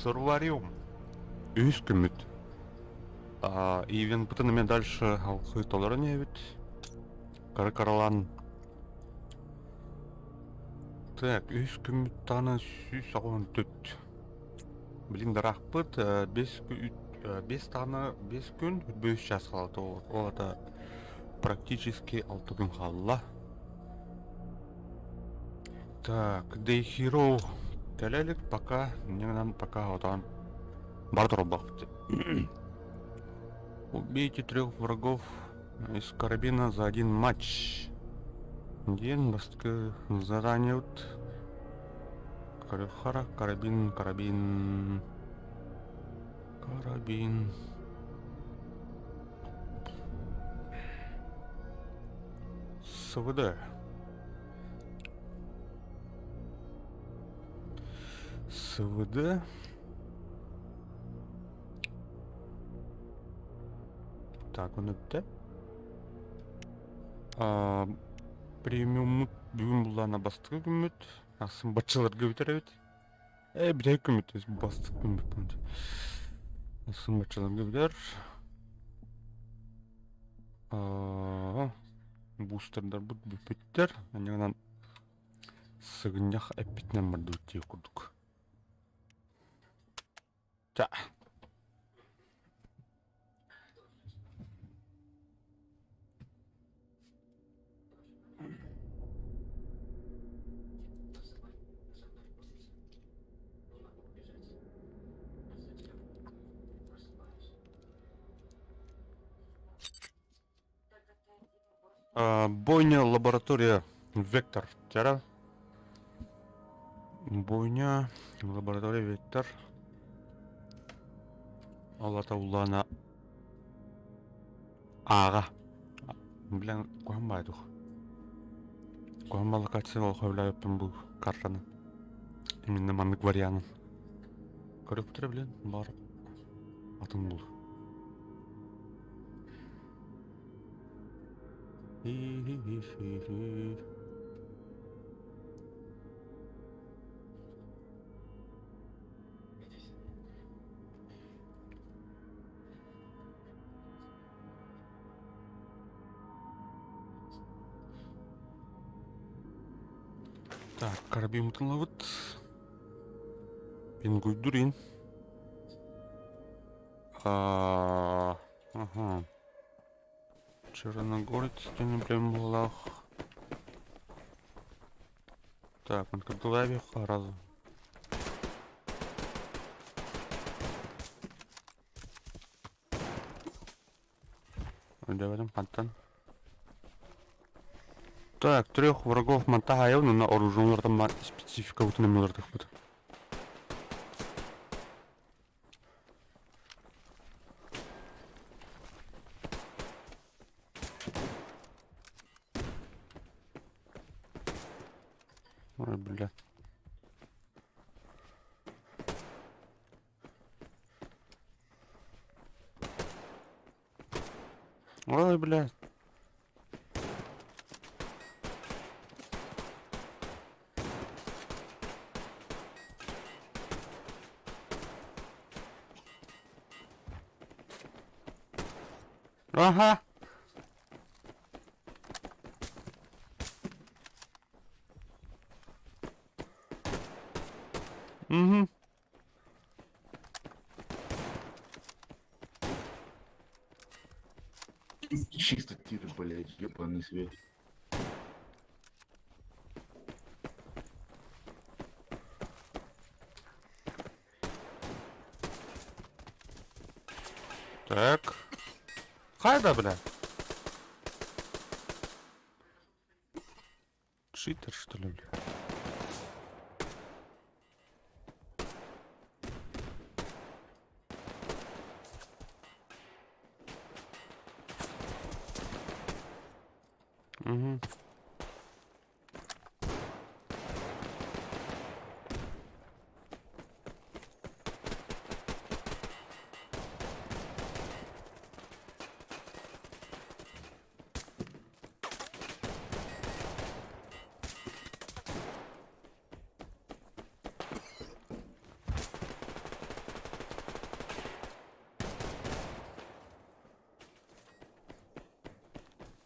Сурвариум. Үһүс күммүт. Ивенпытын эмиэ дальше халхыы толорон иһэбит. Кара-каралаан. Так, үһүс күммүт даҕаны 184. Блин, дараахпыт 5 даҕаны 5 күн 5 час хаалта. Ол это практически 6 күн хаалла. Так, Day Hero кэлэ илик пока, инньэ пока отоон бар турбахпыт. Убейте трех врагов из карабина за один матч. Диэн бастакы задание вот. Хара, карабин, карабин, карабин. СВД. СВД. Так, он өттө. Премиуммут бүгүн буллаана бастакы күммүт. Ахсын баччаларга бүтэр эбит. Э, бүтэһик күммүт, то есть бастакы күммүт. Ахсын баччаларга бүтэр. Бустердарбыт бүппүттэр. Анньанан сыгынньах эппитинэн бардыбыт диэх курдук. Ча. Бойня лаборатория Вектор. Тяра. Бойня лаборатория Вектор. Алата улана ааҕа. Билэн куһан баайдух. Куһан балыкаччы ол хөбүлээбиппин бу картаны. Именно маннык варианын. Көрөктөрө билэн бар атын бул. Хи-хи-хи-хи-хи. Так, карабин ылабыт. Пингуйдурин. Ага. Черногорец прям булах. Так, он как сразу. Өйдөөбөтүм хантан. Так, трех врагов монтаһайабын уонна оружиелартан спецификабытын эмиэ уларытыахпыт. Ой, бля. Ой, бля. Ага. Угу. Чисто тир, блядь, ебаный свет. Так. Хайда, бля. Читер, что ли, бля? Угу.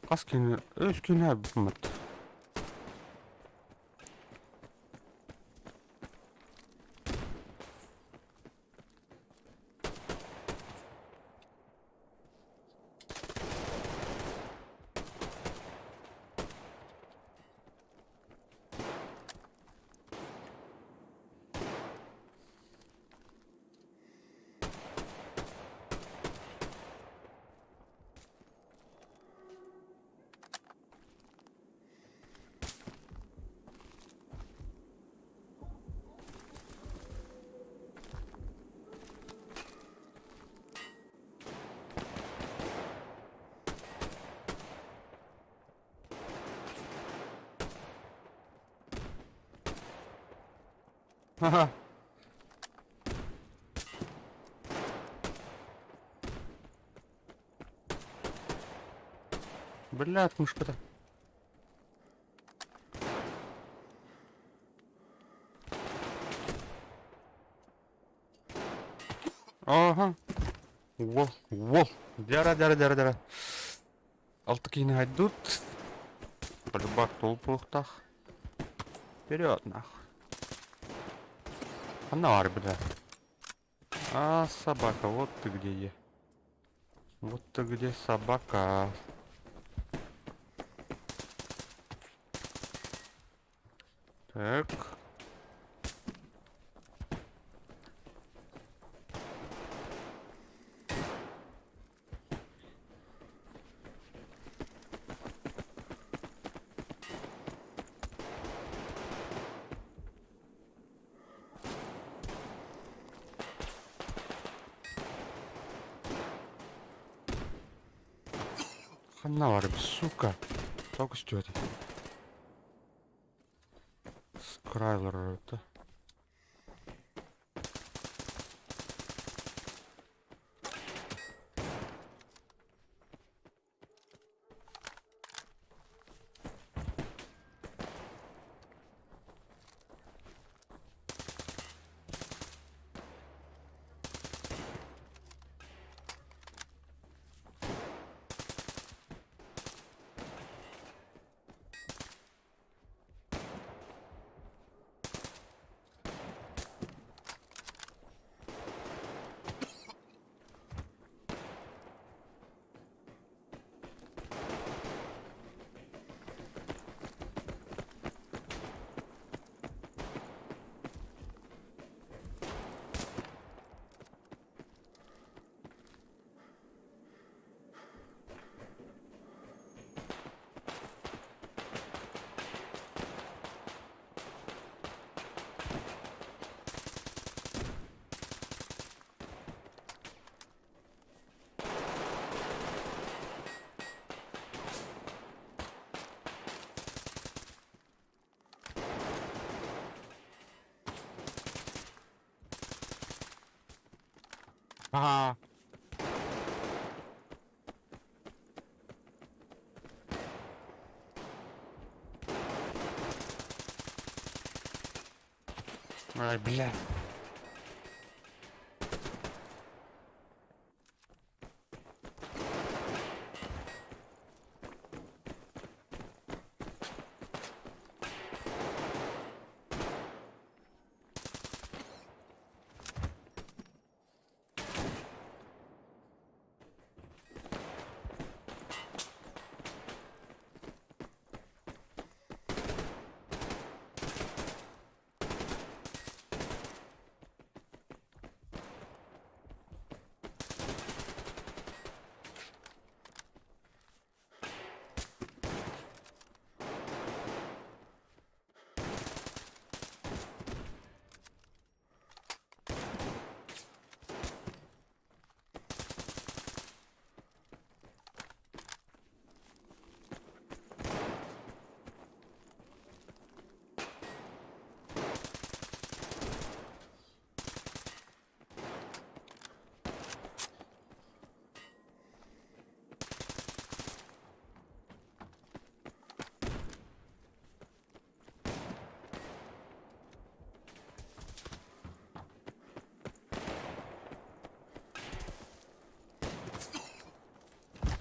Хас киһини үс киһини айбыппыт. Ха-ха. Блядь, мышка-то. Ага. Во, во. Дяра, дяра, дяра, дяра. Алты киһини хайдут. Полюбак толпуохтаах. Вперед, нах. Ханна бар, бля. А, собака, вот ты где е. Вот ты где собака. Так. Ханна бар, сука. Тоҕо көстүбэтий? Скрайлер это. Ага. Ай, бля.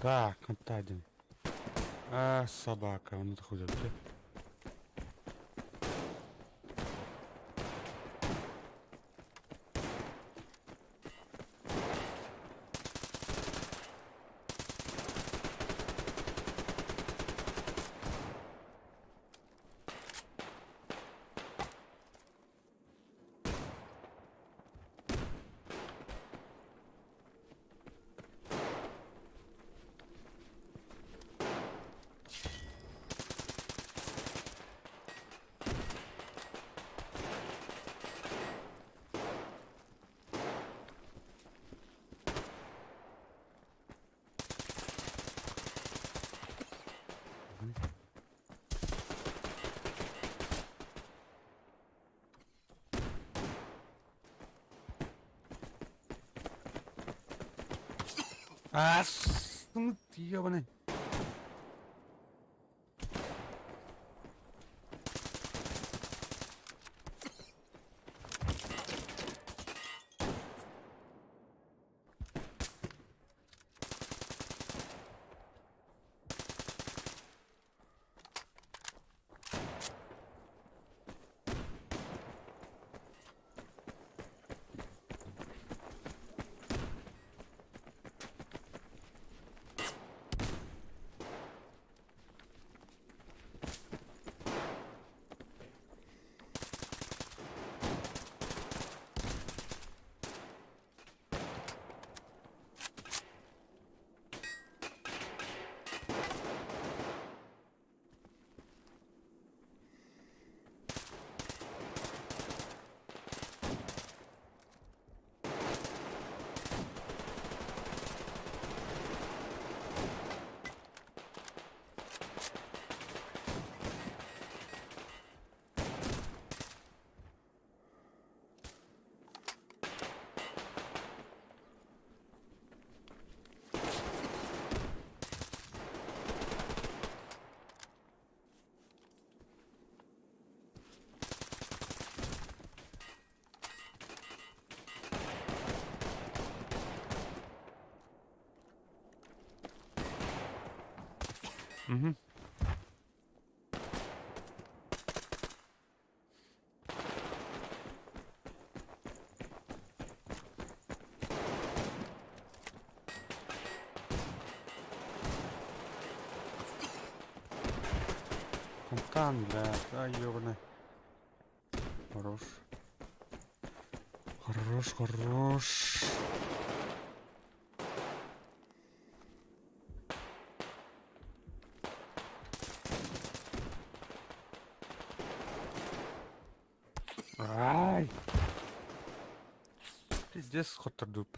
Так, вот один. А, собака, он это хуй. А, ну ты ебаный. Угу. Фонтан, блядь, а ёбаный. Хорош. Хорош, хорош. Ай! Пиздец хоттордубут.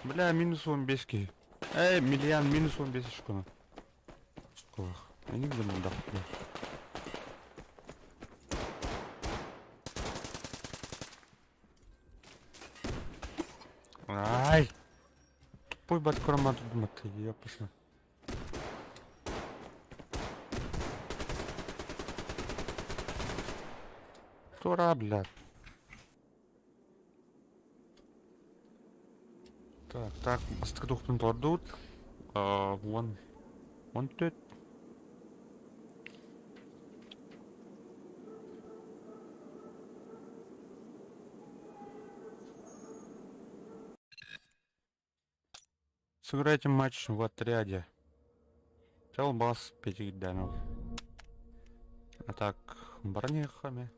Бля, минус 15 киһи. Эй, миллион минус 15 очкону. Очколах. Они где мында, бля. Ай! Тупой баткормат ты, ёпасна. Тура, блядь. Так, так, бастакы туохпун толордубут. 14. Сыграйте матч в отряде. Телбас пятигданов. А так, бронехами.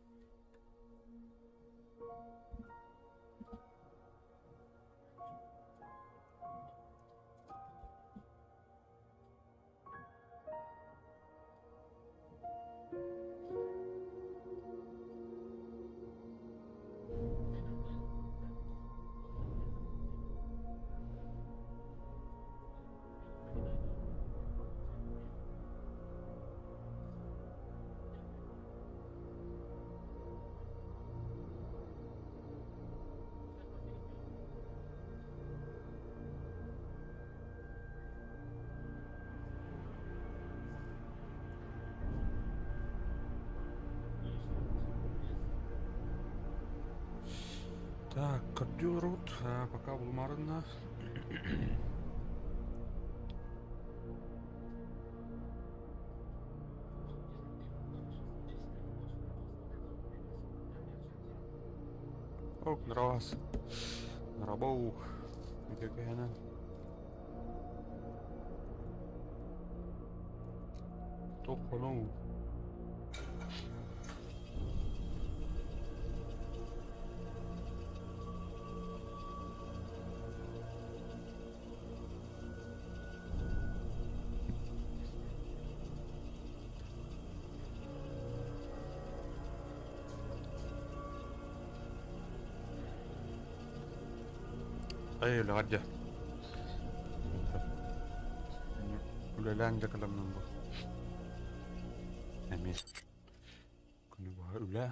Так, кардиорут, пока булмарына. Нравас. Нрабоу. Үтөкөһөнөн. Тоххонуу. Эй, үлэҕэр дьэ. Үлэлээн дьэ кэлэммин бу. Эмиэ. Күнү быһа үлэ.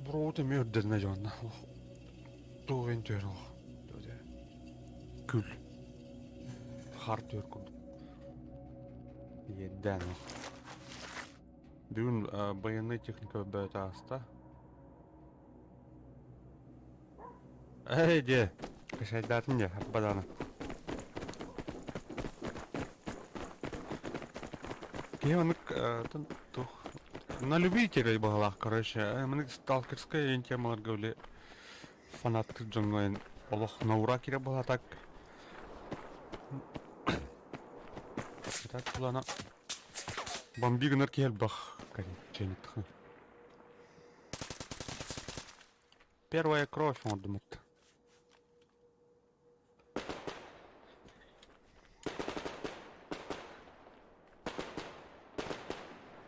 Буруут эмиэ үрдэринэ дьонно. Туох иһин түһэр олох. Күл. Хар түһэр курдук. Иэдээн олох. Бүгүн байыаннай техника бөтө ааста. Эй, дьэ, кашайдаатын дьэ, арбадааны. Киһи маннык туох на любителей баҕалаах, короче, маннык сталкерскай темаларга били фанаттык дьоҥҥо олох на ура киирэ буолла так. Так булана бомби гынар киһи элбэх, короче, Первая кровь оҥордумут.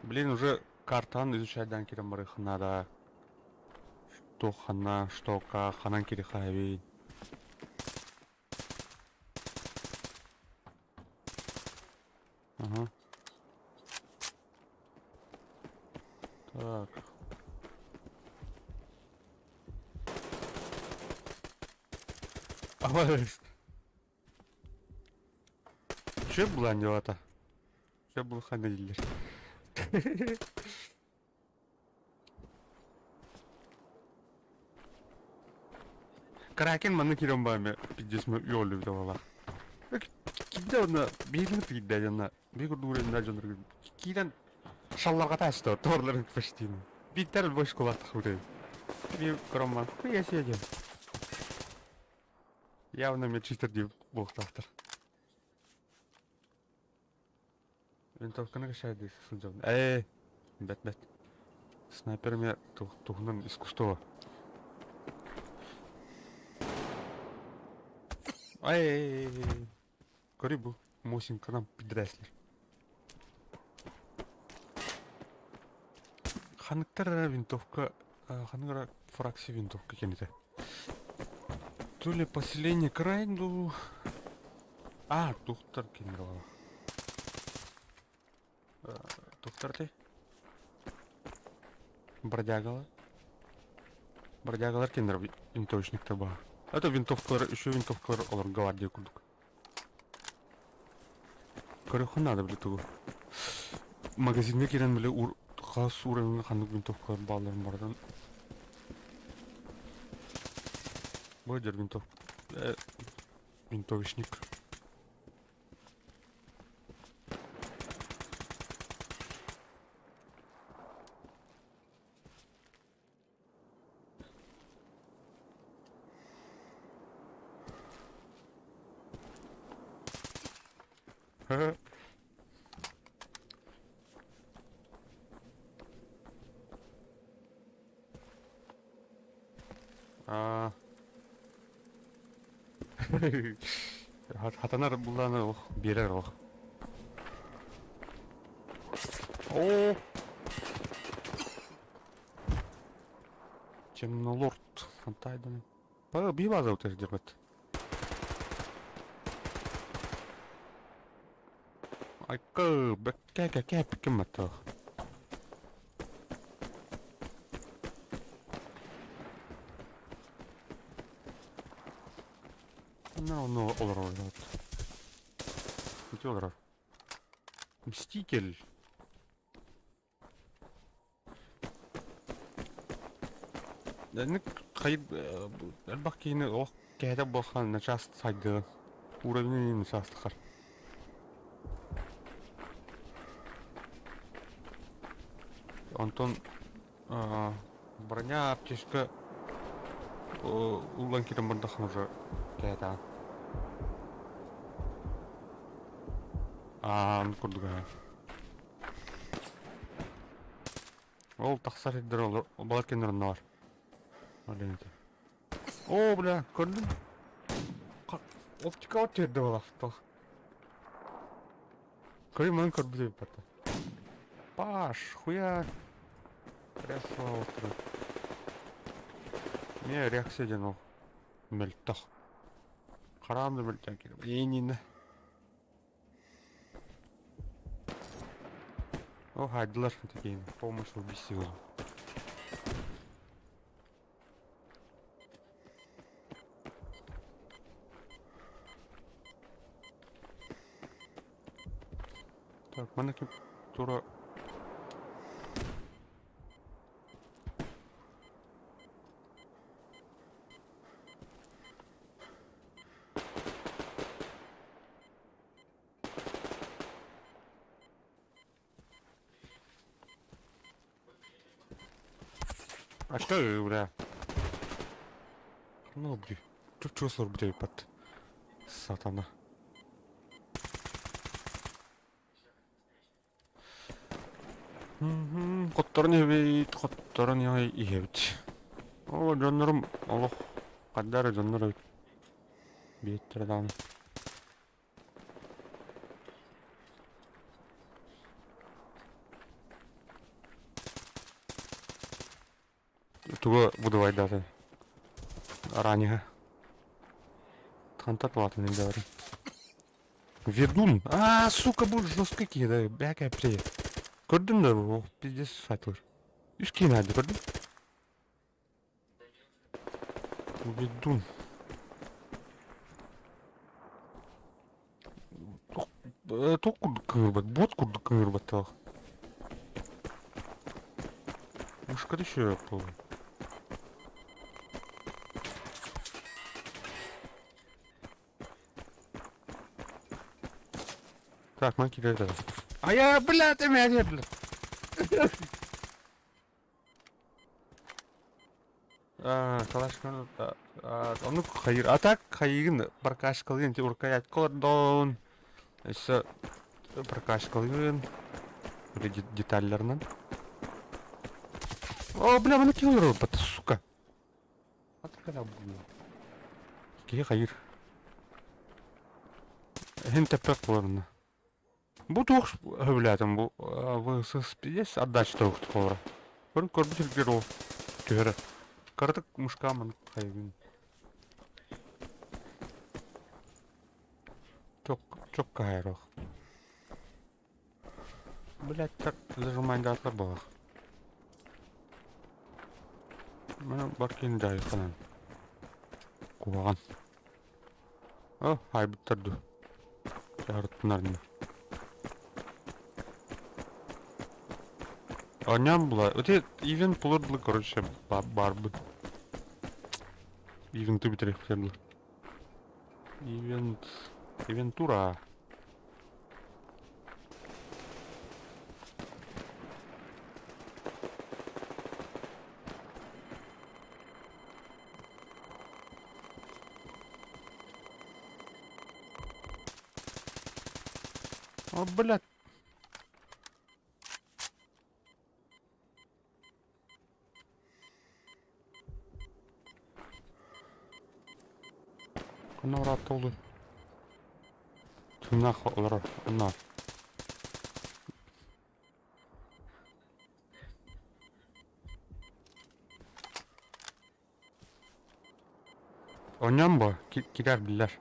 Блин, уже картаны изучайдан кирен барыхха надо. Что хана, что как, ханан кириха эбит. Ага. Так. Абарыс. Чё булан дьуота? Чё булхана дииллэр. Кракен манна киирэн баами пиздец йоолу буолла. Кимдэ онно биирин киирдэ дьонно биир курдук үрэннэ дьоннор киирэн шалларга таасты торларын почти. Биттер больше кулаттах үрей. Би кромман хуя себе. Явно мен читер деп буохтаахтар. Винтовканы кашайды сылдьабын. Ээ, бэт бэт. Снайперами туһунан искусство. Ай, көрүй бу Мосинканан пидреслер. Ханыктар эрэ винтовка, ханык эрэ фракция винтовка кэнитэ. То ли поселение Крайнду... А, тухтар кинилэр Тухтар ти? Бродягалар. Бродягалар кинилэр винтовочниктар баар. Это винтовкалар, еще винтовкалар олор гвардия курдук. Көрүөххэ наада били тугу. Магазиҥҥа киирэн били хас уровеҥҥа ханнык винтовкалар баалларын барытын Бу дьэр винтовка винтовочник. Аа. Хатанар буллааны олох биэрэр олох. Оо! Темнолорд. Антайдан. Па би база өтер дербет. Айка, бэккэ кэкэ пиким маттах. Онно онно олорор. Ити олорор. Мститель. Хайыр элбэх киһини олох кэһэтэ буолхан начаас сайдыа. Уровень начаастахар. Онтон броня аптечка уллан киирэн бардаххына уже кэһэтэҕин. Аан курдук аа. Ол тахсар сирдэр олор балар кэннэр онно бар. О, бля, көрдүм. Оптика от жерде болақты. Көрүм маны көрбүт эбит Паш, хуя. Реакция отыру. Не реакция диэн ол мөлтөх. Хараам да мөлтөөн киирэ. Иининэ. О, хайдылар такие помощь убийству. Так, маны ким тура А что, бля? Ну, бля. Тут что сорбут под сатана. Хотторон иһэбит, хотторон иһэбит. Оо, дьоннорум олох ханна эрэ дьоннор эбит. Биэттэрэ даҕаны. Тугу будувайдаатын? Араниһа. Хантан улаатан илдьэ Ведун! А, сука, бу жесткий киһи да, бэкэ привет. Көрдүм да, о, пиздец сатыр. Үс киһи наада, көрдүм. Ведун. Туох курдук кыҥырбат, бот курдук кыҥырбаттаах. Мушка еще буолуо. Так, ман киирэр Ая, блядь, эмээдэ, блядь. Калашников оннук хайыр. А так хайыгын прокачкалыын уркаятка олордон. Өссө прокачкалыын или деталларынан. О, бля, маны ким олорор сука. Киһи хайыр. Иһин тэппэт буоларына. Бу туох сөбүлээтим бу ВСС есть отдача туох Көрүн көрбүт сиргэр ол түһэрэ. Кыратык мушка маннык хайыгын. Чок чок каһайрох. Блять, так зажимайдаатар буолах. Маны баркин дьайханан. Куһаҕан. О, хайбыттар дуу. Дьаарыттынар Оонньоон була. Ити ивент булар дылы, короче, баарбыт. Ивенты бүтэриэхпитэ дылы. Ивент... Ивентура. О, блядь. Ханна ыраатта олуй? Тыыннаах олорор, онно. Оонньоон буо, киирэр биллэр.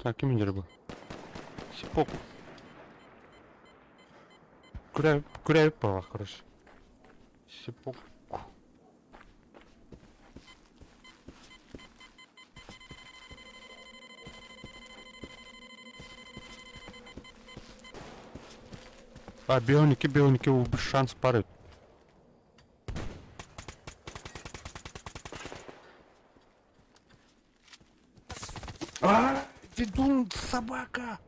Так, ким индирэ бу? Сипок. Күрээбит, күрээбит буоллах, короче. Сипок. А, бионики, бионики, шанс пары. Ведун, собака!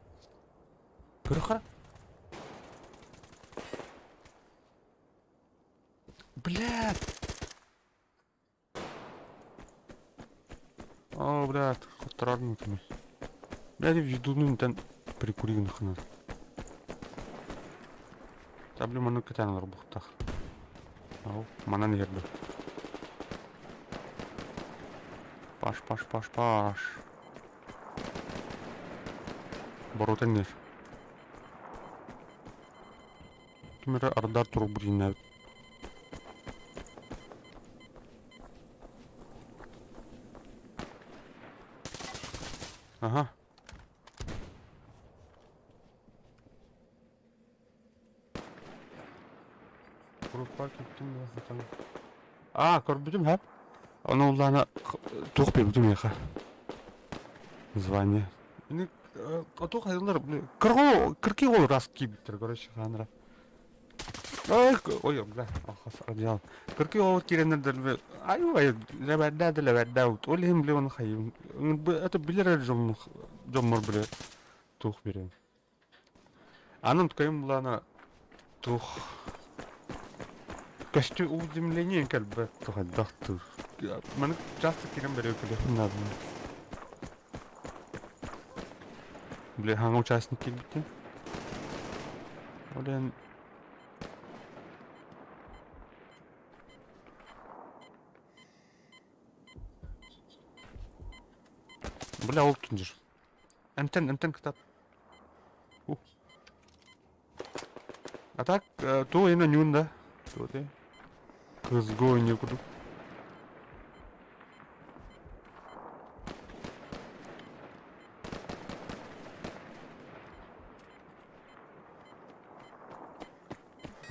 Көрөхө. Блядь! О, блядь, хотторорун кими. Блядь, ведунун тэн прикуригин ханар. Таблю маны кытаан олорбухтах. Ау, манан иһэрдэ. Паш, паш, паш, паш. Боруотан иһэр. Ким эрэ ардар турук билиннээбит. Аха. Группа киттим да Аа, көрбүтүм һэ. Ону улаана туох биэрбитим миэхэ. Звание. Ини туох айыллар кыргы кырки ол раз киирбиттэр короче хаанра. Ой, ой, бля, ахас одеял. Кырки ол киирэннэр ай ой, лэбэрдээ да лэбэрдээ ол иһин бile оны хайым. Это билер дьоммор дьоммор биле туох биэрэн. Анан ткайым булаана туох көстүү уведомление кэлбэт хайдах Маны часто киирэн бэрэ күлүөхпүн наада. Бля, хаҥа участник киирбиттин. Блин. Бля, ол түнжір. Эмтэн, эмтэн кытат. А так, ту именно нюн да. Ту ты. Кызго не курдук.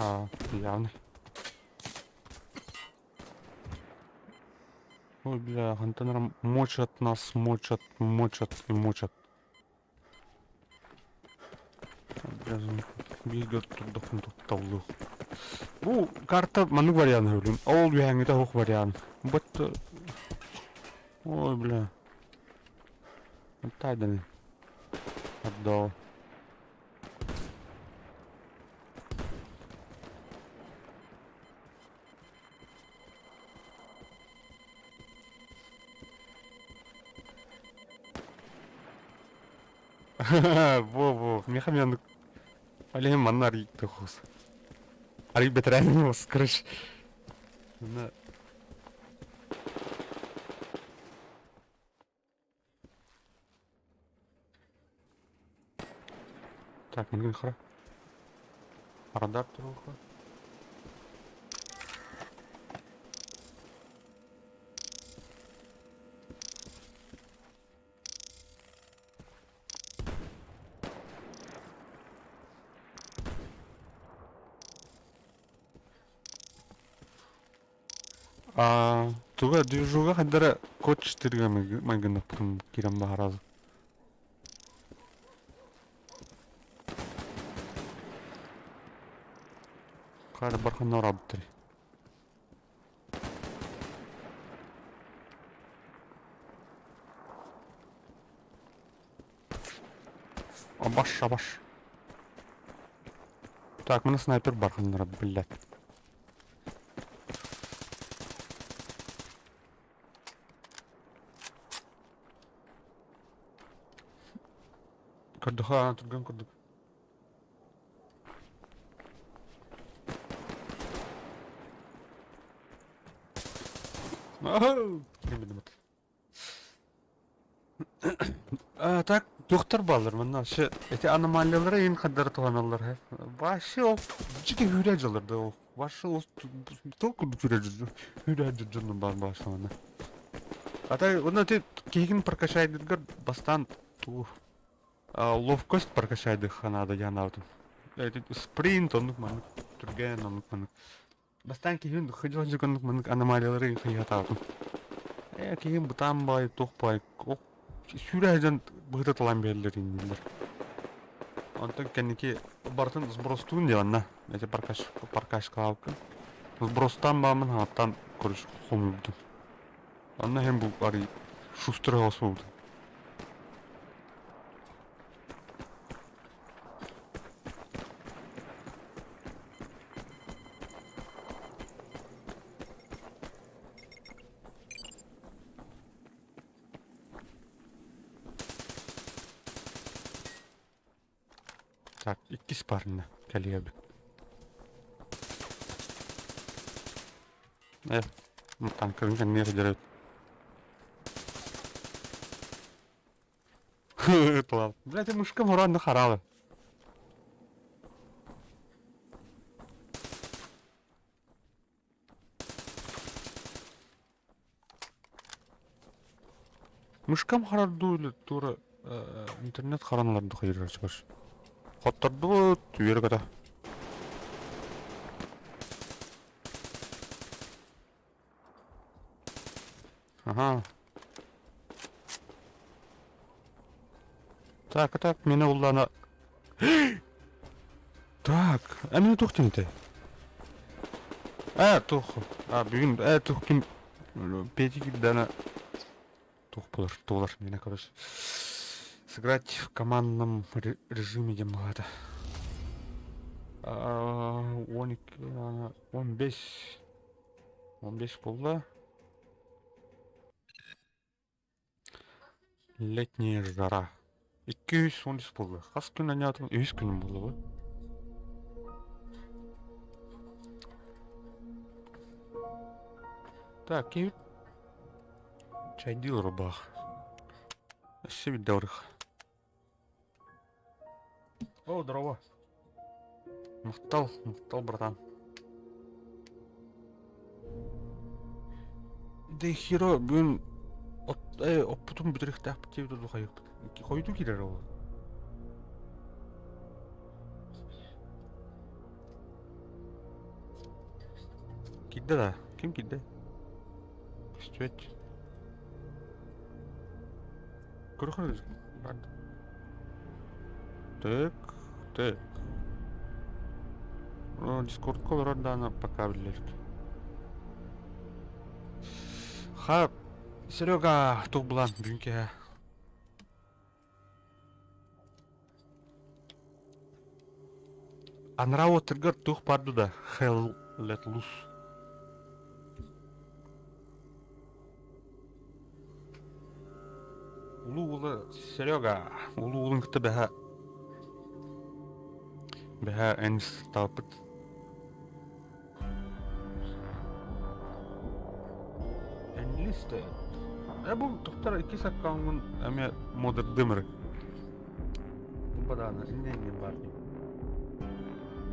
А, явно. Ой, бля, хантан мочат нас, мочат, мочат и мочат. Бииргэ турдахпын тутталлыы. Бу карта маннык вариант өлүм. Ол үһээҥҥитэ суох вариант. Бут Ой, бля. Тайданы. Отдал. Во-во, миэхэ эмиэ Олег манна арыйда хос. Арый бэтэрээн хос, короче. Манна Так, мангын хара. Радар туруха. А, туга движуга хандара код 4 майгыннаппытым киирэн баһарал. Хара бархан орабыттыр. Абаш, абаш. Так, мына снайпер барханнара, блядь. Көрдүк, түргэн курдук. А, так, доктор баллар манна вообще эти аномалиялары ең қаддары туғаналар. Вообще ол жеке хүрә жылырды ол. Вообще ол только хүрә хүрә жүрдүн бар башламана. А так, оны ты кегин прокачайдыгар бастан ту ловкость прокачайдыха надо янаутын. Спринт, оннук маннык түргэн, оннук маннык. Бастаан киһим хыдьылдьык оннук маннык аномалиялары хайыһатаабытым. Ээ киһим бытаан баай, туох баай, сүүрэ сылдьан быһыта талан биэрэллэр иннилэр. Онтон кэнники барытын сбростуун диэн онно эти паркаш паркашкалаабыккын. Сбростаан бааммын хаҥаттан короче хомуйбутум. Онно иһин бу арый шустрый оҕус буолбутум. Иккис парня кэлиэбит. Э, танкарын кэннигэр сылдьар эбит. Тулал. Блядь, мышка муранны харалы. Мышкам харардуу или тура интернет хараналарды хайырар чыгар. Хоттордубут, үөрэ көтө. Ага. Так, так, мени уллана. Так, а мени туох диэн этэй? Ээ, туох, а бүгүн, ээ, туох ким Петя кирдана туох буолар, туолар, мені короче. Сыграть в командном режиме диэн баҕата. 12, 15, 15 буолла. Летняя жара. 213 буолла. Хас күн анньаатым? Үһүс күнүм буолла бу. Так, киһи чайдыы олорбах. Өссө биирдэ барыах. О, здорово. Махтал, махтал, братан. Да херо бүгүн от, оппутун бүтэриэхтээхпит диэбит дуу хайыахпыт. Хойутуу киирэр ол. Киирдэ да? Ким киирдэ? Көстүбэт. Көрөхөр Так, так. Дискордка олорор даана пока биллэрик. Ха, Серега, тух булан бүгүн киһэ. Анараа уоттаргар туох баар да Hell Let Loose. Улуу уола Серега, улуу уолун кытта бэһэ бэһэ эн талпыт. Enlisted. Э бу тохтор иккис аккаунтун эмиэ модердым эрэ. Бу бадаана инньэ инньэ баар дии.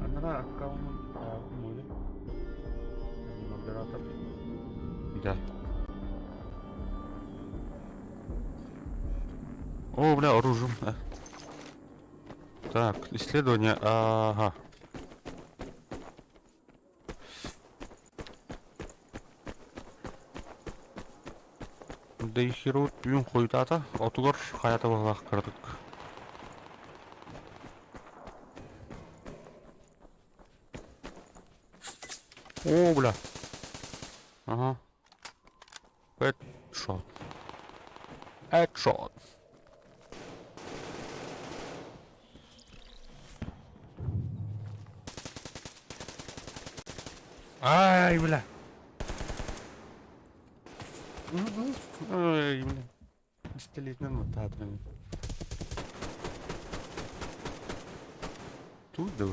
Анараа аккаунун мой модератор. Да. О, бля, оружие. Так, исследование, ага. Дейхирут түүн хойутаата, отугар хайата баҕалаах кыратык. О, бля. Ага. Headshot. Headshot. Ай, бля. Ай, бля. Пистолетинэн маттаатым. Тут да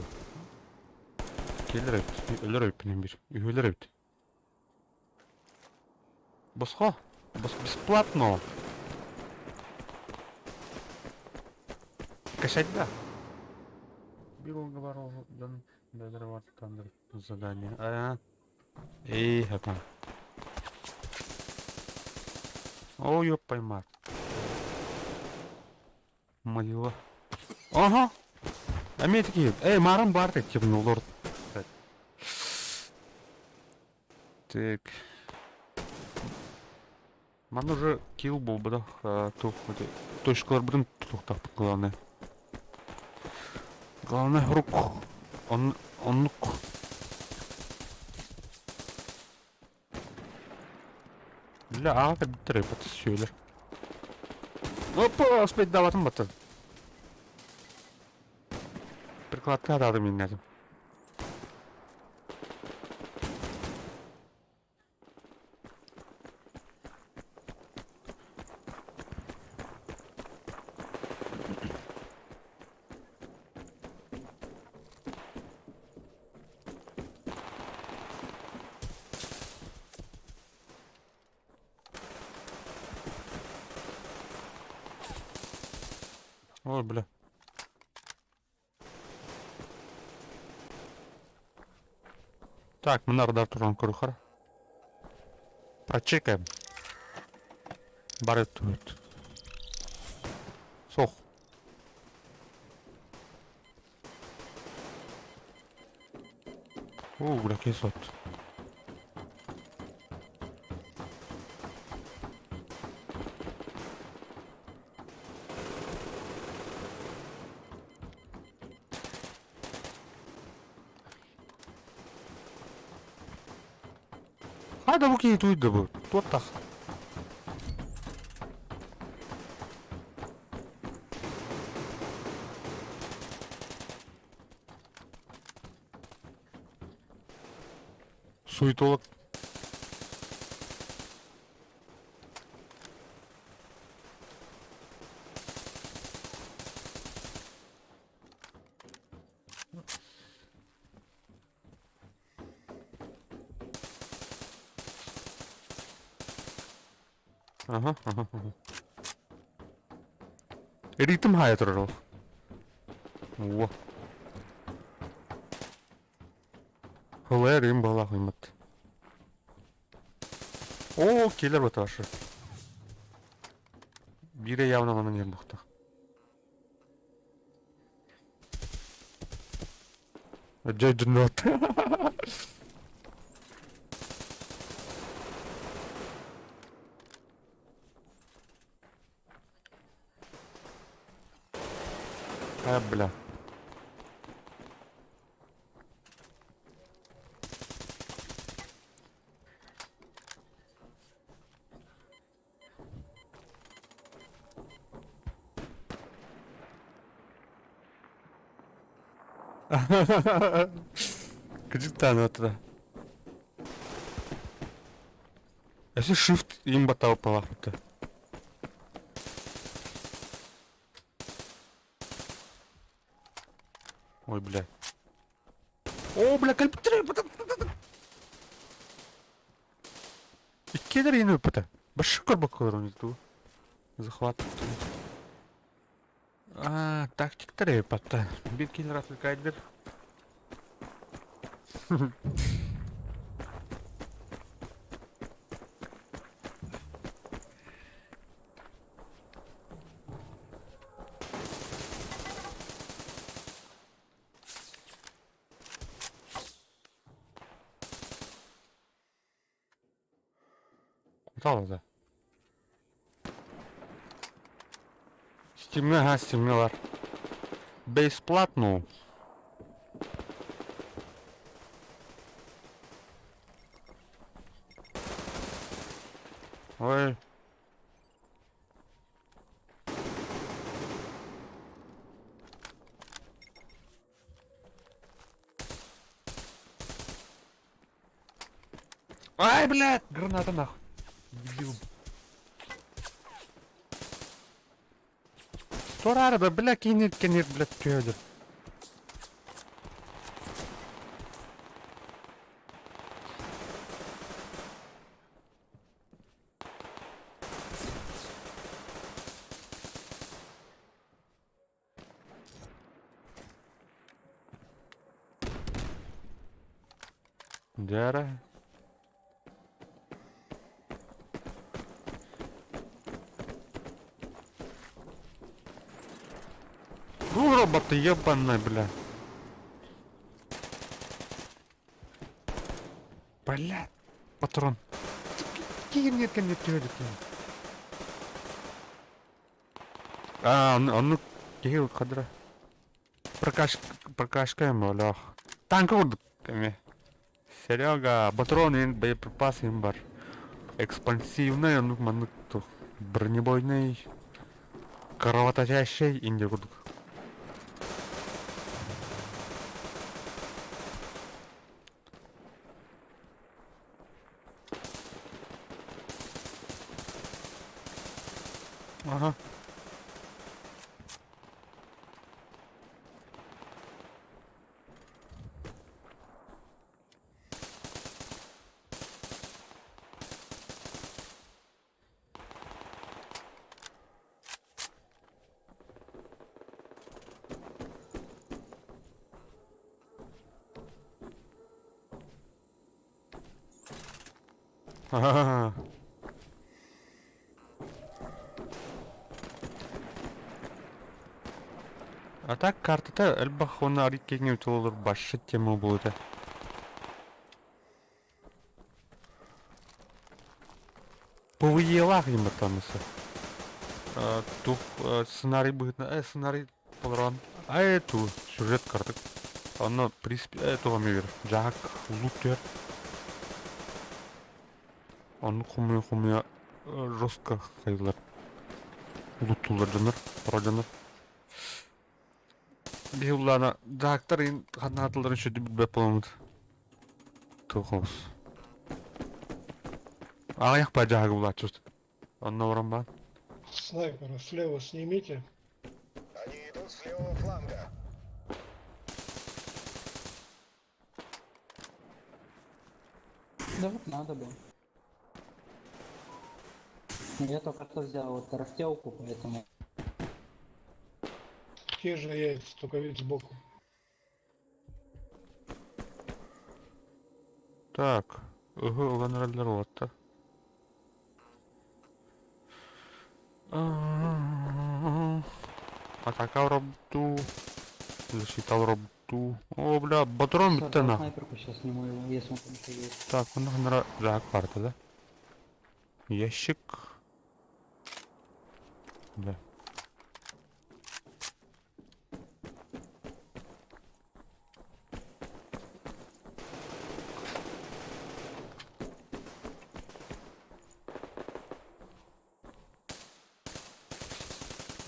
Келер эбит, өлөр эбиппин бир. Үһүөлэр эбит. Босхо. Бесплатно. Качать да. Бир олга бар ол дьон бэйэлэрэ бартаннар задание. А, эй, это. О, ёб поймать. Могила. Ага. Эмиэ такие, эй, маарым баар тип олор. Так. Манна уже килл буолбатах туох точкаларбытын тутуохтаахпыт главное. Главное рук. Он, оннук. Бля, аҕа кэлбиттэр эбит сүөлэр. Опа, успейдаабатым баттан. Прикладка атаатым иннэтим. Ой, бля. Так, мына туран көрүхэр. Прочекаем. Бары тут. Сох. О, бля, кесот. Хада бу киһи туйда бу. Туоттах. Суетолог. Ага, ага, ага. Ритм хайа турар ол. О. Хылайар им балах уймат. О, келер баташы. Бире явно манан ер бухта. Дьойдунуот. А, бля. Кырдьык даҕаны Если shift им баталпалаахпыт. Ой, бля. О, бля, кэлбиттэр Иккиэлэр иһин ыппыта. Башка көрбөккө олорон Захват. А, тактиктар ыппатта. Бир киллер отвлекайдыр. Кутал да. Стимҥэ аһаа стимҥэ бар. Бесплатно. Ой. Ай, блядь, граната нахуй. Дебил. Турар да, бля, кинет, кинет, блядь, түйөдө. Дьэ Ну, робот ты ебаный, бля. Бля, патрон. Киин кэннэ түһэ А, оннук киһи кадра. Прокаш, прокашка өлөөх. Танка курдук эмиэ. Серега, патрон иһин, боеприпас иһин бар. Экспансивный оннук маннык туох бронебойный, кровоточащий инде курдук. Ага. А так картата элбэх уонна арый киэҥ олор башша тема буолута. PvE-лаах иматтаныса. Тух сценарий быһыытынан сценарий толорон ту сюжет картык. Онно приз туга мигер жаак лут түһэр. Онну хомуйа-хомуйа жестко хайылар. Луттуулар дьоннор, хоро дьоннор. Биһи улаана дьаактар ин ханнаатыларын сүдү билбэт буоламмыт. Туох Аҕыйах баа дьааһыгы булааччыбыт. Онно олорон баан. Снайпера слева снимите. Они идут с левого фланга. Да вот надо бы. Я только что взял вот тарахтелку, поэтому... Те же яйца, только вид сбоку. Так, ыһы ылан эрэллэр уолаттар. Атака робту, защита робту. О, бля, патрон Всё, бүттэ давай нахуй. снайперку сейчас сниму его, если он там еще есть. Так, онно жаак барда да? Ящик. Да.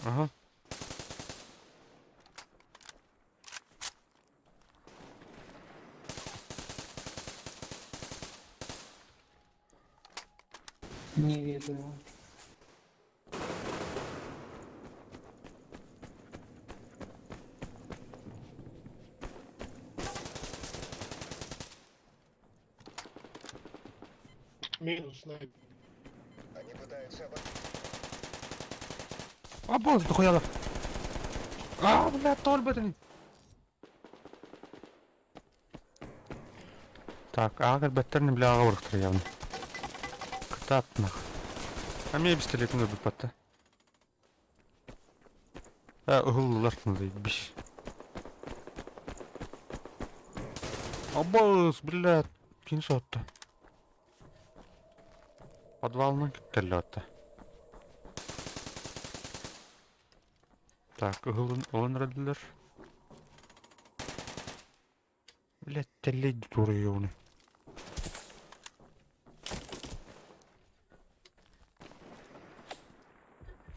Ага. Не вижу его. Минус снайпер. Они пытаются обойти. А босс, дохуя А, бля, толь Так, ааҕар бэттэрин бile аҕа урахтар явно. Кытаатнах. Эмиэ пистолетин ылбыппатта. Э, ыһыллылар биш. Абыс, блядь, кини соһутта. Подвалынан кэллэ Так, ыһылын ылан эрэллэр. Блядь, тэллэй туруйуону.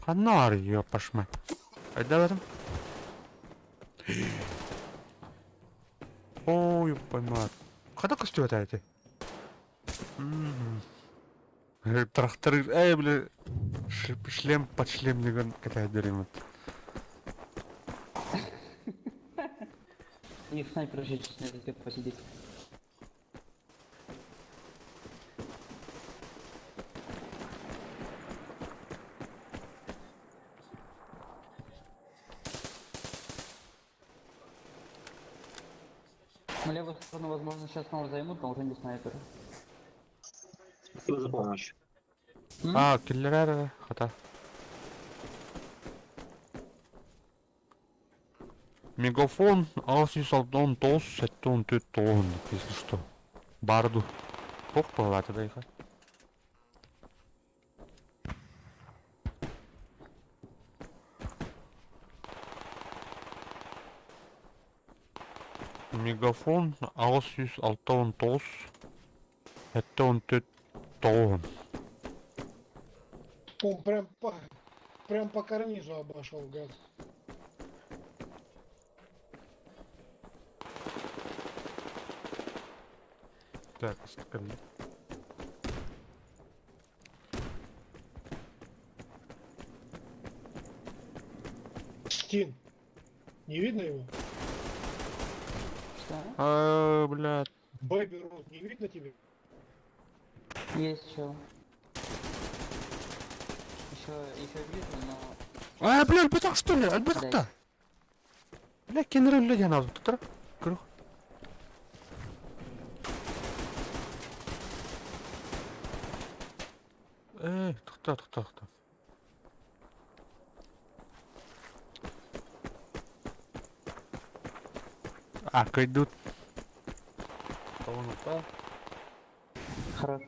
Ханна баар пашма? Айдаларым. Ой, поймат. Хата көстүбэт эти? Трактор, эй, бля, шлем под шлемнигын кэтэһдерим. У них снайпер вообще честно это посидит. На левую сторону, возможно, сейчас снова займут, но уже не снайперы. Спасибо за помощь. М? А, киллерер хата. Мегафон 669 749 если что. Барду. Туох баҕалаата да Мегафон 869 749. Он прям по карнизу обошел, гад. Так, скажи. Стин. Не видно его? Что? А, блядь. Бэби Рут, не видно тебе? Есть чел. Еще вижу, но... А, блядь, бытах что ли? Альбытах-то? Бля, кенрен люди надо тут, Круг. Ээ, тохтоо, тохтоо, тохтоо. А, кыйдут. Тоҕунута. Хорошо.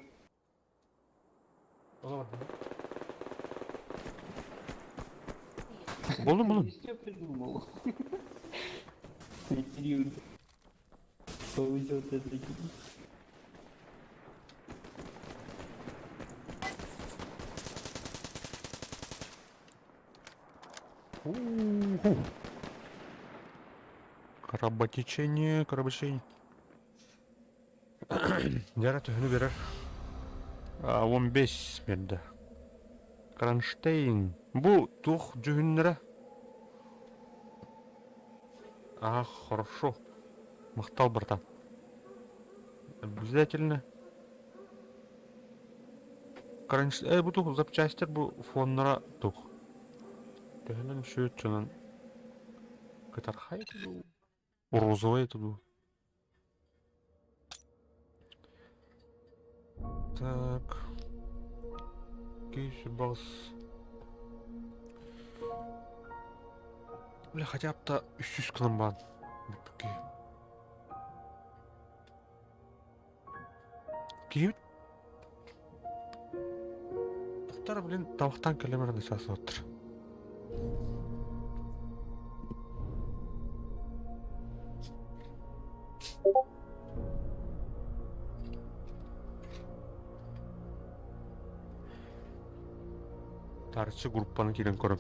Булдум, булдум. Все придумал. Период. Повезет это. У-ху. Короботечение, короботечение. Дьэ төһөнү берер? А, 15 берді. Кронштейн. Бу туох дьүһүннэрэ? А, хорошо. Махтал, братан. Обязательно. Кронштейн. Бу туох запчастер бу фоннара туох. Төһөнөн шүөтчүнэн кытархай это дуу? Розовый это дуу? Так. Кейс бас. Бля, хотя бы та үс гынан баан. Бүппүкки. Киһибит Тохтор, блин, табахтан кэлэмэр начаас оттор. Тарчы группаны киирэн көрөм.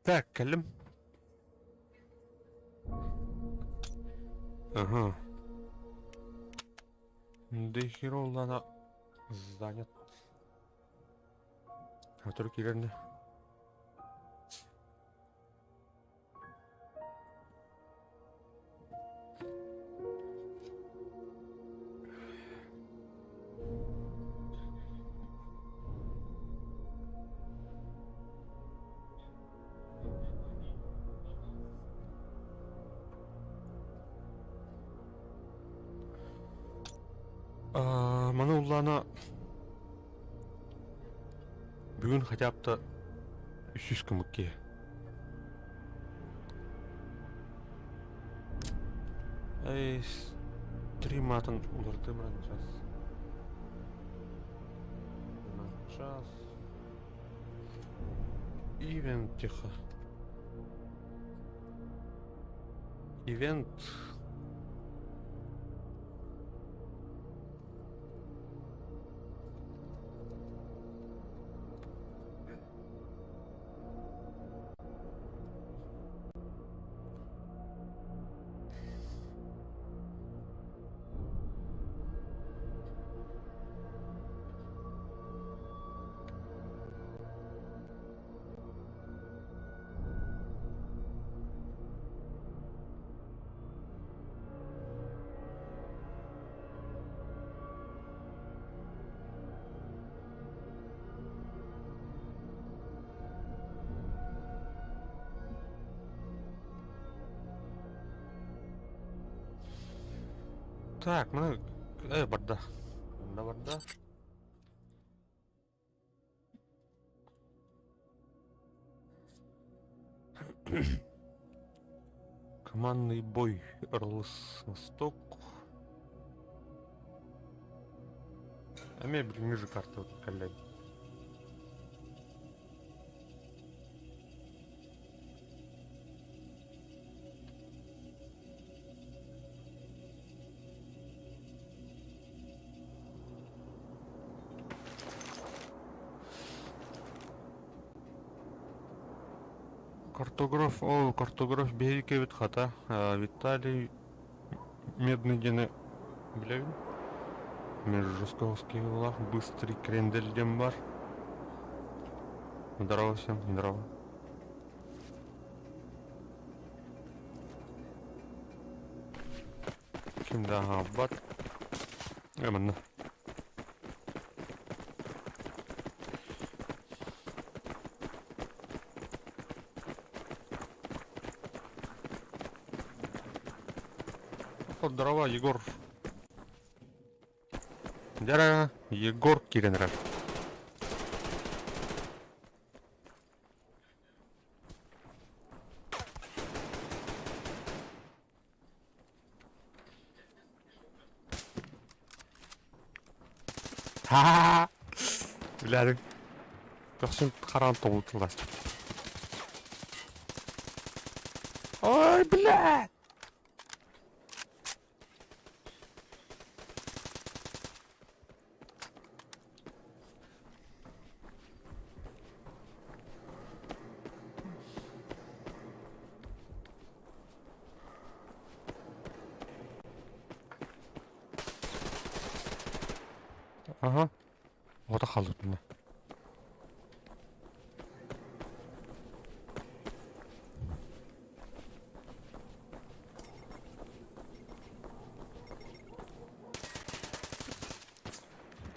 Так, кэллим. Ага. Дехиро улана занят. Өтөр киирэн. Маны уллаана бүгүн хотя бы үсүс күмүк киһи. Эй, стрим атын уларытым сейчас. Сейчас. Ивент тихо. Ивент. Так, маны барда. Манна барда. Командный бой Орлыс Восток. А мебель ниже карты вот коллеги. Картограф, ол картограф биһиги эбит хата. Виталий Медный диэни билэбин. Межжестковский улах быстрый крендель диэн бар. Здорово всем, здорово. Ким да аһаабат. Э манна. Здорово, Егор. Дяра, Егор киирэн эрэр. Ха-ха-ха! Билээриҥ. Көхсүн хараан тобултулар. Ой, блядь! Аха. Оҕото хаалбытына.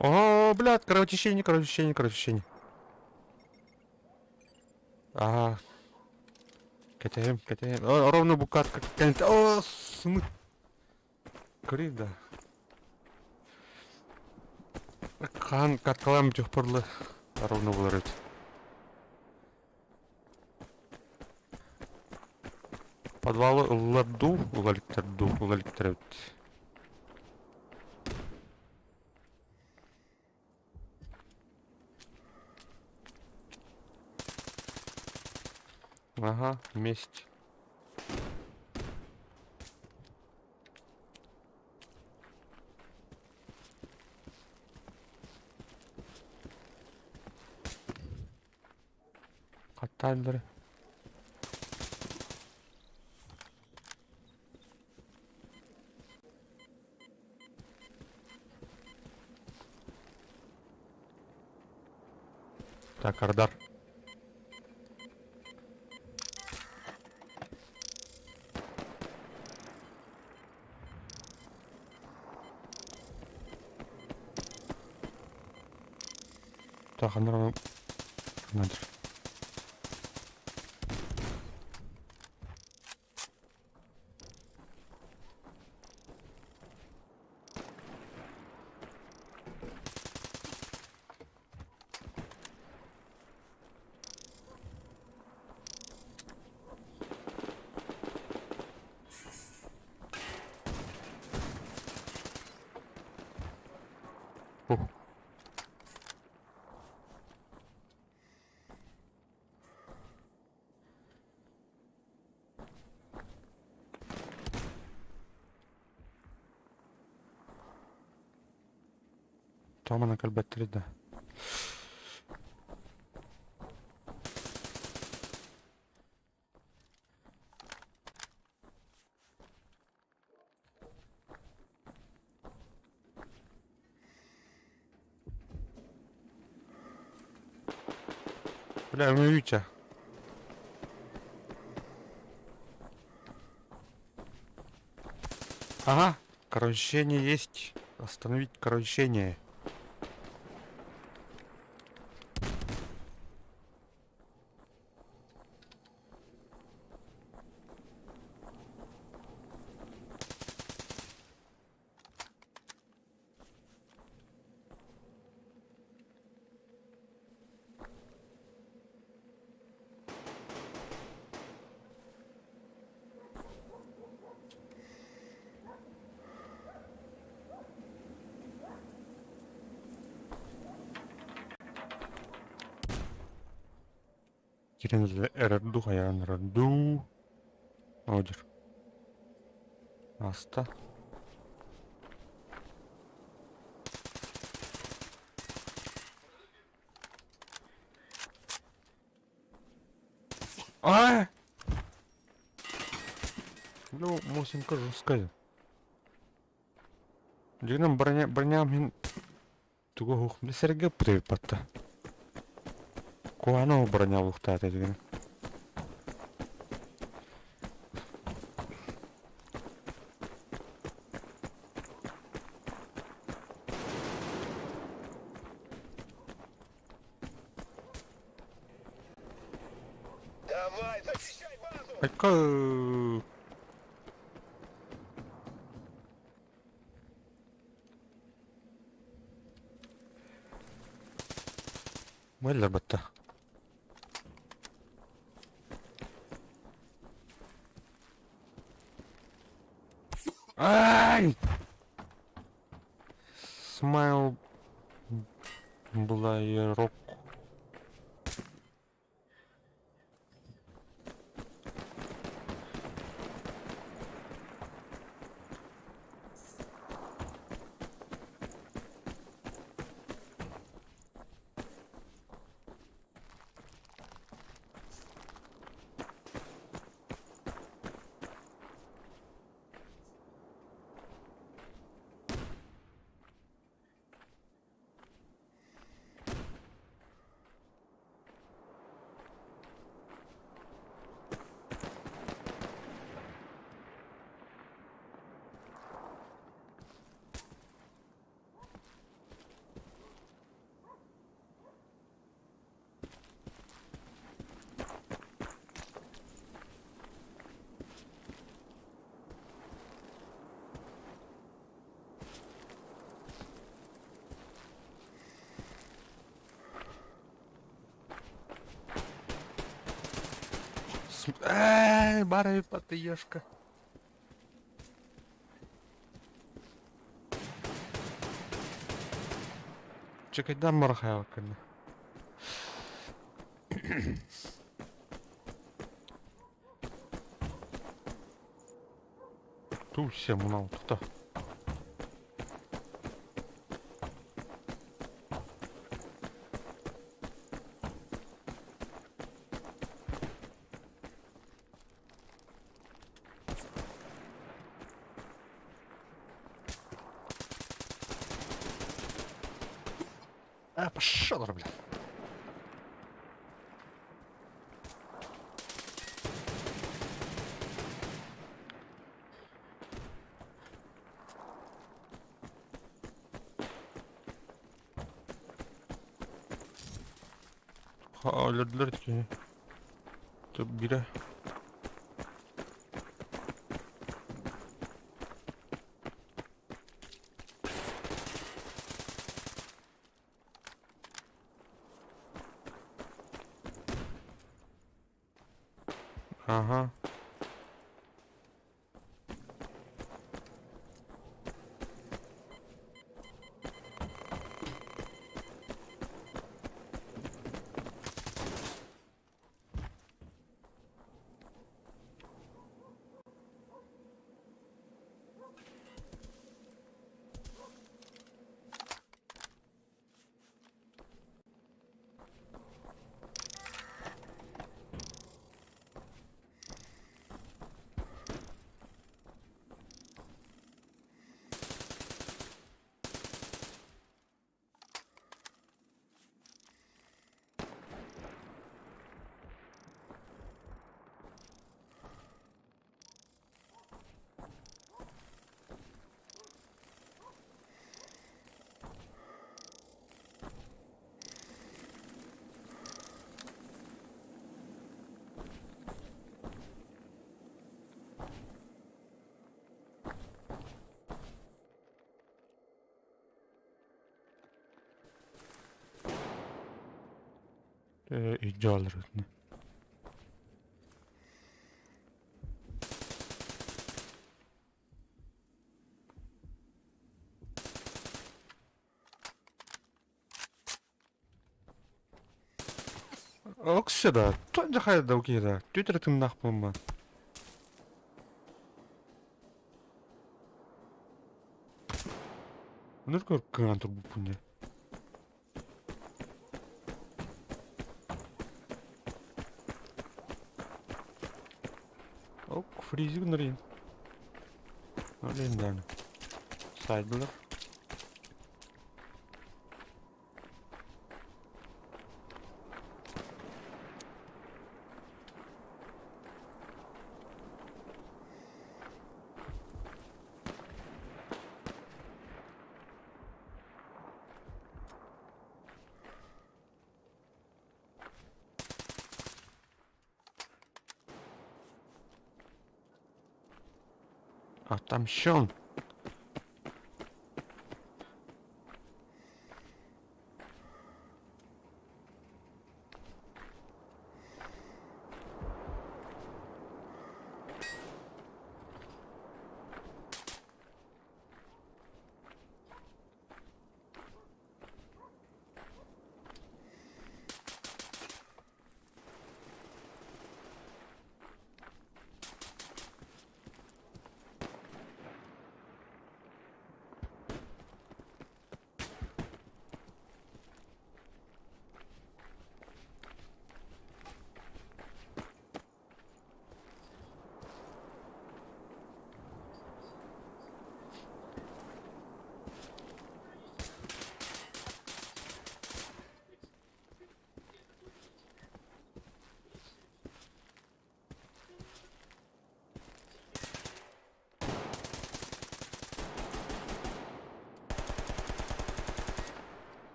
О, блядь, кровотечение, кровотечение, кровотечение. А, кэтэһим, кэтэһим. О, ровно букатка какая-нибудь. О, смы. Крида. Хаан каткалаан бүтүөхпөрлө ровно булар эбит. Подвалы ыллар дуу, улаликтар дуу, улаликтар эбит. Ага, месть. Хаттааллары. Так, Ардар. Так, анар Надыр. Ух. Тоҕо манан кэлбэттэрий да? Бля, үҥүүчэ. Ага, кровоизлияние есть. Остановить кровоизлияние. Кирен эрэр дуу, хайаан эрэр дуу. Одер. Аста. А! Ну, Мосинка жесткая. Дьиҥинэн броня броням иһин тугу уһук сэргэ припатта. Куһаҕан ол броня уһуктаата дьиҥинэн. Давай, защищай базу! Айка. Мэллэр батта. Ай! Смайл Блайрок. Эй, бары ешка. Чекайдан мархайваканы. Туу все мынау тоқта. А, пошел, бля. Өлөрдүлэр итини. Биирэ. Ага. Илдьэ Оксо да, тон хайа да укида, түтер тымнах болма. Өнөр көр кыҥан турбуппун дии. Ок, фризик нырыйын. Нырыйын дааны. Сайдылар. Отомщен.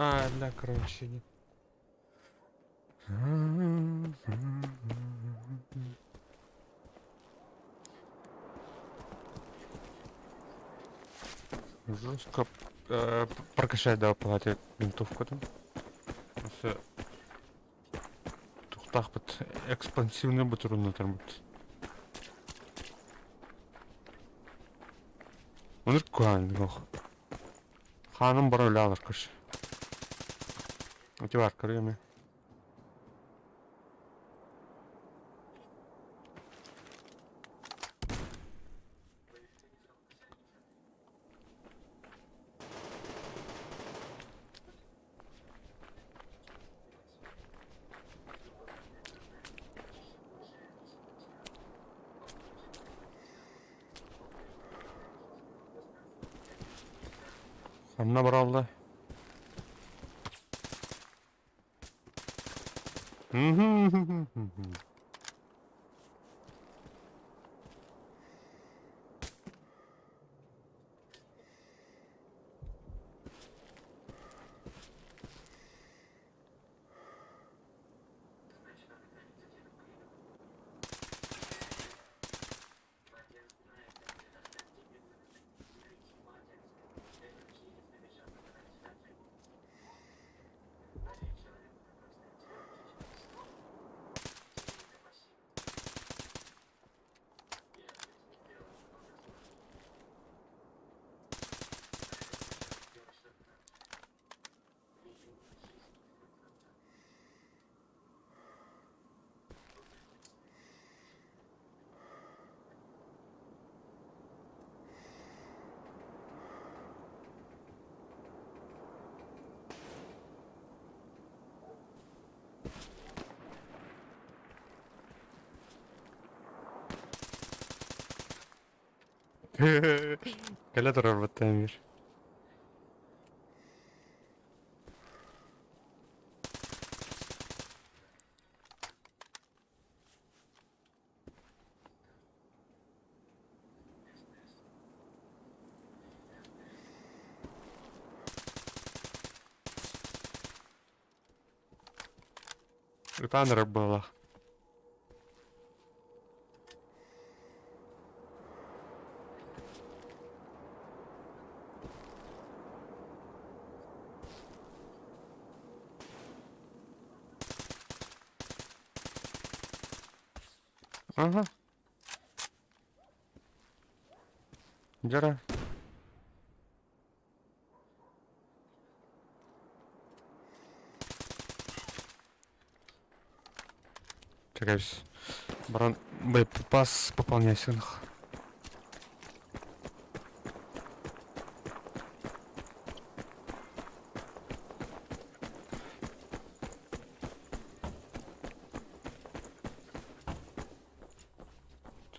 А, бля, короче, не. Жестко прокачать, да, платит винтовку там. Осы тухтахпыт экспансивный батырун тармыт. Оныр куан гох. Ханым бар өлі алыр күш. Өте бар көргеме. Ханна баралла. Кэлэ турар баттаан биир. Ытаан эрэр буолла. Ага. Дьара. Чекайся. Баран боеприпас пополняйся нах.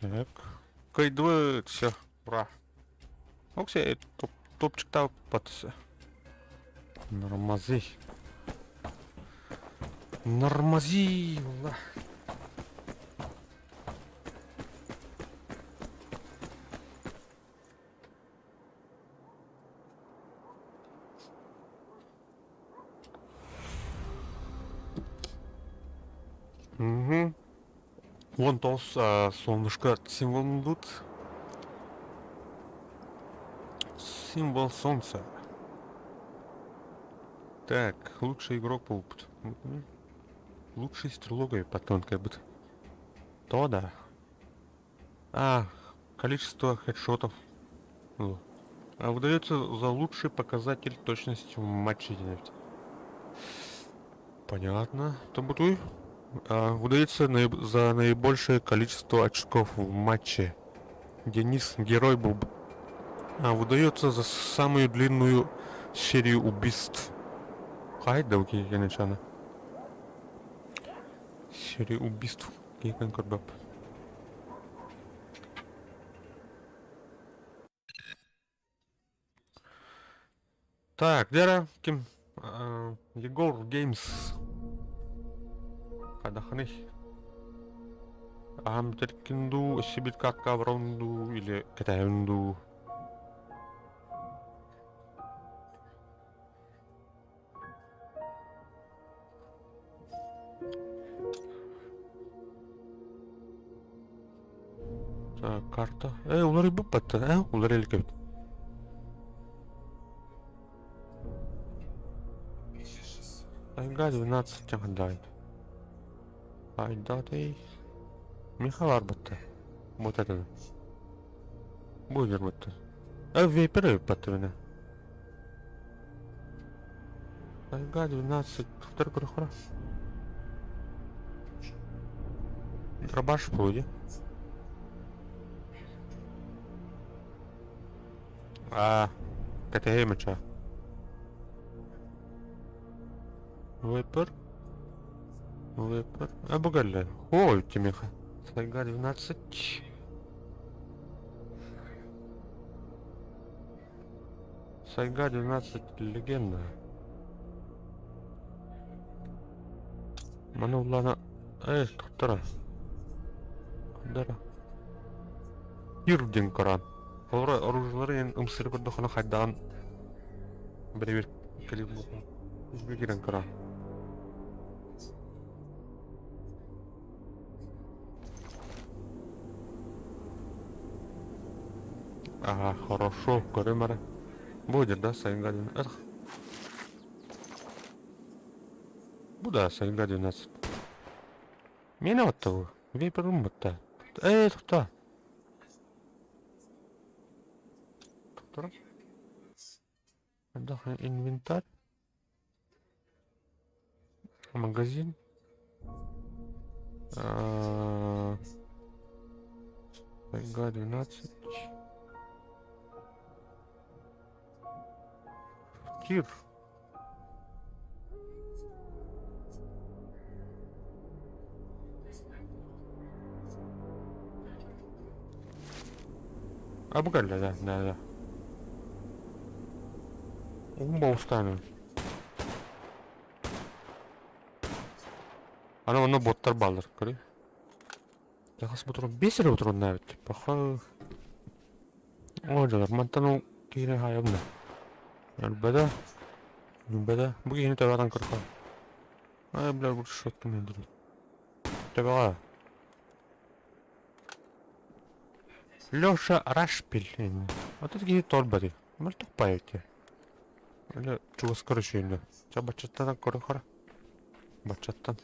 Так. Кыйдыбыт, все, ура. Оксе, топ топчиктаабыппат. Нормази. Нормази, буолла. Угу. Вон тос солнышко символ тут. Символ солнца. Так, лучший игрок по опыту. Лучший стрелок и потом как бы. То да. А, количество хедшотов. Ну. А выдается за лучший показатель точности в матче. Понятно. Табутуй. А, выдается наиб за наибольшее количество очков в матче. Денис Герой был. А, выдается за самую длинную серию убийств. Хайда Яничана. Серия убийств. Кейкен Корбап. Так, Вера, ким? Егор Геймс. Хайдаханый. Аһам бүтэркин дуу, өссө биир картка барабын дуу или кэтэһэбин дуу. Так, карта. Э, уларыйбыт батта, э, уларый илик эбит. Тайга 12 тягадай. Айдатай. Михалар батта. Вот это. Буйдер батта. Э, вейпер батта меня. Тайга 12. Второй көрөхөрө. Дробаш вроде. А, кэтэһиэмичэ. Вейпер. Вейпер. А бу кэллэ. Ой, тимиэхэ. Тайга 12. Сайга 12 легенда. Маны улаана э туттара. Дара. Кир диэн коран. Олор оружиелары эн ымсыры көрдөххүнэ хайдаҕын бэрэбир кэлин киирэн коран. Ага, хорошо, көрүм эрэ. Будет, да, Сайга 12? Эх. Бу да, Сайга 12. Миэнэ батта бу. Вейперым батта. Эй, тохтоо. Тохтор. Инвентарь. Магазин. Тайга 12. Тир. А бу кэллэ да, да, да. Уһун боҕустаан Аны онно боттар бааллар, көрүй. Хас ботурун? Биэс эрэ ботуруннаабыт. Паха. О, дьонор, мантан ол киһини хаайабын да. Өлбөтө. Өлбөтө. Бу киһини төбөтөн көрөхө. Ай, бля, бу шотка мен дуру. Төбөҕө. Леша Рашпиль. Вот это киһи торбаты. Мөлтөх паэти. Әле чугас көрүшүйүнү. Ча баччаттан көрөхөр. Баччаттан.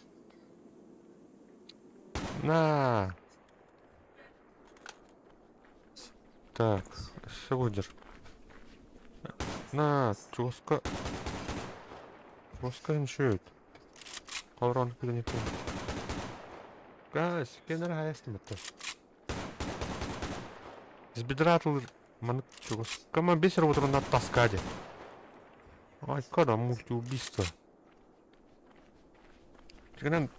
На. Так, сегодня. На, чугаска. Чугаска иншөт. Каврон куда не Газ, кенер хаястымытты. С бедра маннык чугас. Кама бесер на таскаде. Ай, когда мультиубийство. Дьиҥинэн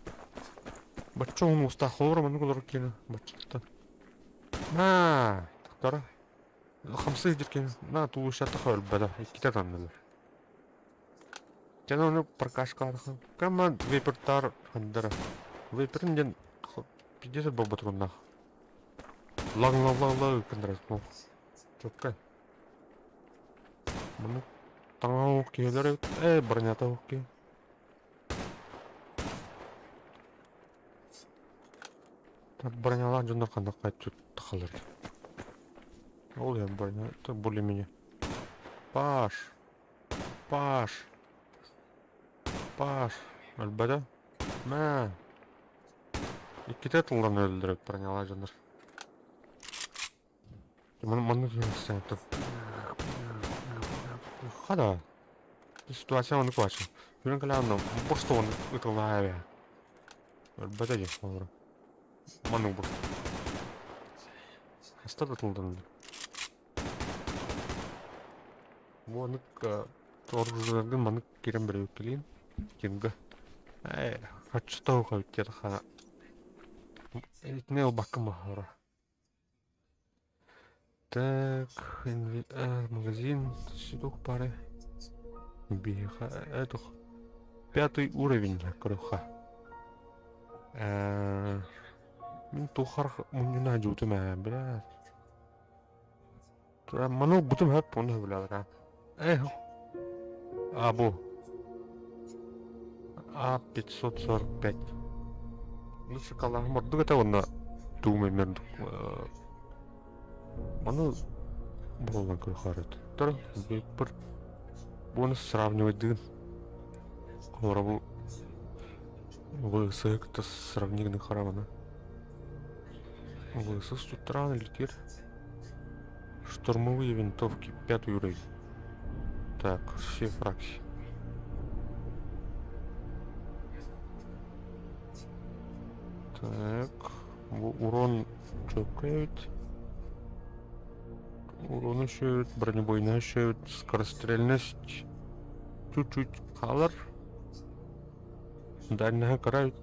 бачча уһун уустаах холобура маннык олорор киэнэ баччаттан. На, тахтара. Хамсыы сылдьар киэнэ на тулуйсаттаха өлбөтө иккитэ таннылар. Дьэ ону прокачкалаатахха кама вейпертар хандара. Вейперин диэн пиздец буолбатыгыннаах. Лаҥ-лаҥ-лаҥ-лаҥ гыннара Чоккай. Маннык таҥаһа оһох киһилэр эбит. Ээ, бронята оһох киһи. Так бронялаах дьоннор ханна хайтут тахалар. Ол я броня, это более-менее. Паш! Паш! Паш! Өлбөтө? Мэ! Иккитэ тыллан өлдүрүп бронялаах дьоннор. Маннык Хада. Ситуация оннук бааччы. Күнүн кэлээн просто он ытыллаһа эбэ. Өлбөтө дии олору. Маннык бу. Хаста да тылдан. Бу анык оружиеларгын маннык кирен бэрибиккилиин. Кимга. Ээ, хаччы тоҕу хабыттиэтэххэ. Итини ылбаккын баһара. Так, магазин седок пары. Биһиэхэ этох пятый уровень көрүөххэ. Мин тухар мунньуна дьуутум ээ, бля. Маны бутум хөп, оны бля. Эх. А бу. А 545. Лучше калаһым ордук этэ уонна туум эмиэ ордук. Маны буолан көрөхөрөт. Тор бір буны сравнивайдыгын. Олора бу ВС кытта сравнигны харамана. ВС туттаран летир. Штурмовые винтовки, пятый уровень. Так, все фракции. Так, урон чокает. Урон еще, бронебойная еще, скорострельность. Чуть-чуть колор. Дальняя карает.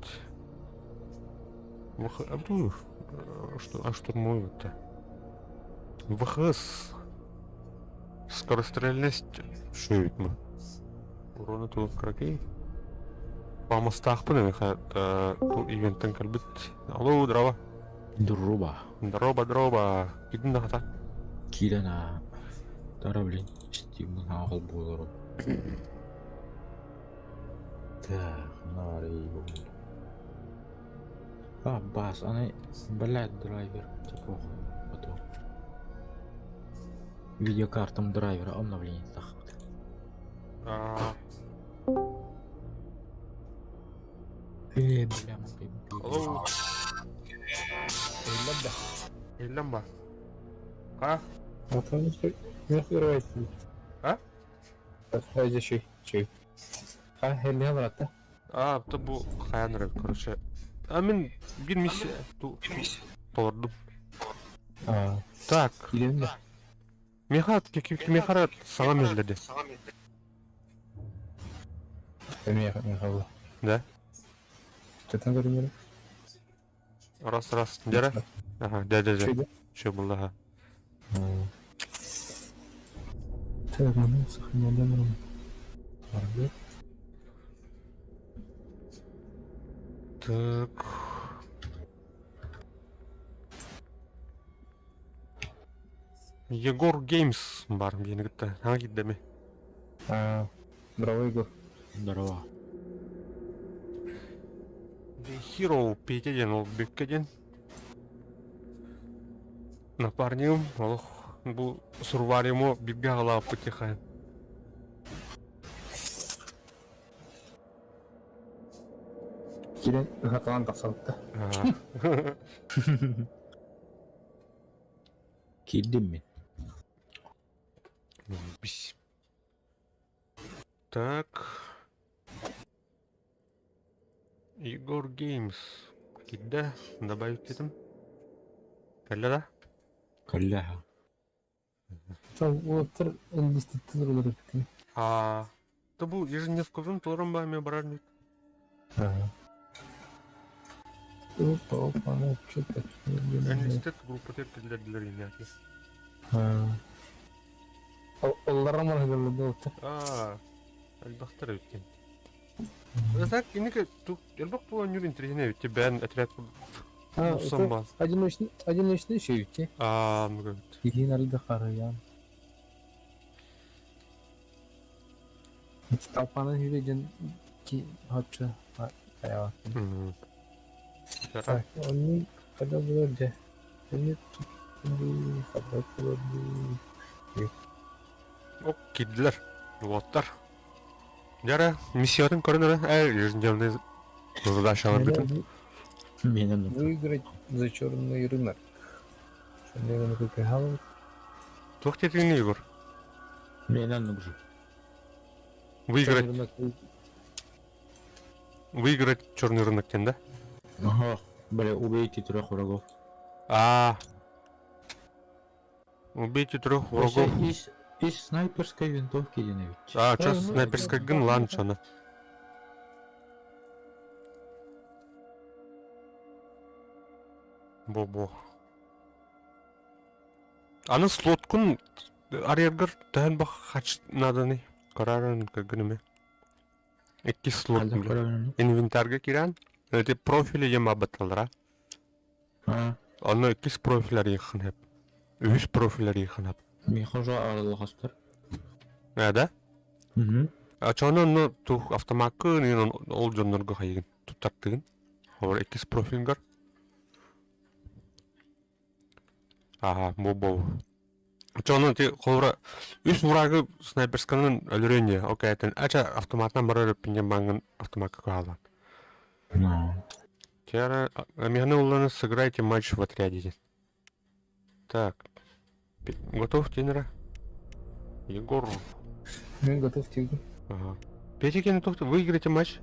Что, а штурмовый это? ВХС. Скорострельность шөйт мы. Урона туох кракей. Памастаахпын эмиэхэ бу ивенттэн кэлбит. Алло, здорово. Здорово. Здорово, здорово. Кидин да Киирэн аа. Тара блин, Steam'ын аҕал буоларым. Так, нарый А, бас, аны, блядь, драйвер. Це похуй. Потом. Видеокартам драйвера обновление тахпыт. Аа, Э, бля, мапы. Алло. Иллэн да. Иллэн ба. А? А? Чүй. А, хелле баратта. А, то бу хайан короче. А мин бир миссия ту толордум. А, Так, киирэн да. Миха, кимиэхэ саҥа мэллэди. Миэхэ миэхэ Да? Чатан көрүмөрү. Раз, раз. Дьэрэ. Ага, дьэ, дьэ, дьэ. Чүйдэ. Чө булла. Так, ну, сохраняем. Барбет. Так. Егор Геймс бар диэни кытта саҥа киирдэми. А, здорово, Егор. Здорово. The Hero Петя диэн ол бүккэ диэн. Напарнигым олох бу сурвариму биргэ аҕалааппыт тихаан. Кирен ыһаталаан тахсабытта. Киирдим мин. Бис. Так. Егор Геймс. Киирдэ. Добавить этим. Кэллэ да? Кэллэ. Уолаттар инвестициялар олорор эбиттэр. А, то бу ежедневковым толорон ба эмиэ барар ини. Опа, опа, ну что так? Enlisted группа киллэрдилэр инники. Олларым арыгылы Аа, элбэхтэр эбит Так, инники элбэх бу оонньуур интэриэһинэй эбит бэйэн отряд булсан баар. Одиночный, одиночный еще эбит. Аа, ну эбит. Киһин арыйда харыйан. Талпанын хүле дьон ки хоччу хайаҕа. Так, они когда было где? Они тут когда было Оп, киирдилэр. Уолаттар. Дьара, миссиятын көрөн эрэ, ежедневный задачаларгытын. Менен Выиграть за черный рынок. Черный рынок выиграл. Туох диэтиҥ Егор? Менен нужен. Выиграть, Черный рынок выиграть черный рынок диэн да? Ага, бля, убейте трех врагов. А, убейте трех врагов. Из, из снайперской винтовки диэн А, Ой, что ну, снайперская это- гын ланчана. Бо-бо. Аны слоткун арыйаргар төһөн бах хач нааданы карарын кыргыныме. Икки слот бile. Инвентарга киран. Эти профили ем абатталара. Онно иккис профиль арыйхын хеп. Үһүс профиль арыйхын хеп. Миэхэ уже арыллахастар. Э, да? Угу. А чону онно тух автомаккын иин ол дьоннорго хайыгын туттартыгын. Олор иккис профилгар. Ага, бу Чону ти холура үс врагы снайперсканын өлөрөн окей, ача автоматынан барар өппинген баңын автоматка каалан. Ну. Тиара, механы улланы сыграйте матч в отряде. Так. Готов, Тенера? Егор. Мен готов тигр. Ага. Петя готов, выиграете матч?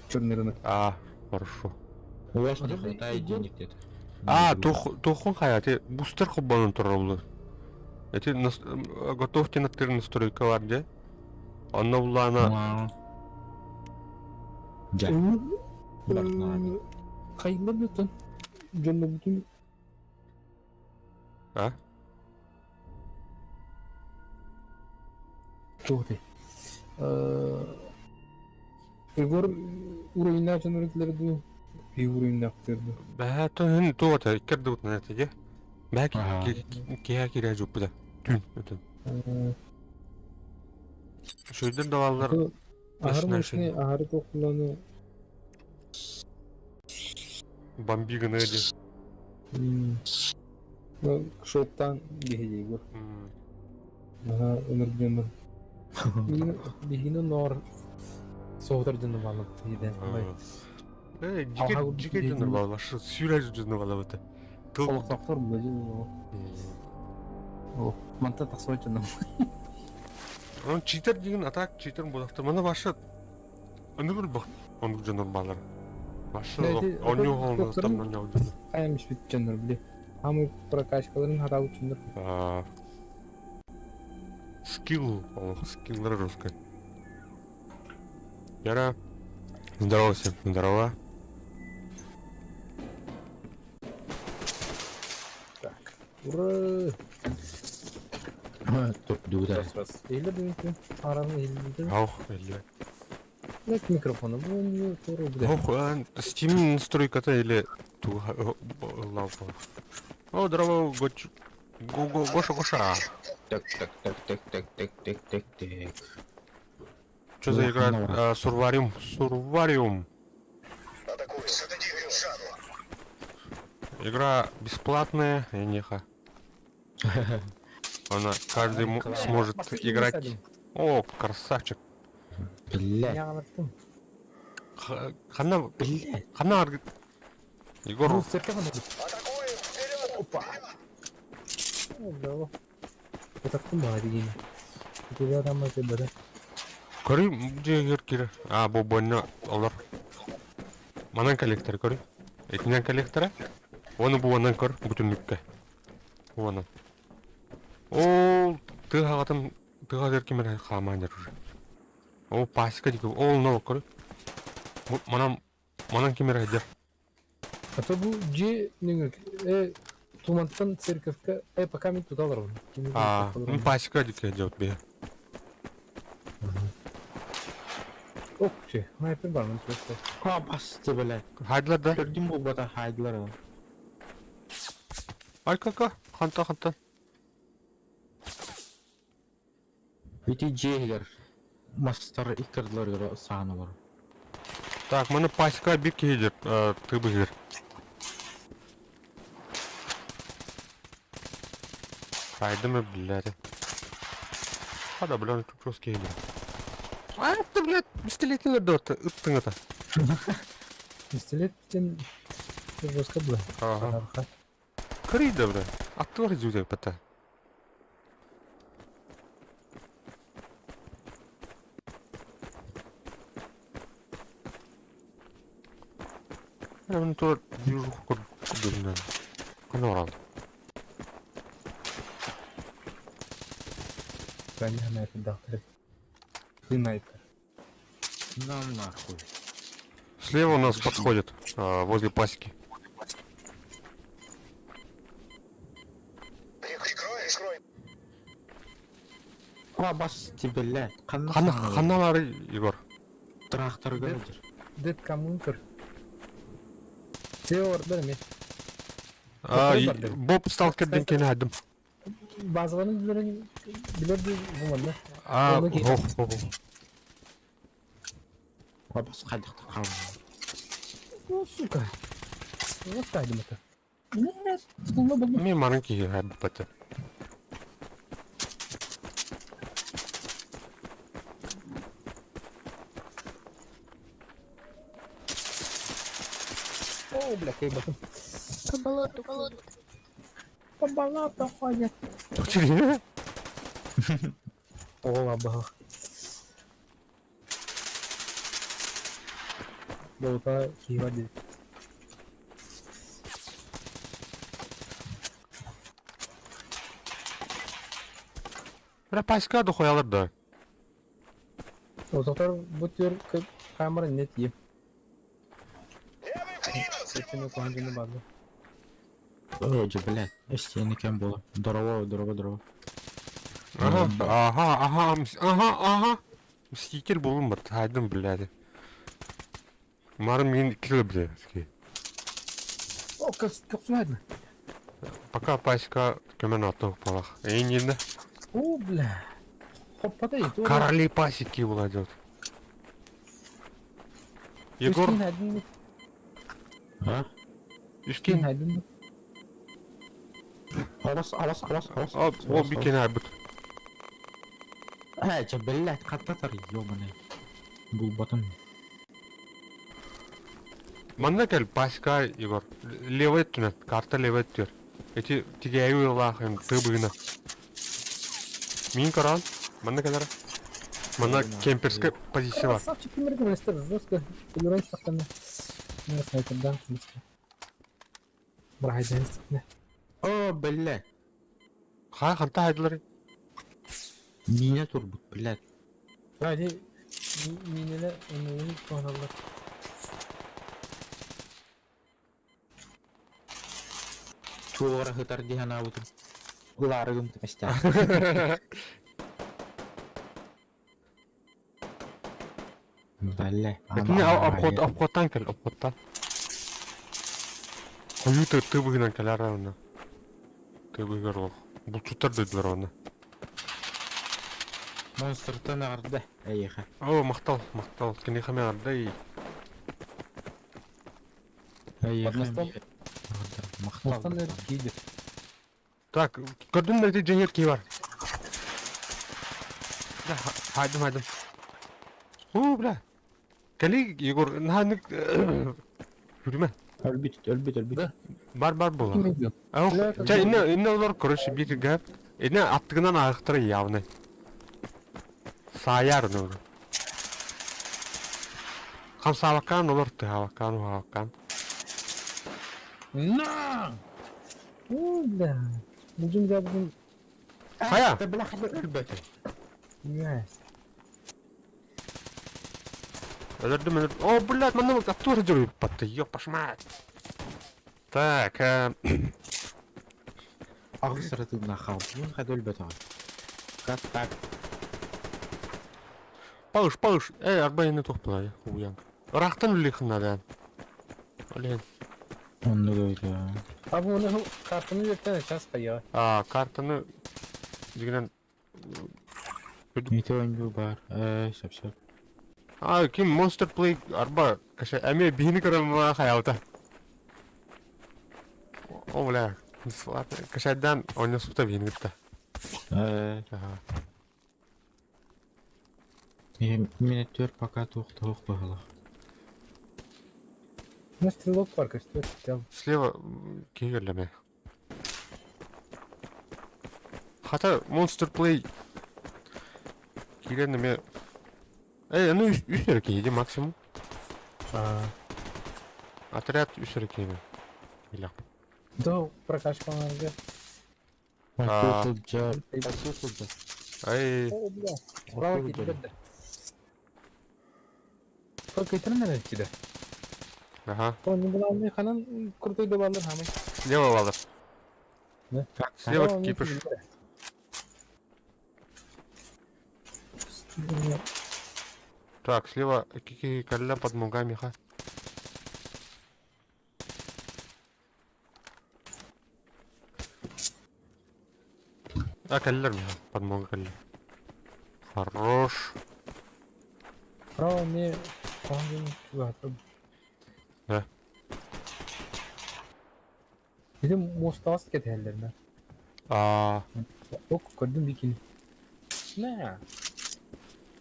Черный рынок. А, хорошо. У вас не хватает денег где-то. А, тухун хая, ты бустер хоббанын турар Эти готовьте на тыр настройкалар де. Онно буллаана Дьэ. Бартнаа. Хайылар бүтүн. Дьонно бүтүн. А? Туох дии. Егор уровеннаах дьон өрүтүлэр дуу? Биир уровеннаахтар дуу? Бэһэ түһүн туота иккэрдибитинэн этэ дии. Бэһэ киһэ киирэ дьуппута. Түн өтөн. Үчүгэйдэр да бааллар. Аһары мощный, аһары туохуланы Бомби гына дии. Ну, шоттан биһиги Егор. Наһаа ынырык дьоннор. Биһигини ноор соһутар дьону бааллар иде. Э, дьике дьике дьоннор бааллар. Сүүрэр дьоннор бааллар Тыл Олохтоохтор була О, мантан тахсыбат дьоном. Он читер деген а так читер буолахтар. Мана башы аны бах оннук дьоннор бааллар. Башы оонньуу оонньуу оонньуу Хайам испит дьоннор били. Хамы прокачкаларын хатаабыт дьоннор. Скилл, олох скиллер русской. Яра. Здорово всем, здорово. Так. Ура! Турдугутар. Иһиллэр дэмикпин. Араны иһиллибитин. Ох, или. Нет микрофона. Бу туру бля. Ох, Steam настройката или лавка. О, здорово, Гоч... Го, го, Гоша, Гоша. Так, так, так, так, так, так, так, так, так. Что за игра? Сурвариум. Сурвариум. Атакуем. Зададим шану. Игра бесплатная, и неха. Она каждый сможет играть. О, красавчик. Блядь, Я Хана, блядь. хана, Егор, Ну, церковь она. Атакуем! Вперед! Опа. О, браво. Это кумарин. У тебя там это да. Көрүй, дьиэгэр киирэр. А, бу бонно олор. Манан коллектор көрүй. Итинэн коллектора. Оны бу онан көр, бу түннүккэ. Онан. Ол тыаҕатын тыаҕа ким эрэ хаамаан дьэр уже. Ол пасека диэки ол нол көрүй. Манан манан ким эрэ дьэр. А то бу дьиэ нөҥүө э тумантан церковка э пока мин тута олоробун. А, ну пасека диэки дьэ бе. Ок, че, снайпер бар мын просто. Ха басты, блядь. Хайдылар да? Көрдүм буолбата хайдылар. Ай кака, ханта ханта. Ити дьиэгэр мастар иккардыларыгар саанылар. Так, маны пасека бир киһи дьэр, тыбыгыр. Хайдым, блядь. А да, бля, тут просто киһи дьэр. А, ты, блядь, пистолетнилер да, ыттың это. Пистолет тен жестко было. Ага. Кырыйда, бля. Аттылар жүдө бата. Я то движуху курдук. Канорал. Конечно, это доктор. Ты снайпер. Нам нахуй. Слева у нас подходит, возле пасеки. Прикрой, прикрой. Ха басты, блядь. Ханна Ханна ханналары, Егор. Тракторга дьэр. Дед коммункер. Все ордер ми. А, Который бардыр? Боб сталкерден кene айдым. Базаларын билерин билер ди буманда. А, Оны ки- ох, ох, ох. Ха бас хайдахта хаалла. Ну, сука. Вот так это. Нет, булла булла. Мен марын киһи хайбыт бата. О, бля, кайбатын. По болоту ходит. По болоту ходят. О, лаба. Болта кива ди. Бля, пасека дохуялар да. Ототор бу төр камера нет ем. Левый минус! Сетини куанжыны барды. Ой, блядь. Эстени кем было. Здорово, здорово, здорово. Ага, ага, ага, ага, ага. Мститель болум бар, хайдым, блядь. Марын мен киле, блядь. О, капсулайдны. Пока пасека көмөн аттық балах. Эй, не О, бля. Хоппатай. Короли пасеки владет. Егор, А? Үскин. Хайдын. Алас, алас, алас, алас. О, ол бикен айбыт. А, че, блядь, хаттатар, ёбаный. Булбатын. Манна кел пасека, Егор. Левый түнет, карта левый түр. Эти тигәйү лахын тыбыгына. Мин каран, манна келер. Манна кемперская позиция бар. Красавчик, кимер кеместер, жестко. Фигурант сақтаны. Мен снайпердан смысле. Брайден сақтаны. О, блядь. Ха, ханта хайдылар. Меня турбут, блядь. Ради минеле өнөйін туаналар. Туора сытар дии санаабытым. Ылаары гыммытым истээх. Бэллэ. Итини обход обходтан кэл, обходтан. Хойуу тыы быһынан кэлэр онно. Тыы быһыгар олох. Булчуттар дойдулар онно. Монстртан эҕэрдэ эйиэхэ. О, махтал, махтал. Киниэхэ эмиэ эҕэрдэ. Эйиэхэ Мастан- эмиэ эҕэрдэ. Махтал. Мастан киирдик. Так, көрдүм да ити дьиҥэр киһи бар. Да, хайдым, хайдым. Уу, бля. Кэлий, Егор, наһаа Хүрүмэ. Өлбүт, өлбүт, өлбүт. Да. Бар бар буолар. Ким өлбүт? Ах, чэ, инне, инне олор, короче, биир гэп. Инне аттыгынан ааһыктара явно. Саайар ну. Хамсаабаккаан олор, тыһаабаккаан, уһаабаккаан. На! Уу, бля. Будем я будем. Хайа! Да бля, хабы өлбөтө. Yes. Өлөрдүм, өлөрдүм. О, блядь, манна оттур дьоруйбатты, ёпаш мать. Так, Аҕыс сыратыына хаалбын хада өлбөтөҕө. Как так? Пауш, пауш. Эй, арба ини туох буолай, хуян. Ыраахтан үллэхин надо. Олен. Оннук өйдөө. А бу оны картаны үөртэн сейчас хайа. А, картаны дигинен Ити оонньуу баар. Ээ, сөп сөп. А, ким Monster Play арба каша эми биһини көрөн хаялта. О, бля. Кашайдан ойноспута биһини кытта. Ээ, Ага. Мин өттүгэр пока туох туох быһыылаах. Ну, стрелок бар көстөр. Тел. Слева киһи кэллэ Хата Monster Play киирэн эмиэ. Эй, ну үс эрэ киһи дии максимум. А. Отряд үс эрэ киһи. Билэх. Да, прокачкаларга. А. Сылдьар. Сылдьар. Ай, О, бля. Справа киирбэт. Только итирэн эрэ киирэ. Ага. То не главный ханан крутой добавлен хамай. Слева валар. Да? Слева кипиш. Так, слева кики калля под ногами, ха. А, каллер миха, подмога каллер. Хорош. Право мне по-моему, Да. Bizim мостаас кетеллер А, Ок, көрдүм бикини. На.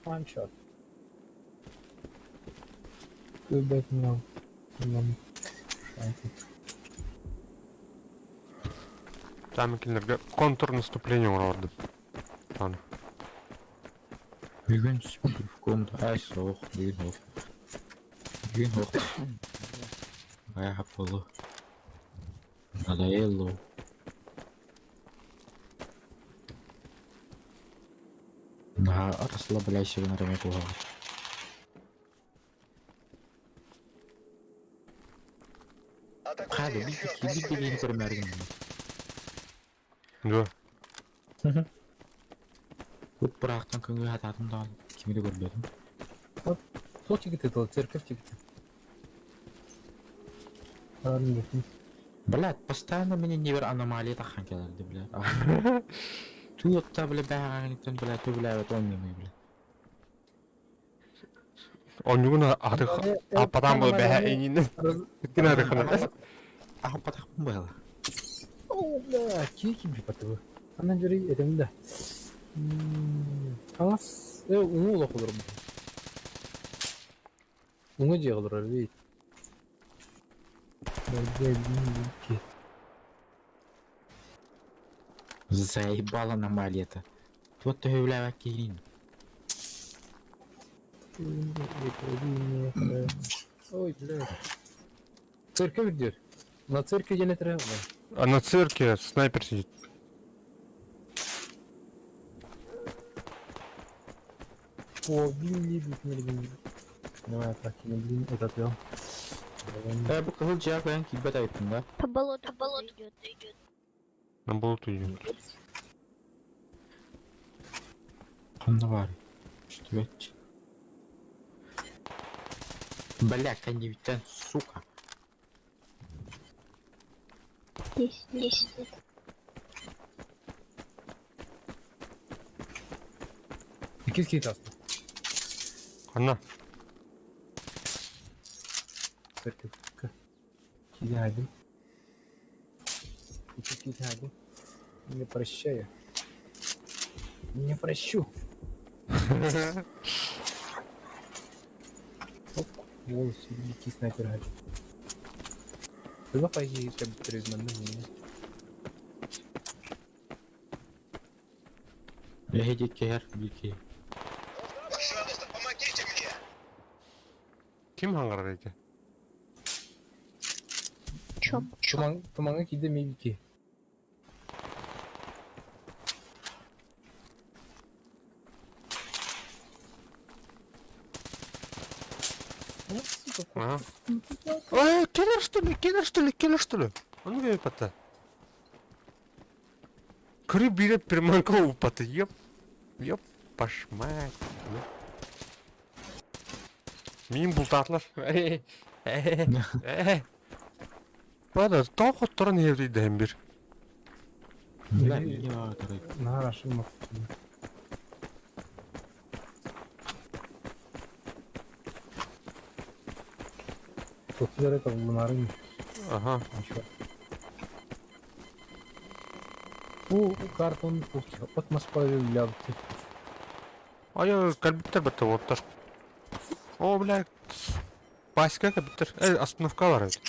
One shot. Go back now. Там кинилэргэ контрнаступление оҥордум. Аны. Бүгүн в комнату. Ай, суох, бүгүн суох. Бүгүн суох. Ай, хаппылы. Надоело. На расслабляйся на время куһаҕан. Атакуйте Хады, их, биир черт биир вас билиини побери! көрмөөргүн. Да. Ыт быраахтан көҥү хатаатым даҕаны кими да көрбөтүм. Сол чигити тыл, церковь чигити. Блядь, постоянно меня не бер аномалия тахан келерди, блядь. Туотта, бля, бэҕэҕиттэн, блядь, ту, бля, вот он не блядь. Онньугун аты аппатан был бэһэ инин. Кин арыхана. Аха патахпын быһала. О, бля, кики би патыбы. Анан жүри этем да. Аңас, уңу олох олор. Уңу же олор, бит. Заебал аномалия-то. Туот төһө билээбэт киһин. Ой, бля. Церковь идет. На церкви где не А на цирке снайпер сидит. О, блин, не блин, блин. Давай так, не блин, этот вел. Э, бу кыһыл дьиэ көйөн киирбэт эбиппин да? По болоту, по болоту идет, идет. На болоту идет. Ханна баар? Четверть. Бля, коневитен, сука. Здесь, здесь. Иккис киһи таста. Ханна? Церковка. Киһи Иккис киһи Не прощаю. Не прощу. Оп, вон икки снайпер гать. Давай пойди, я мене. Эһиги кэһэр бики. Пожалуйста, помогите мне! Ким хаҥарар ити? Чоп. Туман, тумаҥҥа киирдэ миибики. Ага. Эй, киллер что ли? Киллер что ли? Киллер что ли? А ну упата. Көрү биирэ приманка упата. Ёп. Ёп. Пошмать. Мин бултаатылар. Бада, тоҕо хотторон иһэбит бир. Бля, меня тарай. Наһаа ашыммат. Тохтулар это лунарын Ага. ничего. Бу картон от Москвы лявты. Ай, кэлбиттэр бата оттар. О, бля. Паська кэлбиттэр. Э, остановка бар эбит.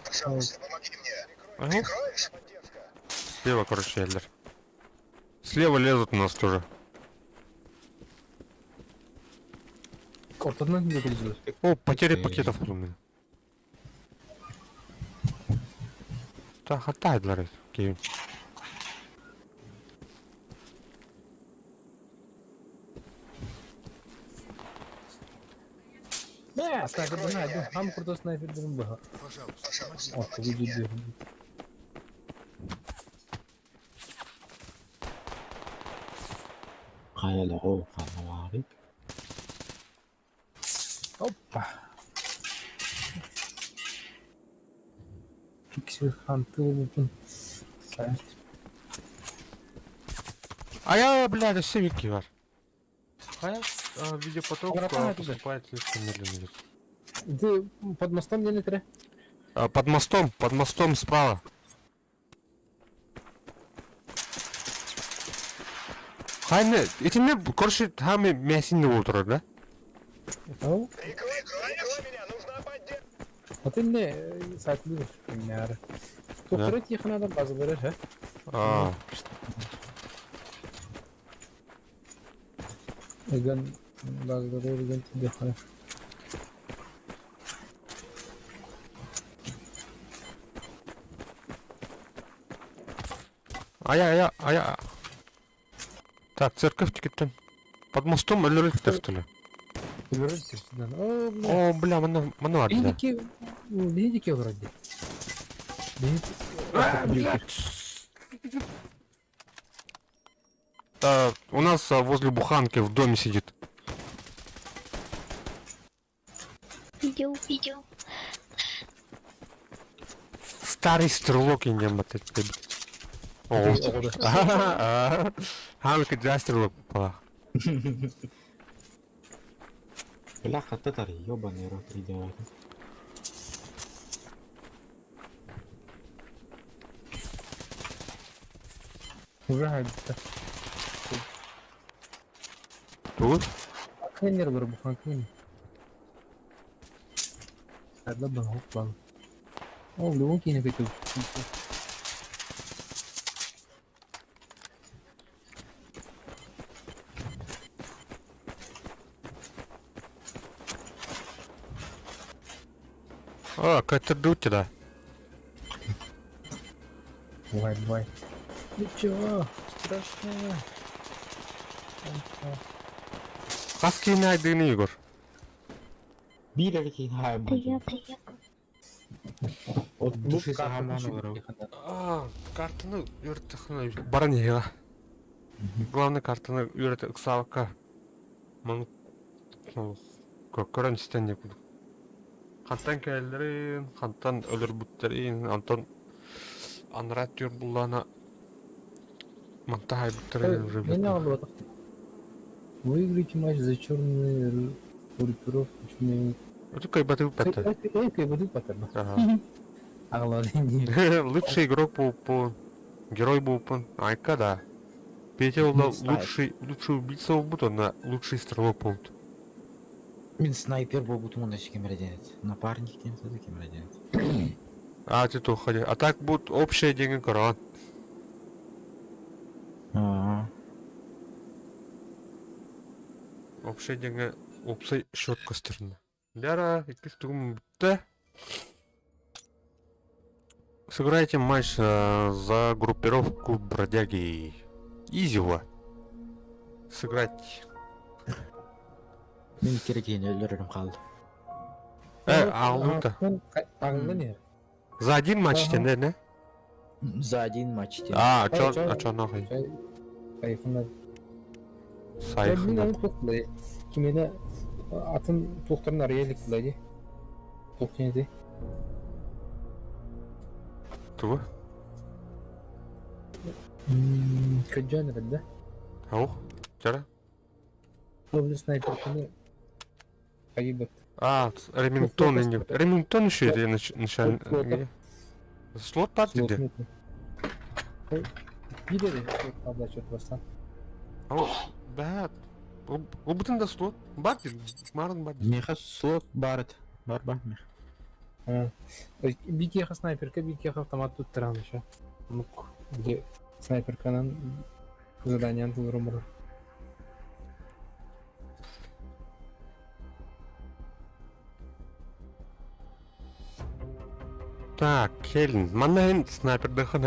Пожалуйста, помоги мне! Ага. Прикроешь? Слева, короче, Эллер. Слева лезут у нас тоже. Ортадан не кэлдилэр. О, потери Э. пакетов у меня. Так, хватает, Окей. Бә, снайпер бына, хам курда снайпер дым баха. Пожалуйста, О, помоги види, мне! Хайа о, ханна баар. Опа. Пиксель хантыл бутын. Сайт. А я, бля, это все бар. А я видеопоток Братан, это поступает слишком медленно. идет. Ты под мостом не летре? А, под мостом справа. Хайны, этими, короче, там мясин не отырар, да? Ау. Прикрой, прикрой меня, нужна поддержка! А ты не сайт любишь, пример. Тухтары тихонадан базалары, ха? А, Иган базалары, иган тихона. а я, я, а я. Так, церковь тикеттен. Под мостом өлөрөлтөр что ли? О, бля. О, бля, мана, мана бар, да. Бенедики, Бенедики вроде. А, блядь. А, у нас возле буханки в доме сидит. Видел, видел. Старый стрелок я не мотать. О, Хамка для стрелок попала. Бля, хата тарай, ёбаный рот идиот. Уже хайдта. Тут? Тренер бар буханканы. Сайдла бан хоп бан. О, в любом кине какой-то. А, какая-то дуть, да. Бывает, бывает. Ничего страшного. Хаски найдыны, Егор. Биир эрэ киһи хаайбат. Привет, привет. От души саһаман олорор. А, картаны үөртэххинэ баран иһиэҕэ. Главное картаны үөрэтэ ыксаабакка маны көрөн истэн диye курдук. Хантан кэлэллэрин, хантан өлөрбүттэрин, онтон анараа түөр буллаана манта хайбыттарын уже Я не алло. Выиграйте матч за черную группировку. Это кайбаты паттар. Кайбаты паттар. Ага. Аҕалар Лучший игрок по герой буолпун. Айка да. Петя ол лучший лучший убийца буолбут, онно лучший стрелок буолбут. Мин снайпер буолбутум уонна ким эрэ диэн Напарник диэн это ким эрэ диэн А, ты то ходи. А так будет общие деньги корон. Аа. Общие деньги, общий счет көстөрүнэ. Ляра, иккис тугум бүттэ. Сыграйте матч за группировку бродяги. Изива. Сыграть. Мин икки эрэ киһини өлөрөрүм хаалла. Э, аҕыллыбыта. Аҕыллан иһэр. За один матч Ага. тен, не? За один матч тен. А, чё, а чё нахуй? Сайхына. Сайхына. Кимene атын туохтарын арыйа илик булай Туох диэн Тугу? Көдьөөн эрэр да? Ох, чара. Ол снайперканы хайыбыт. А, Ремингтон, Ремингтон еще это начальный. Слот партии где? Видели, слот табла что-то бастан. О, да. Ол да слот. Бар марын бар. Меха слот барыт. Бар бар меха. Бикеха снайперка, бикеха автомат туттаран еще. Мук, где снайперканан заданиያን тулурумур. Так, Хелен, манна снайпер дыхын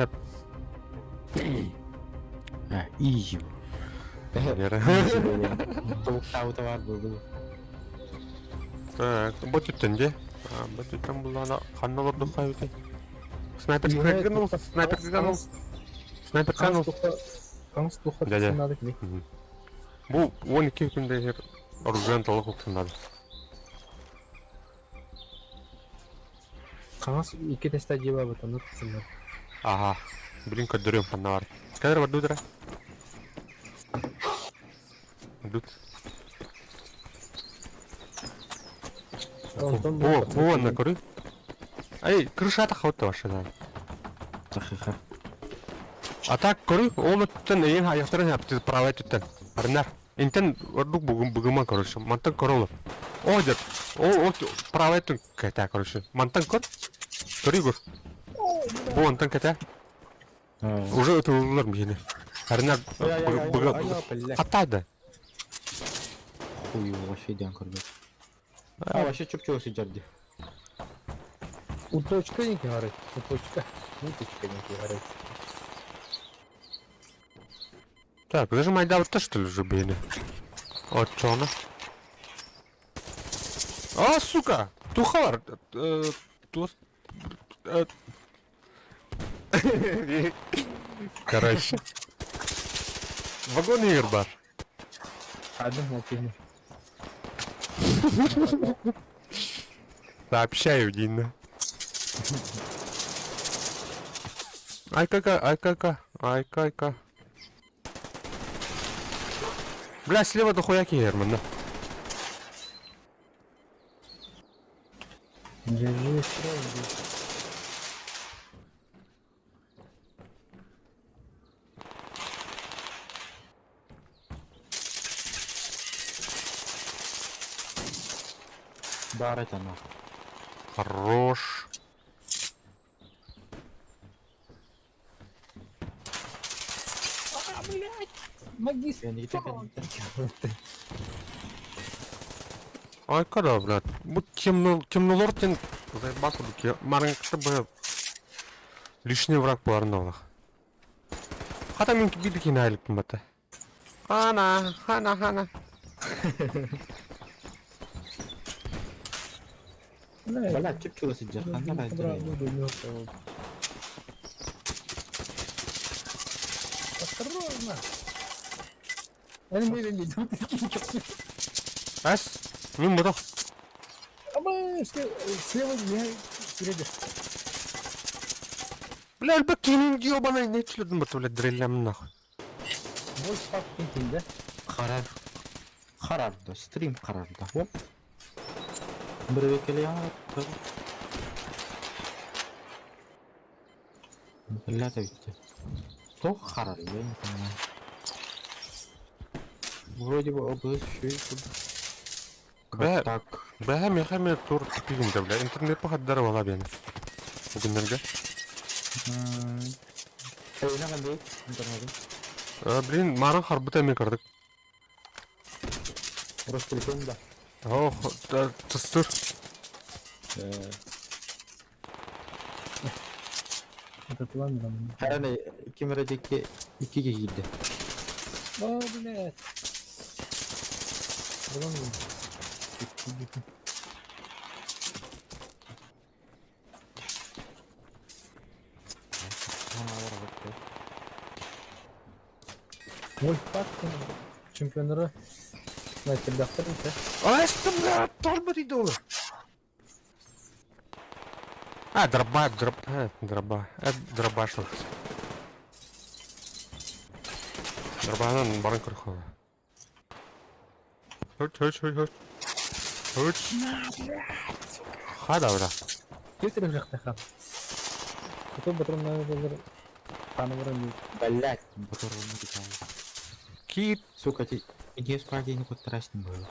А, изи. Тобуктаабыта бар буолду. Так, бу түттен де. Бу түттен буллана ханна олордук хайбыты. Снайпер кыргынул, снайпер кыргынул. Снайпер кыргынул. Қаңыз туха Дядя. надо кини. Бу 12 күндә оружиен толық уксынады. Қаңыз ике теста жеба бутаны тутсундар. Ага. Блин, көдөрөм ханна бар. Кадр бар дудра. Дут. Онтон О, о, на көрү. Ай, крыша та хавта ваша да. Тахыха. А так көрү, ол өттен эйин аяктарын япты правай түттен. Арнар. Интен ордук бугун бугума короче. Мантан көрөлөр. О, дед. О, о, правай түн кета короче. Мантан көр. Көрү көр. Бу онтан кета. Уже өтөлөр мени. Арнар буга Хаттайды. Хуй его вообще диэн көрбөт. А вообще чуп-чуп сидерди. Уточка не говорит. Уточка. Уточка не говорит. Так, зажимай да вот что ли уже бейни. Вот чё она? А, сука! Тухалар! Короче. Вагон игр бар. Один молчи. Сообщаю, Дина. Ай кака, ай кака, ай кака. Бля, слева дохуя Герман, да. Держи строй, блядь. Бар это нахуй. Хорош. Магистр. Ай, когда, блядь. Бу темно, темнолортен заебал кудуки. Марынкты бы лишний враг буарновых. Хата мен бидики найлык бата. Хана, хана, хана. Бля, Бля, чүп-чугас сылдьар, ханна баайдар Осторожно! Они были не Ас, мин бұдақ. Ама, слева меня спереди. Бля, альбек кинин ебаный не чүлөдүм бат, бля, дреллям нахуй. Больше факт да? Харар. Харарда, стрим харарда. Оп. Бір келе Бля, да битте. Тоқ харар, я не понимаю. Вроде бы ОБС еще и тут. Бә- Как так? Бәһә меха ме тур тупигим да, бля, интернет пахаддар вала бен. Бүгүннәргә. Ойна қандай интернеті? Э, Блин, марын харбыта мен кырдык. Ростелеком да. Ох, да, тыстыр. Это план там. Әне кемередеки икиге киирди. О, блядь. План. Вольф чемпионера снайпер да? Ай, что, бля, торба иду. А, дроба, дроба, а, дроба, а, дробаш. Дробанан барын көрхова. Хоч, хоч, хоч, хоч. Хоч. Хада, бля. Кетер жақтаха. Потом патрон надо Панорама. Блять, батырым кетен. Кит. Сука, ти иге спаги не куттарасың было.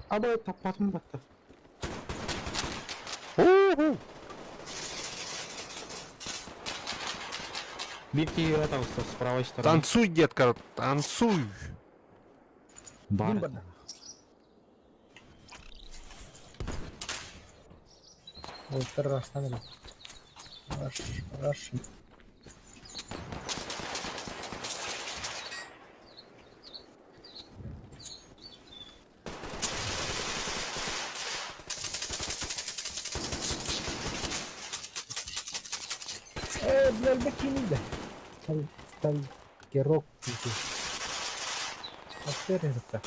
Абай таппатым батты. Уху. Бирки атауста с правой стороны. Танцуй, детка, танцуй. Бар. Бимба. Вот второй раз надо. Раш, раш. Э, бля, бакини да. Стал, стал герок. Аптер это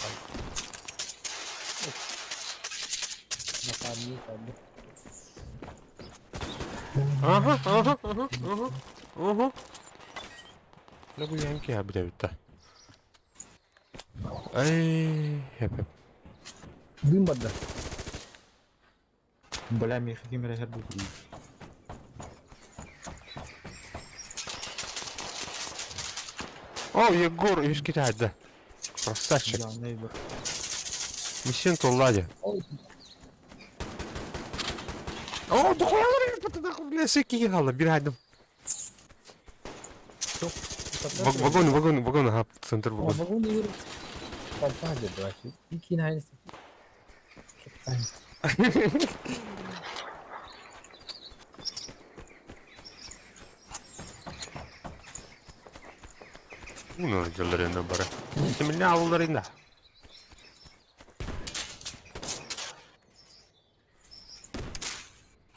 Ага, ага, ага, ага, ага. Бля, бу янки абда битта. Ай, хеп хеп. Дым бада. Бля, меха кемере хер бу. О, Егор, из Китая, да. Красавчик. Я нейбор. Миссия Ладе. О, да хуя, бля, секи гала, бирайдым. Вагон, вагон, вагон, ага, центр О, вагон. вагон не Попали, давай. Ики на Ну, дьалларында бара. Семеня алларында.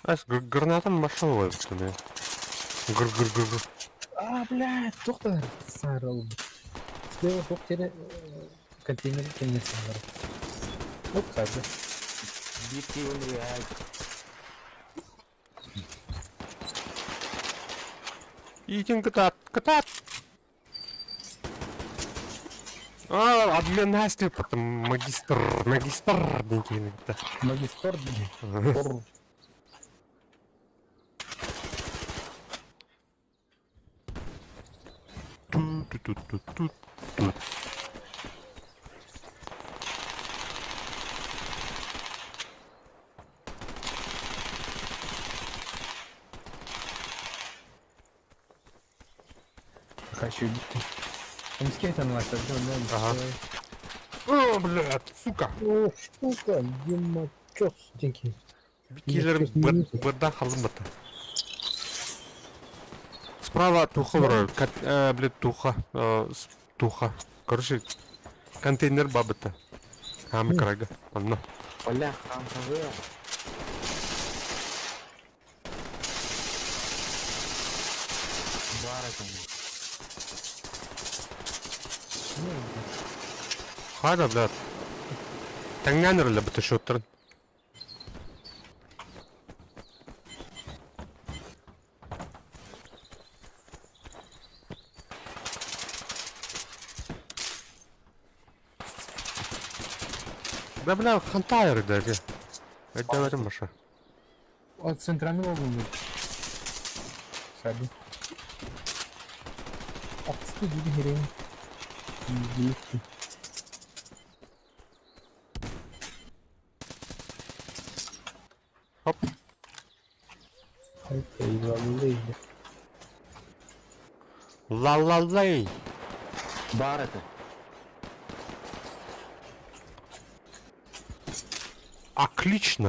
Ас, гранатом машал Гр гр гр гр. А, блядь, доктор. Сарыл. Слева доктор контейнер контейнер сарыл. Вот как бы. Бирки блядь. Итин катат, катат. А, обмен Настю, потом магистр, магистр, денькин. Магистр. Тор. Ту-ту-ту-ту-ту. Хочу убить. Он с кем-то начал, Ага. О, блядь, сука. О, сука, Димачос, деньги. Киллер бда халым бата. Справа туха вроде, блядь, туха, туха. Короче, контейнер бабыта. Ами крага. Анна. Бля, там КВ. этэ. Хада, блядь. Тэҥнээн эрэллэр быта счеттарын. Да бля, хантайр дали. Это маша. От центрального вагона. Саби. Отстыди грин. Иди. Хоп. Ла-ла-лей. Баар этэ. Отлично.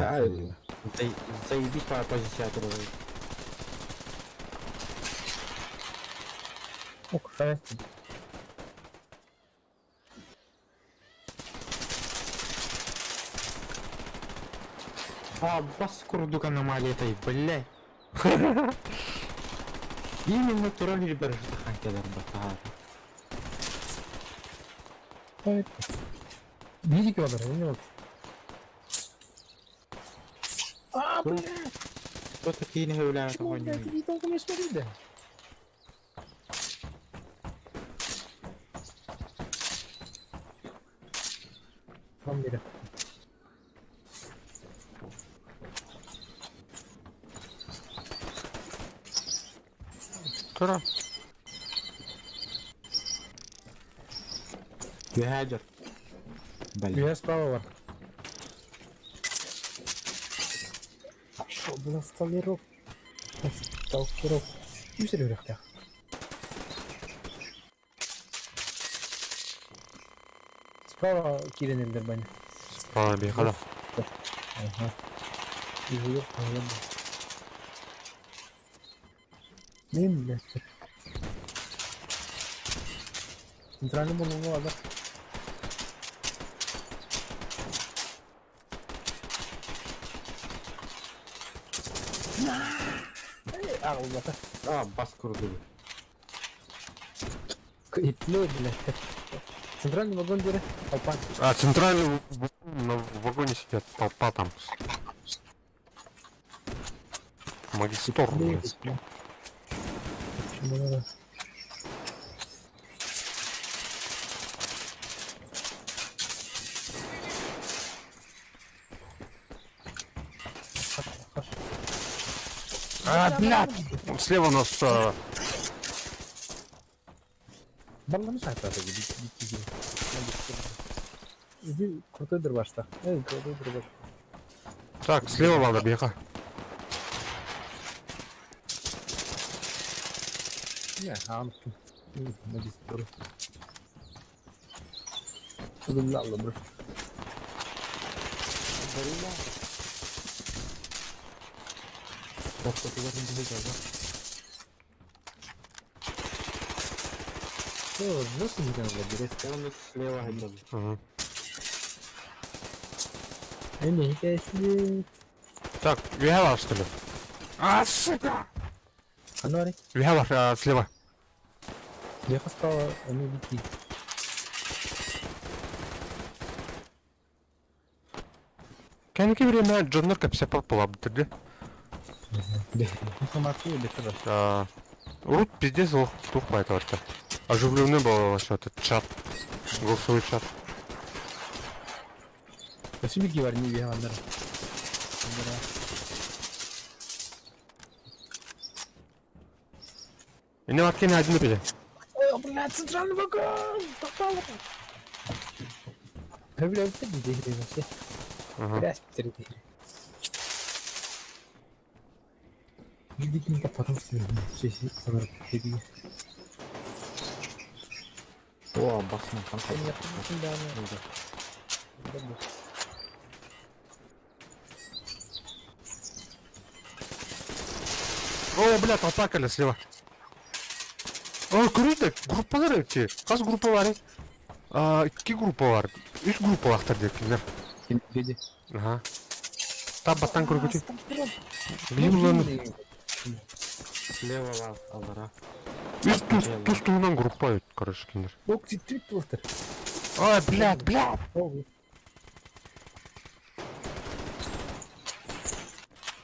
Заебись по позиция турар. Ок, хайа. А, бас курдук аномалия этой, бля. Именно турар бер жытахан келер батаар. Видите, квадрат, у него. А, бля, Кто такие не гуляют, почему, блядь, не толком не смотри, да? Вам берет. Тура. Үһээдер. Бля. Я справа бар. Шо, блин, сталкеров. Сталкеров. Үсір үріқтақ. Справа киренелдер бани. Справа бехала. Ага. Үйі қойын. Мен блядь. Центральный болуға алар. Ағылбата. А, бас курдук. Итлей, блядь. Центральный вагон бері. Толпа. А, центральный на вагоне сидят толпа там. Магистр, блядь. Почему надо? А, блядь! Слева у нас Баллам сайтады бит Иди крутой дробашта. Эй, крутой дробаш. Так, слева надо беха. Не, анки. Магистр. Удобно, бро. Что, просто не надо берет. Он слева хотел. Угу. Эй, если... Так, Вихала, что ли? А, сука! Ануари, Вихала, слева. я справа, они бити. Кэники время Джоннер капся попала бы, Информацию бетер. Да. Урут пиздец лох тух по этого Оживленный был вообще этот чат. Голосовой чат. Спасибо, Гивар, не бегал, И не воткини один пиздец. О, блядь, центральный вагон! Попало! Да, бля, вот это игры вообще. Ага. Грязь перед игры. Видите, потом О, басын хан О, бля, толпа кэллэ слева. О, круто, группалар эти. Хас группа бар. А, икки группа бар. Үс группалаахтар диэкилэр. Ага. Та баттан көргүтү. Билим улан. Слева бар, аллара. Үс тус, тус туһунан группа эбит, короче, кинилэр. Ок, титтибит туохтар. Ой, блядь, блядь!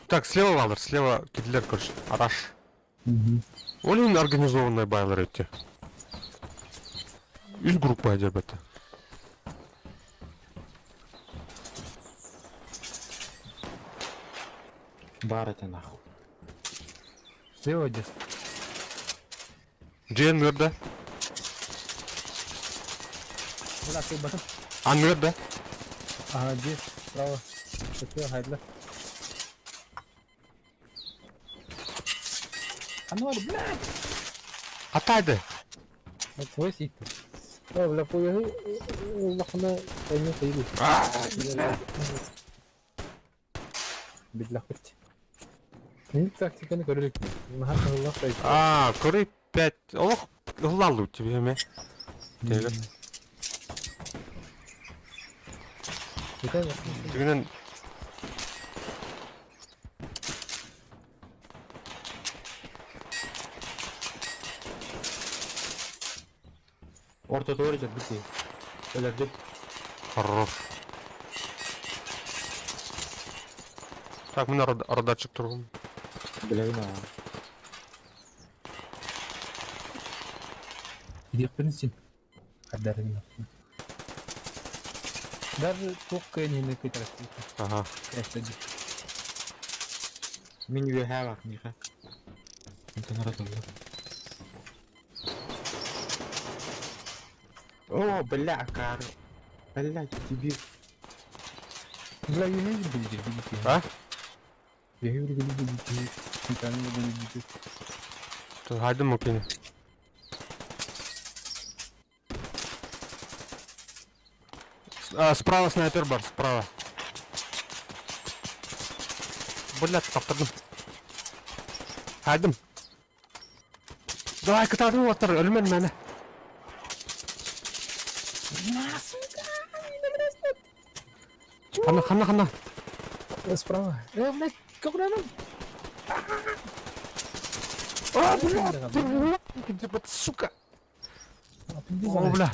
Так, слева Валер, слева кидлер, короче, араш. Олин организованная байлар эти. Үс группа ребята. Бар это нахуй. Слева где? Джейн да? Бля, ты батон. Анныр да? Ага, здесь, справа. Слева, хайдла. Анвар, блядь! Атайды. Твой сит. О, бля, поехали. Улахана, пойми, поеду. Бедлахпыт. Мин тактиканы көрөр Наһаа ыллах А, көрүй 5. Ох, ыллалу тебе ме. Тегер. Тегенен Ортотугар өлөрбүт дии. Өлөрдүм. Хорош. Так, мына родачык тургум. Билэбин аа. Диэхпин син. Хардарыгын. Даже туох кыайан кыйтарар. Ага. Мин үөһээ баар миэхэ. Онтон аратыллар. О, бля, акары. Блядь, дебил. Бля, я не буду видеть. А? Я говорю, не буду видеть. Не буду видеть. Хайдым окей. А, справа снайпер бар, справа. Блядь, таптырдым. Хайдым. Давай, кытаатын уоттар, өлүмэн мэне. Ханна, ханна, ханна. Справа. Э, блядь, как рядом? А, блядь, типа, сука. О, бля.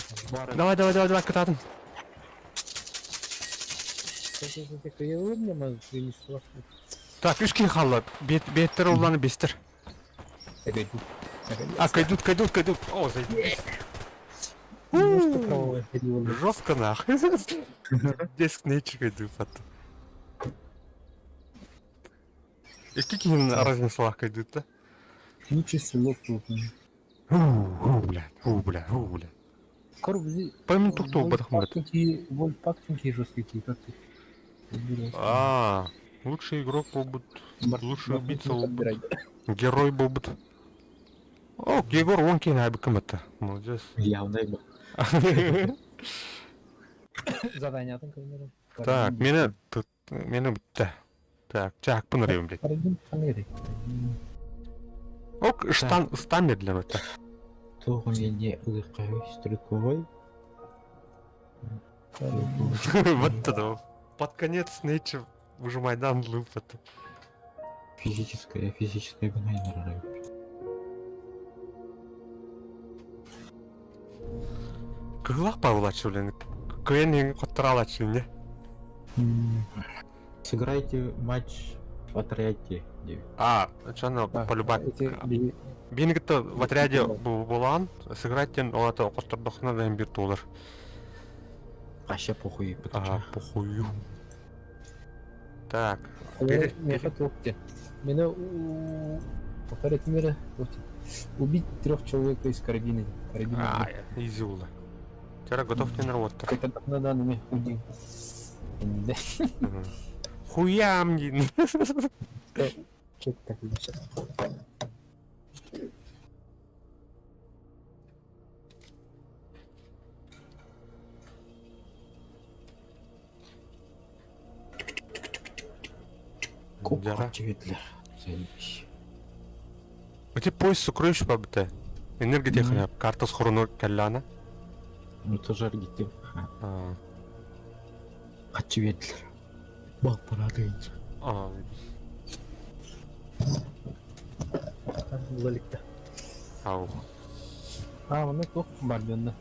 Давай, давай, давай, давай, кытаатын. Так, үс киһи хаалла. Беттер улланы бестер. А, кайдут, кайдут, кайдут. О, заебись. Жестко нахуй. Деск нечего иду потом. Икки киһини разнесла кайдут, да? Лучший стрелок был. Уу, бля, уу, бля, уу, бля. Корб, Пойми тук-тук бадахмат. Вольф Пактинки жесткие, как ты? А, лучший игрок был бы, лучший убийца был бы, герой был бы. О, Егор Вонкин айбыкым это. Молодец. Явно ибо. Задание атын кімдер? Так, мені тут, мені бітті. Так, чаакпын ырыйым, блядь. Карадин қандай Ок, штан, стан для это. Туох не ылыххай стрелковой. Вот это. Под конец нече уже Майдан луп это. Физическая, физическая бинайнер. Кыһылах павлачы, блин. Кыйын коттыралачы, не? Сыграйте матч в отряде. А, чаны полюбать. Бин гытта в отряде булан, сыграть тен олата коттордохна да бир тулар. Вообще похуй. Ага, похую. Так. Меха туохте. Меня повторять мира Убить трех человек из карабина. А, изи ула. Тера готов не нарвоттар. Это надо на меня худи. Хуям не. Че так сейчас? Дьара. Очевидно. Заебись. Эти пояс сокровищ бабыта. Энергетика, карта с хроно калляна. Ну тоже аргитив. А, Очевидно. Балтарады. а, Лоликта. Ау. А, манна туох бар дьонно?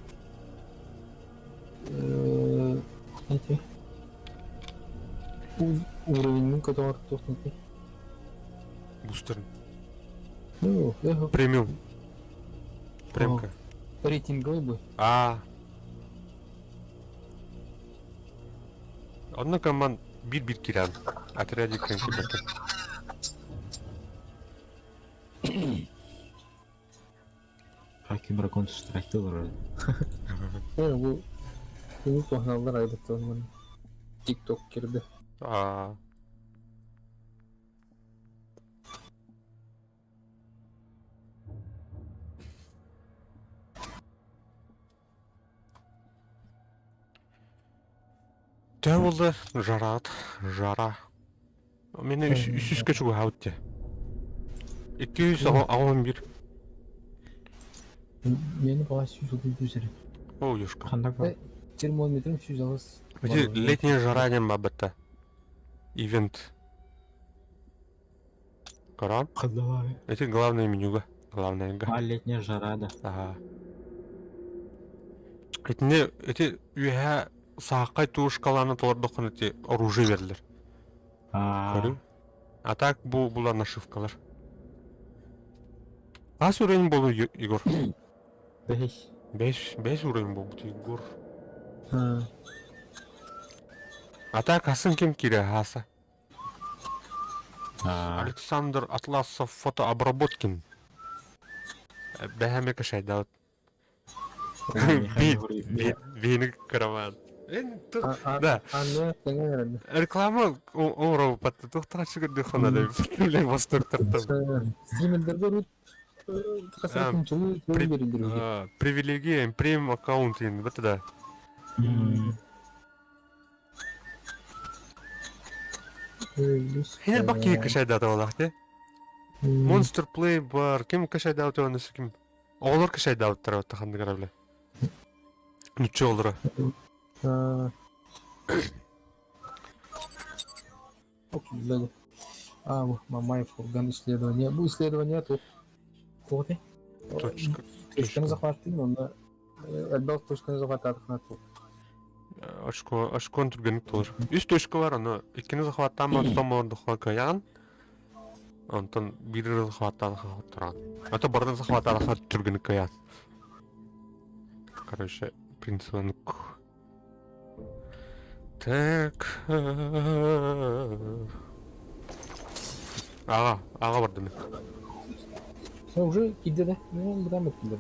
Эти. Уровеньин көтөҕөр туох эти? Бустерын. Ну, Премиум. Премка. Рейтинговый бу. А. Онно команд бир-бир киран. Отрядик кирбэккэ. Хаким Counter-Strike олорор. Э, бу бу туһаналлар айбыттан TikTok кирди. А. Төһө буолла жараат, жара. Мені үс үсүскэ чугаһаабыт дии. 281. Мени баҕа 133 эрэ. О, ёшка. Ханна бар? Термометрым 108. Ити летняя жара диэн баабытта. Ивент. Коран? Ханна Эти главное менюга. Главное га. А летняя жара да. Ага. Итини ити үөһэ сааххай туушкалааны толордоххуна ити оружие берилэр. А Көрүҥ. А так бу була нашивкалар. Хас уровень болу Егор? Бэс. Бэс, бэс уровень буолбут Егор. А, А так асын ким кире хаса? А Александр Атласов фотообработкин. Бэһэме кашайдаут. Биини караван. Да. Анна тэҥэ Реклама оҥоро патты туохтааччы көрдөххүнэ бля восторгтартан. Стримердерге рут хасатын чулуу берилдир. Привилегия, прем аккаунт вот да. Хинер бакки кашайдаата олах те. Monster Play бар, ким кашайдаут онысы ким? Оҕолор кашайдаабыттара отта ханныгара бля. Нучча олора. А, Мамаев курган исследование. Бу исследование тут. Туох Точка. Точканы захваттым, онно элбэх точканы захваттаатахына тут. Очко, очкон түргенник толор. Үс точка бар, аны иккини захваттаан оттон олордоххо кыайаҕын. Онтон биир захваттаан хоттораҕын. А то барытын захваттаан түргенник кыайаҕын. Короче, принцип оннук. Так. Аҕа, аҕа бардым. Уже киирдэ да? Мен бытаан бэттилэр.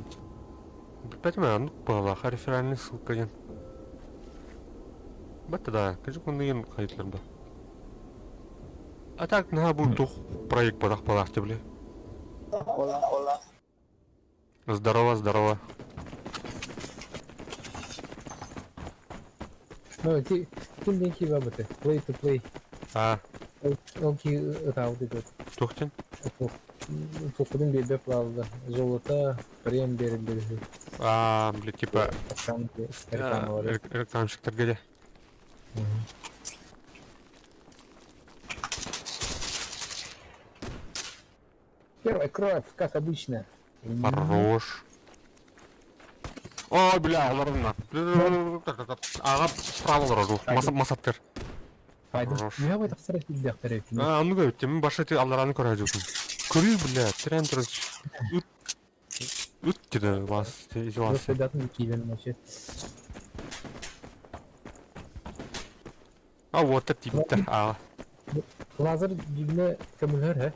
Билбэтим оннук баҕалаах реферальный ссылка диэн. Батта да, кыжык онно диэн хайытлар да. А так наһаа бу тух проект бадах балаах били. Hola, hola. Здорово, здорово. Ну, ти ким диэн киһи бабыты? Play to play. А, Ол ки ытаабыт этэ. туохтен? Тохудун биэрбэт буолла. Золото прем бериллэр үһү. А, бля, типа Рекламалары. рекламщиктарга де. Первая кровь, как обычно. Хорош. Ой, бля, олорунна. Аҕа справа олорор масаттыр. Хайдым. Я в этом сарай килдиэхтэр эбит. А, ну говорит, мен баша ти аллараны көрө жүрдүм. Көрүү, бля, трен туран. Ыт. Ыт деди бас, вас. Ребятам киирэн вообще. А вот это типтер. А, Лазер дигне көмөлөр, э?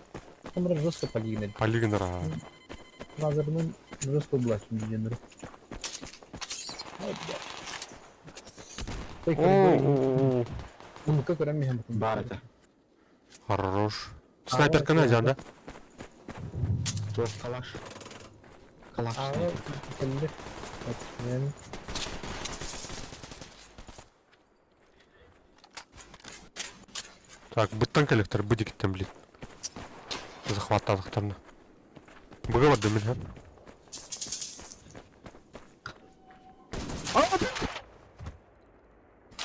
Камера жестко полигнет. полигонер. Лазерынан жестко булачын дегенер. О, Ну, как раме Бар это. Хорош. Снайперка найден, да? Туох калаш. Калаш. А, кэллэ. Так, быттан коллектор, быдикиттен, блин. Захваттадықтарны. Бұға барды мен, ха?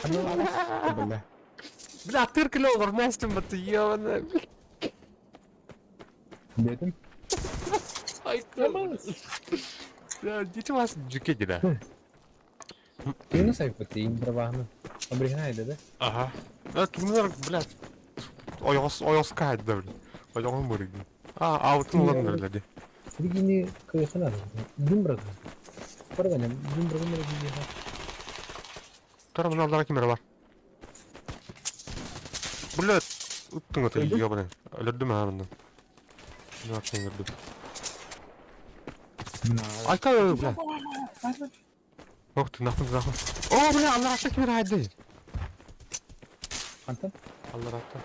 Бля. Бля, тыркілі олар, Настя, баты, ебаная. Дедим. Дичи вас дьүкэ да. Ты сайпыт, индравахны. Обригнай да? Ага. А тумнар, блядь. Ойоҕос ойоҕоско хайда, блядь. Ойоҕун мырыгын. А, аутын ылан берледи. Билигини кыйханар. Дюмбраг. Парганям, дюмбрагын мырыгын. Тара мына алдара кимер бар. Блядь, ыттың аты ебаный. Өлөрдүм ha мындан. Ne yaptın өлөрдүм. Айка, бля. Ох ты, нахуй, нахуй. О, бля, аллар атта кимер хайды. Антон? Аллар атта.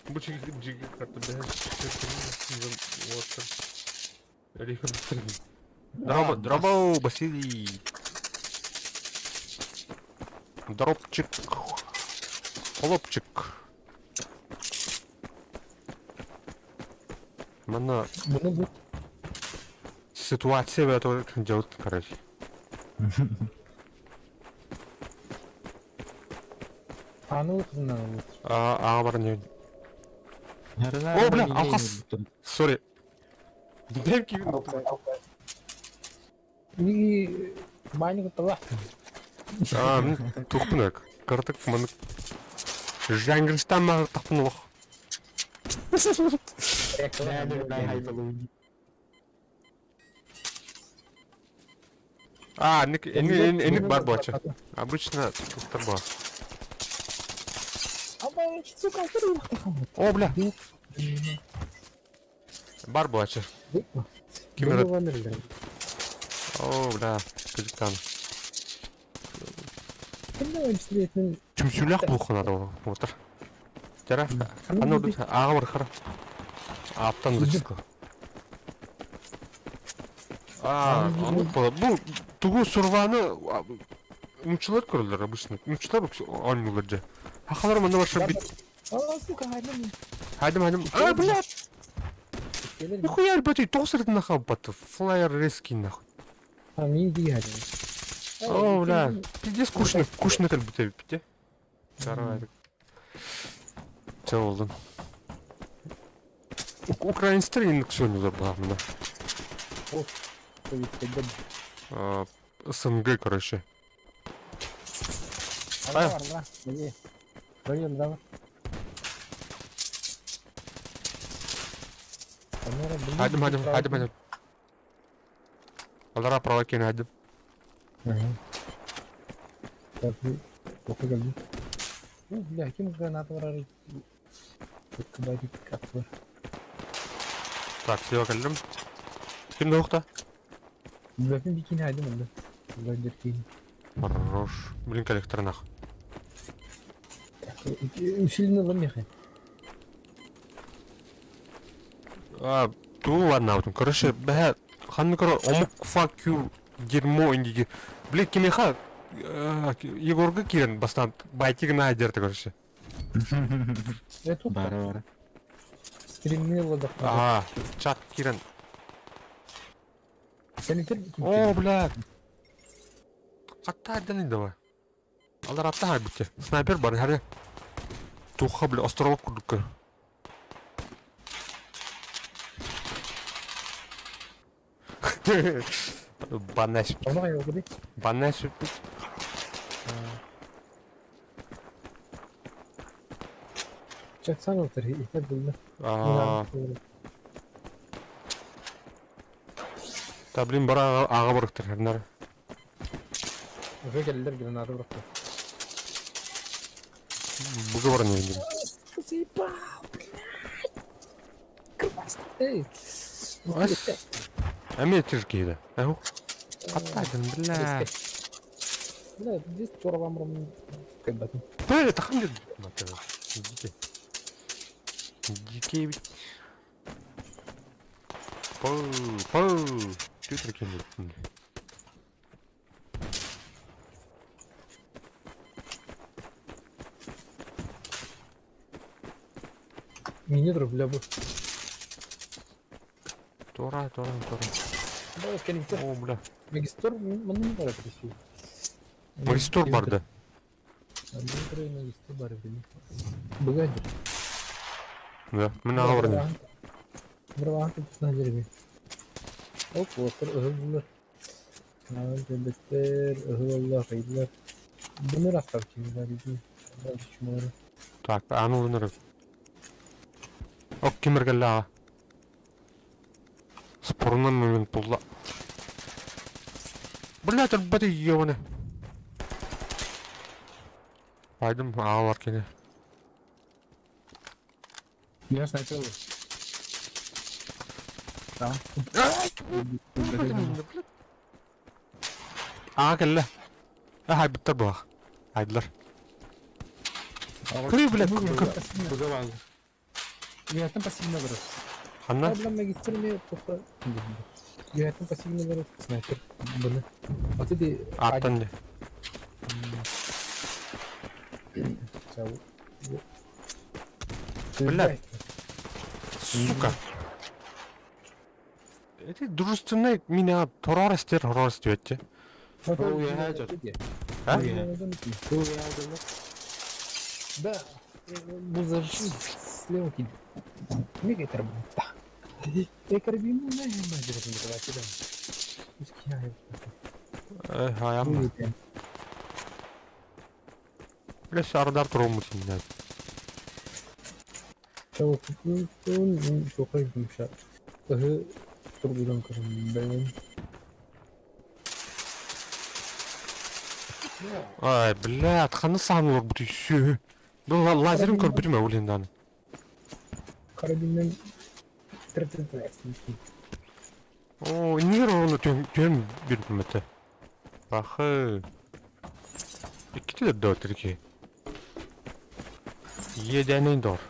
Бу чиги чиги карты бля. Дроба, дробоу, Василий. Дропчик. Хлопчик. Манна Bunu bu ситуация в этого делать, короче. аны кызынан алып. А, а, бар не. О, бля, алқас. Сори. Демки. Ни майнинг тала. А, мен тухпын кыртык маны Жаңгырстан мағы тақпын олық. А, ник, эник бар бача. Обычно тухтар бар. Аба, сука, О, бля. Бар бача. Кимер. О, бля, кыжыктан. Түмсүләк бу ханада отыр. Жара, аны ага бар хара. Аптан зачистка. А, аны бу тугу сурваны умчылар көрөлөр обычно. Умчылар ойнулар же. Хахалар мында баша бит. А, сука, хайдам. Хайдым, хайдым. А, блядь. Нихуя, ребята, тоғыз нахуй бат. Флайер резкий нахуй. А, мен иди хайдам. О, бля. Пиздец скучно, скучно как будто бите. Здорово. Че болдun? Украинецтер енді кішкене бар мына. СНГ, короче. Ара, ара, иди. Давай, Хайдым, хайдым, хайдым, хайдым. Алара права кен хайдым. Так, плохо geldi. Бля, ким граната бар? Кабади кат бар. Так, слева келдим. Ким доқта? Бля, ким бикини хайдым онда. Бля, деркин. Хорош. Блин, коллектор нах. Так, усиленно ламехай. А, ту ладно, вот, короче, бә, ханны кора, омук fuck you, дерьмо инди. Блин, кимеха, Егорга кирен бастан байтигин айдерді, короче. Это Бара бара. стримнила да. Ага, чат кирен. О, О, бля. Қатта айдан давай. Алар атта хар бітті. Снайпер бар, хәрі. Туха, бля, островок күрдік. Банаш, Оны қай оқыды? банаш. Чатсан отыр, итер білді. А, Та, блин, бара аға барықтыр, хәрнар. Уже келдер граната бұрықты. Бұғы бар не енді. Заебал, блядь. Эй. Әме тежкейді. Әу. Қатта айдан, бля. Бля, здесь чорвам кайбатын. Бля, тахам деді. Дикий. Дикий бит. Пау, пау. Түтір екен деп. Мини тұр, бля, бұл. Тора, тора, тора. Давай, скорее, О, бля. Магистр, мұны не бар присю. Магистр барды. Магистр бар, блин. Бұға Да, мен аға бар. Бырабаан тупсана дьэрби. Оп, уоттар ыһыллар. Кэлбэттэр, ыһыллар, хайдылар. Быныр ахтар кинилэр иди. Так, аны ылынырым. Ок, ким эргэллэ аҕа? Спорунан момент булла. Блядь, өлбөтө ебаны. Айдым аҕалар кини. Я снайпер. Да. Аҕа кэллэ. Хайбыттар буох. Хайдылар. Кырыы, блядь. Куда баар? Үөһэттэн пассивно барар. Ханна? Проблема магистрами плохо. Үөһэттэн пассивно барар снайпер. Бұны. А ты Аттан де. Блядь. Сука. Эти дружественные меня хоррор стер хоррор стюетте. А? Да, бузаши слева кид. Мега это Я карабину на Хаям. Бля, сардар турумут иннэ. Ай, блядь, ханна саһан олорбут үсү. Бу лазерин көрбүтүм ээ улин дааны. Карабиннен Оо, иннигэр ону түһэн биэрбитим этэ. Бахы. Иккитилэр да отыр Иэдээнин доор.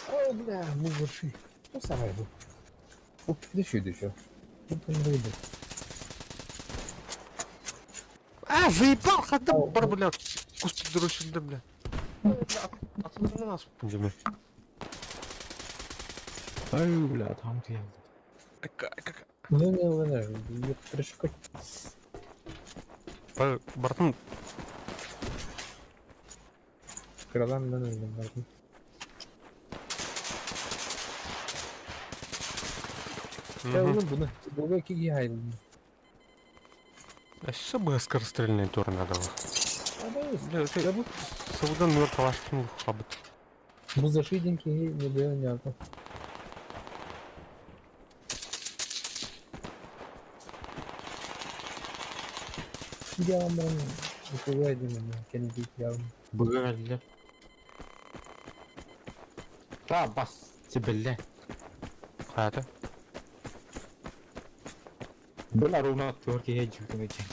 О, бля, мужичи. Ну, сарай был. Оп, еще, еще. Вот он выйдет. А, заебал, хата бар, бля. Куст дурушында, бля. Атыларынан аспыппын дeme. Ай, бля, там келді. Ну, не, не, не, Бартын Кралан мен өлдüm бардым. Я oğlum bunu. Бога киги hayırlı. Өссө быһа скорострельный турнадала. Бля, Я бу Сылдан нөр талаштым хабыт. бу зашидин ки не было не алты. Ямран, укугайдым, кенди ям. Бұға әлі. Та бас, тебілі. Хайата. Бұлар оны төрке жүгін екен.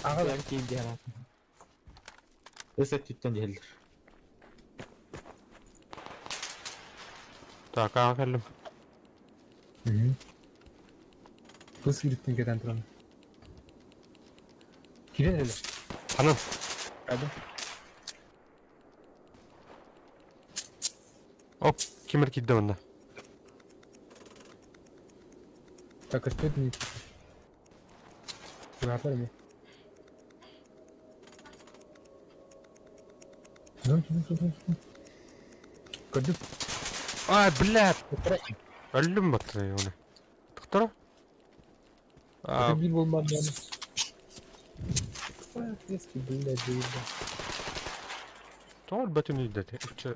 Аға Ағалар кейін де алатын. Өсет түттен делдір. Так, аға кэллим. Кыз кириттен кетен туран. Кирен эле. Анан. Кайда? Оп, кимер кидде онда. Так, а что это не? Куратор ми? Зон, зон, зон, зон. Көрдүк. Ай, блядь. Өллүм баттыры оны. Тықтыра? Это бил болмады. Ответки, блядь, заебал. Тоғыл бәтін үйді. Үчі.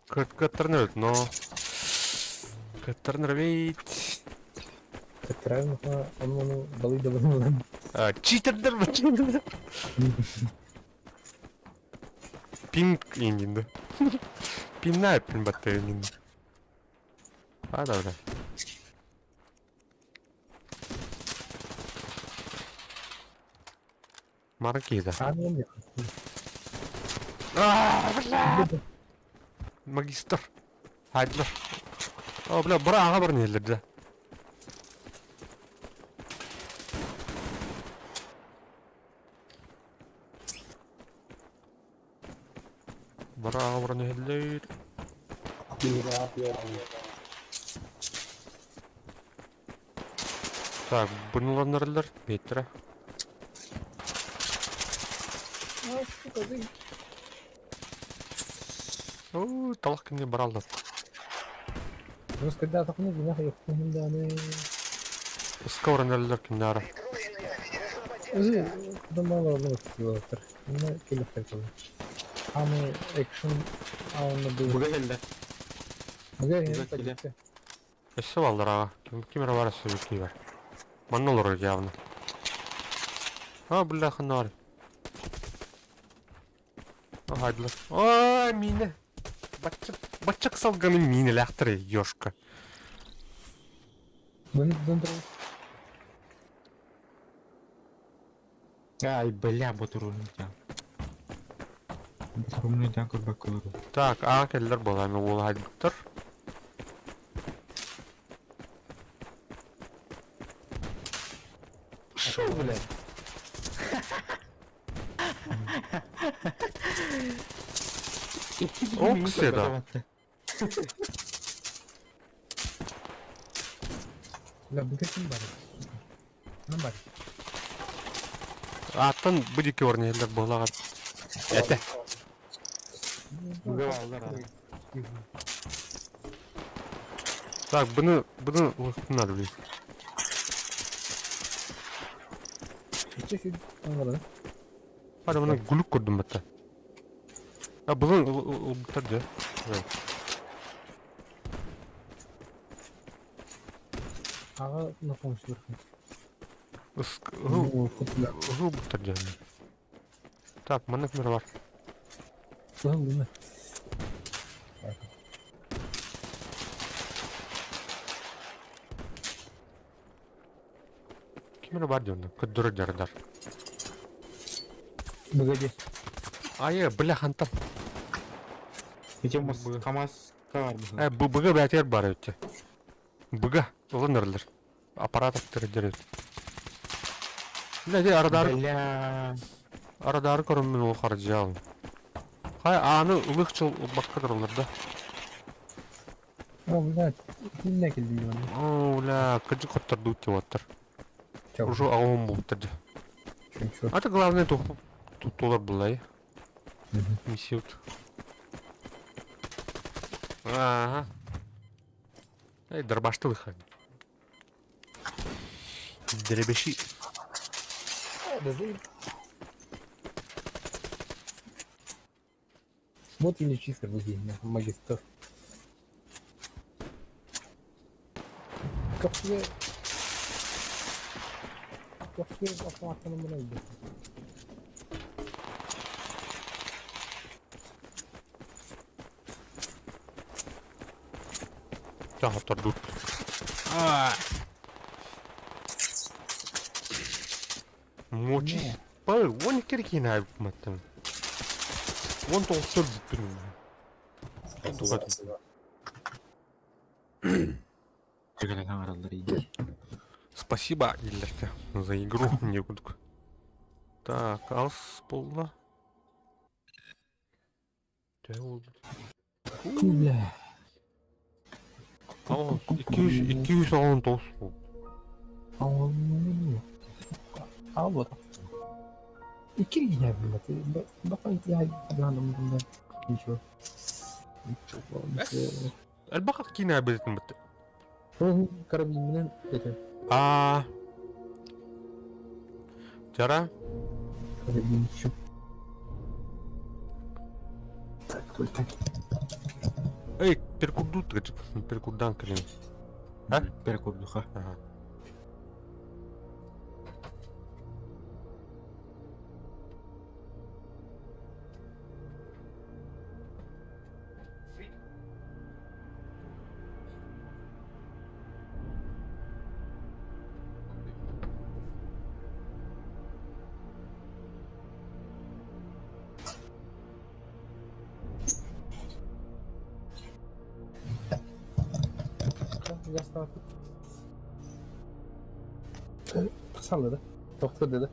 Кыттырны но... Кыттырны бейт. Так правильно, он оны балы да балы. Читердер бәтін. Пинг ингинді. Пинна пин батты ингинді. А, да, да. Маркида. А, бля! Магистр. Хайдлер. О, бля, бра, аға бар нелер, да. Бра, аға бар нелер. Так, бұныланырылар, беттірі. А, сука, ты. Оо, талах кинини бараллар. Рускайдаатахпына дьиҥэх йохтун даҕаны Ыска баран эрэллэр кимнээҕэ. Домалар Инна келихтер кэллэ. Самый экшен аунна был. Буга келді. Буга Буга келе. Өссө баллар аҕа. Ким, ким эрэ бар өссө bir бар. Манна олорор явно. А, бля, ханна бар. Хайдылар. Ой, миинэ. Баччык, баччык салганы миинэлээхтэр ёшка. Ай, бля, ботурумнутан. Ботурумнутан көрбөккө олору. Так, аа кэллэр буолаами уол хайдыттар. Шо, блядь? Окси, да. Бля, бу ким бар? Ким бар? Ааттан бу диэки баран буолаҕа. Этэ. Буга баллар. Так, бұны, бұны надо, блин. Hadi bunu guluk kurdum hatta. Ya bunu ылбыттар дьэ. Аҕа на помощь верху. Ылбыттар дьэ. Так, маннык мир бар. Луна. Ким бар диэн, көддөрө жардар. Погоди. Айы, бля, хантан. Эти КамАЗ бар. Э, быга бәтер бар өтте. Быга, ылынырлар. Аппарат дерет. Бля, де арадары Бля. арадары көрүммүн ол харжаал. Хай, аны ылык чыл баккадырлар да. О, блядь, не келдим мен. О, бля, кыжы коттор дут деп аттар. Уже агым болуптар. А это главное тут тулар булай. Миссия. Ага. Эй, дарбашты выходи. Дребеши. Вот или чисто магистр. Как тебе... Как тебе автоматом брать? Так, дут. Мочи. Пай, вон кирки на маттым. Вон толсыр бүттүн. Спасибо, Иллерке, за игру. Не буду. Так, алс болла. Бля. Ал, 200 219 бол. А вот. Икки я, блядь. Бака я да, Ничего. Ничего. Элбакат кина битин бит. Карабин менен это. А. Жара. Карабин еще. Так, только. Эй, перкурду перкурдан кэлин. А? Перекурдуха. Ага. Salladı. Doktor dedi.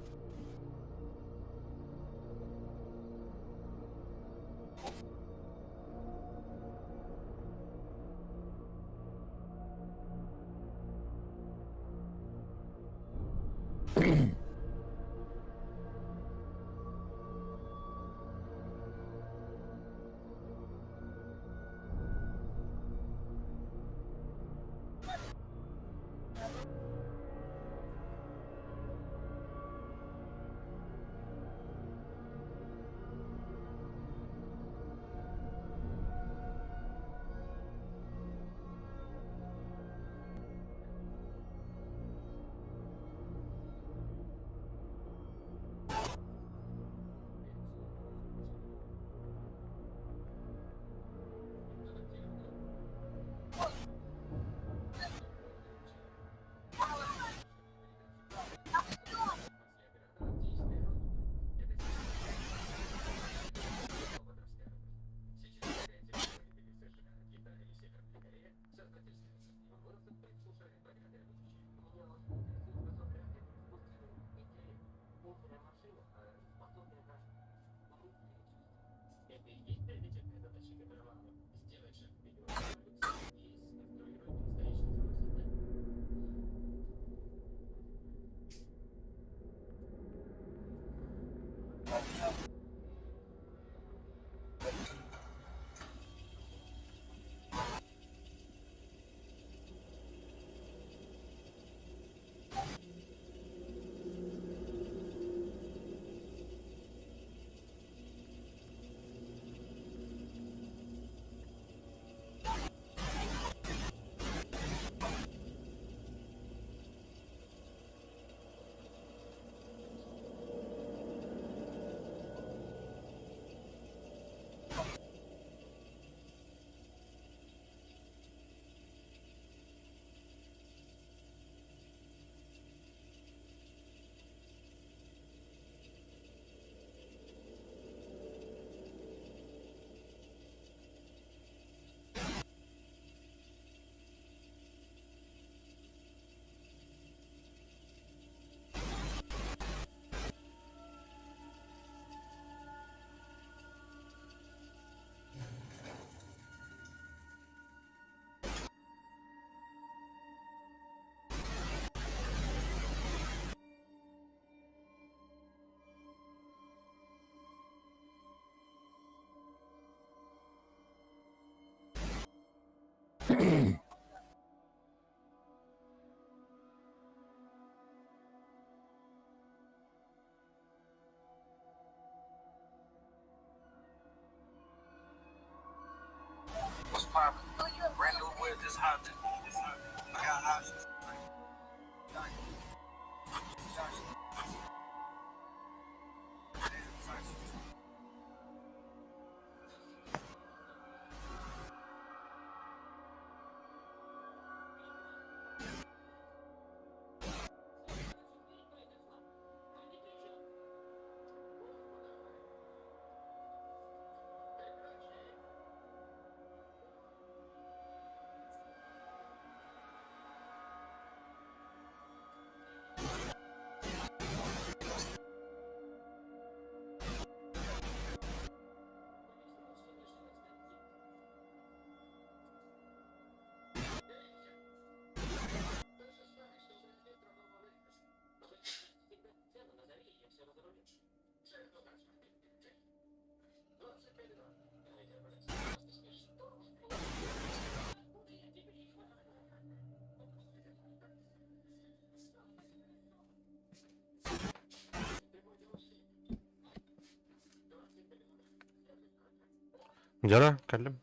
Дьара, кэллим.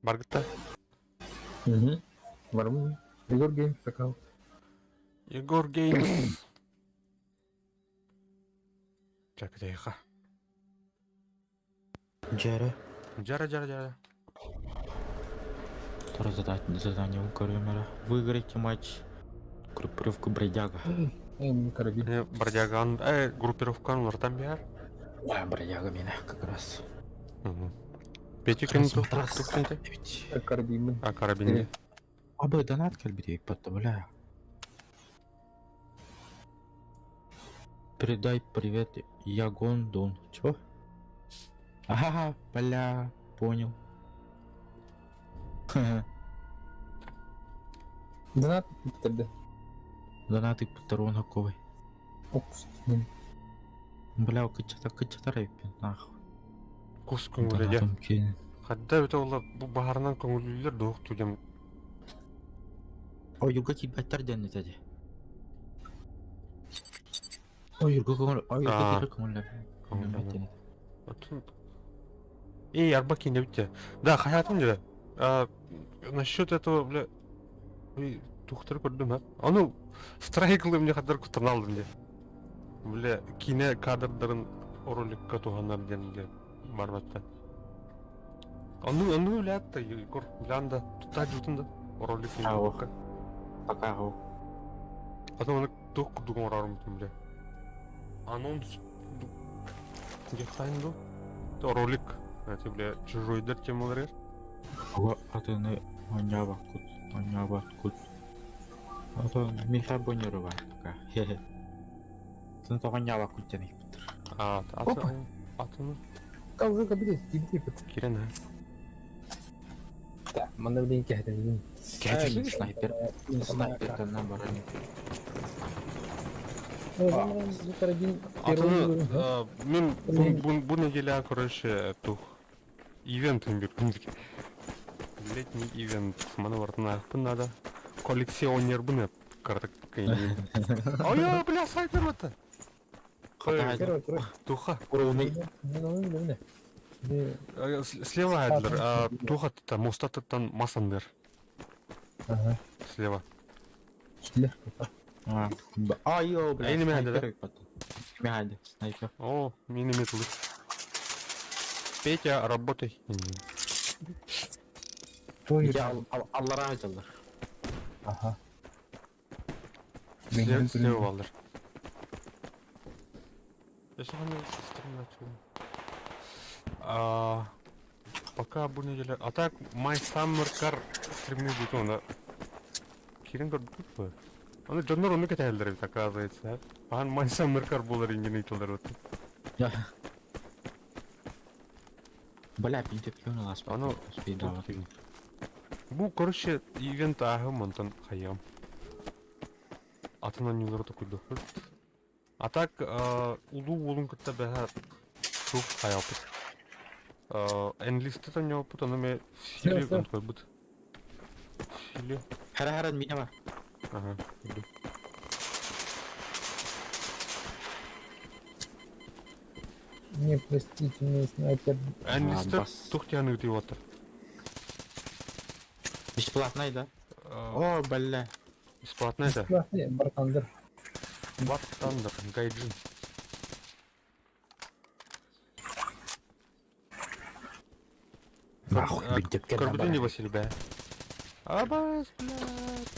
Баргытта. Угу. Барым. Егор Геймс аккаунт. Егор Геймс. Чакытайха. Дьэрэ. Дьара, дьара, дьара. Второе задание, задание у Карымера. Выиграйте матч. Группировка Бродяга. Эм, карабин. Бродяган, группировкан улартан биэр. Ой, Бродяга меня как раз. Петя ким тухтунте? Карабин. А карабин. Абы донат кэлбит эппит, бля. Передай привет Ягон Дон. Чё? Ага, бля, понял. Донат тогда. Донаты Патронаковой. Опс. Бля, кычата кычата рэппин, нахуй. Кус көҥүлэ дьэ. Донатым киин. Хадда эбитэ буолла бу баһарынан көҥүллүүллэр дуох тудем. Ойуга киирбэттэр диэн этэ дии. Ойуга көҥүл, ойуга Аа. киирэр көҥүллэр. Көҥүллэр. диэн этэ. Оттон Эй, арба киинэбит дьэ. Да, хайаатын дьэ. А, насчет этого, бля, ой, тухтары көрдүм, а? Аны страйклы мне хаддар куттаналдым дьэ. Бля, киинэ кадрдарын роликка туһанар диэн бля барбатта. Ону, ону үлээтта, Егор, блян да, тутта жутун да, ролик Ау. ютубка. Пока ау. Потом аны туох курдук оҥорорум бля. Анонс Дихайн ду? Ролик. Эти, бля, чужойдар темалар. Ого, атыны оонньообоккут, оонньообоккут. Ото Миха Бонерова пока. Хе-хе. Атын тоҕо оонньообоккут диэн ыйыппыттар. А, Опа. атын, атын Уже кабинет, типа. кирен, а? Да, манна билин кэһэтэлин. Ай, снайпер. Снайпердан баран. Карабин Атын, мен бу неделя, короче, тух ивент бир Летний ивент. Маны бартын аяқпын надо. Коллекционербын картак. Ой, бля, снайпер это. Первый, второй. Туха. Уровень. Ну, Слева Адлер, туха там моста там масандер. Ага. Слева. А, Ай, бля, Ай, снайпер ыйыппыт. Михаил, снайпер. О, минометлы. Петя, работай. Я аллара айталар. Ага. Слева, слева аллар. Я сегодня стрим А, пока бу неделя. А так, My Summer Car стримы будет он, да. Кирин көрбүт Аны дьоннор ону кэтэһэллэр эбит, оказывается. Ахан My Summer Car буолар ингин ыйталар вот. Бля, пинтеп кön алас. Аны Бу, короче, ивент ааһым онтон хайыам. Атын оонньуулары токуйдуохпут. А так, улуу уолун кытта бэһэ тух хайалпыт. Enlisted оонньооппут, ону ме сири Всё, всё. койбут. Василий. Хара-хара мина бар. Ага. Не, простите, мне снайпер. Эннистер бас. тух тяны ты вот. Бесплатный, да? О, бля. Бесплатно это? Бесплатный, Бартандер. War Thunder, Гайджин. Нахуй, битепке Карбудини Василий, бля. Абас, блядь.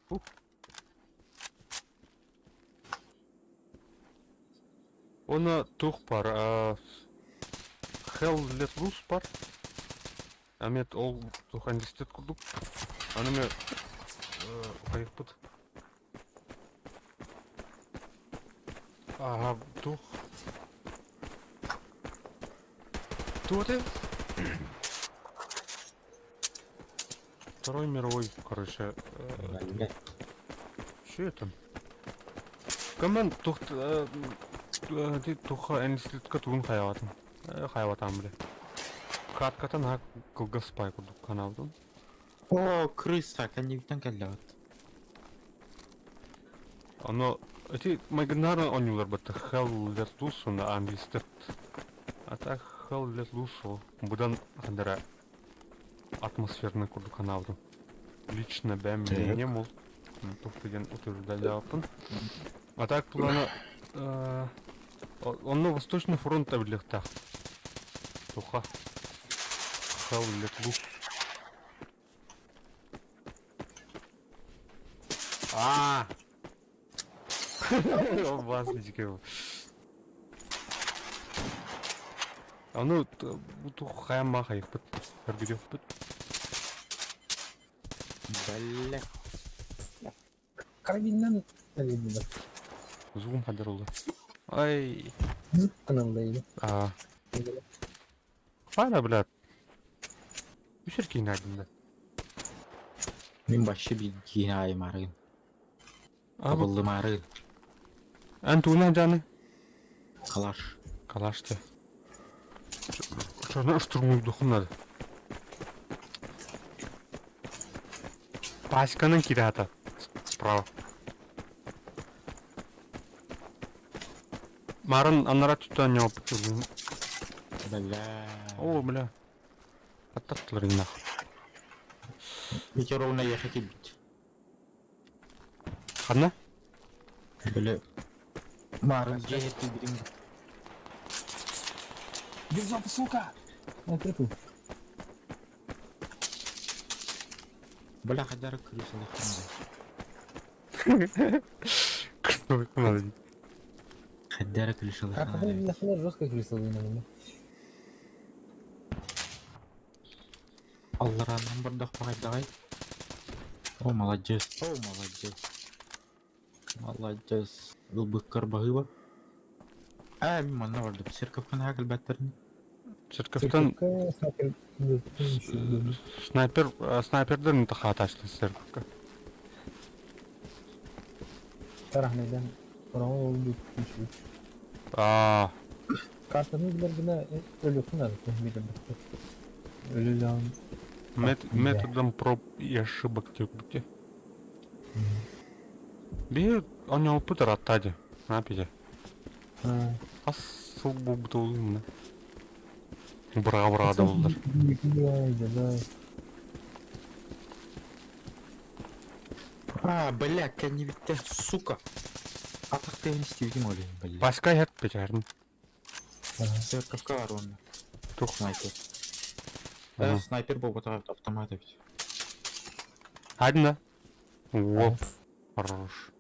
Фух. Она тух пар, а... Hell Let Loose пар. Амет ол тух андистет курдук. Аны ме... Хайыппыт. Ага, тух. Тух ты? Второй мировой, короче. Бля. Что это? Команд тух ти туха энслитка тугун хаяватын. Хаяватан биле. Каткатан хак кылгаспай курдук каналдын. О, крыса, коннектен кэллэбит. Оно эти майгынары онюлар бата Hell Let Loose на Unlisted. А так Hell Let Loose будан хандара атмосферный курдук каналдын. Лично бэм Так. мнение мол. Тух деген утверждали А так плана онно Восточный фронт таблихтах. Туха. Hell Let Loose. А! Вас Аны тух хайма хайыппыт. Көргүдүөхпүт. Бля. Карабиннан да. Зугум хадыр oldu. Ай. Каналдайды. А. Файна, блядь. Үсер кейин айдында. Мин башы бир киин аймарыгын. А, бу- Табылдымарыгын. Эн туна жаны. Калаш. Калашты. Чорна штурмуй духуннады. Паськаның кирата. Справа. Марын анара түттен не Бля. О, бля. Аттаттылар нах. Метеоровна ехать бит. Ханна? Бля. Марын жехет бирин. Иди в жопу, сука! На крыту. Бля, хадара крыса Что надо? Хадара крыса А потом нахуй жестко крыса на Алларанан бардах пагайдагай. О, молодец. О, молодец. Молодец. Ылбыккар багыба. А, мин манна бардым. Церковканы хакыл бәттерин. Церковтан снайпер снайперден тахаташлы церковка. Тарахнайдан. А, Картаны билер гына өлүхүн ады билер. Өлүлөн. Методом проб и ошибок тюкбути. Би оñо пытар аттади. Напиде. Асыл бу бутулун. Бра бра да болдыр. А, бля, конневиттен, сука. Атак не истибитим ойлойм, бля. Паска хет печерин. Церковка бар онда. Тух. Снайпер. Ага. Снайпер болуп атат автомат бит. Одна. Оп. Хорош.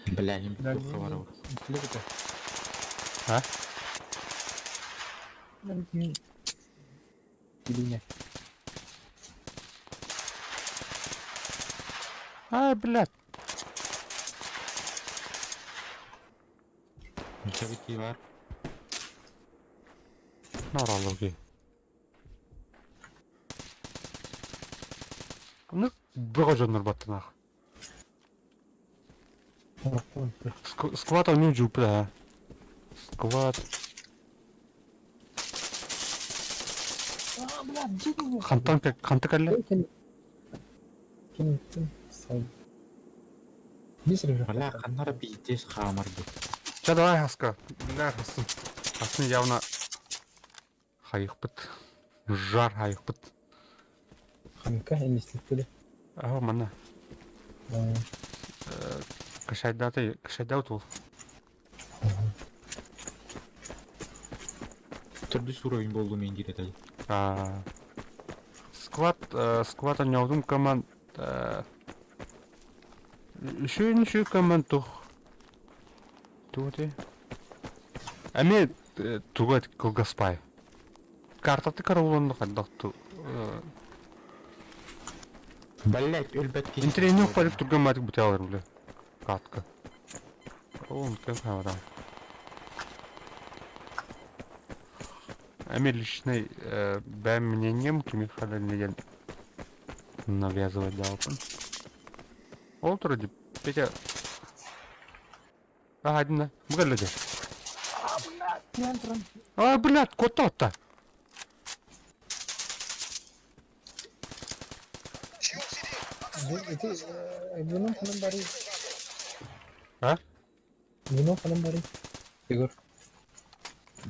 Бля, им плохо бар. А? Или нет? А, блядь. Чабити бар. Норалоги. Ну, бөҕө дьоннор баттынах. Склад у него жупа. Склад. А, бля, где ты? Хантан ханта кэллэ? Ким? Ким? Ким? Сай. Бисер Бля, ханнара пиздец хаамар бу. Чэ давай хаска. Бля хасын. Хасын явно хайыхпыт. Жар хайыхпыт. Ханка инниститтили. Аа манна. Кашайдаты, кашайдау тул. Төрдүс уровень болду мен диир этэ. Аа Склад, склад анньоотум команд үсүн команд тух тугу этэй эмиэ тугу кылгаспай картаты карауланна хайдах ту Блять, өлбөт киһи. Интэриэһинэй укпадык турган маатык бутаалар бile катка. Ол кем хавара. Эми личный бэйэм мнением кими хадан навязывать даалпын. Ол тура дип Петя Аһадина бу кэллэ дьэ. А, блядь, куотта Ити вином ханан барый? А? Вином ханан барый? Егор.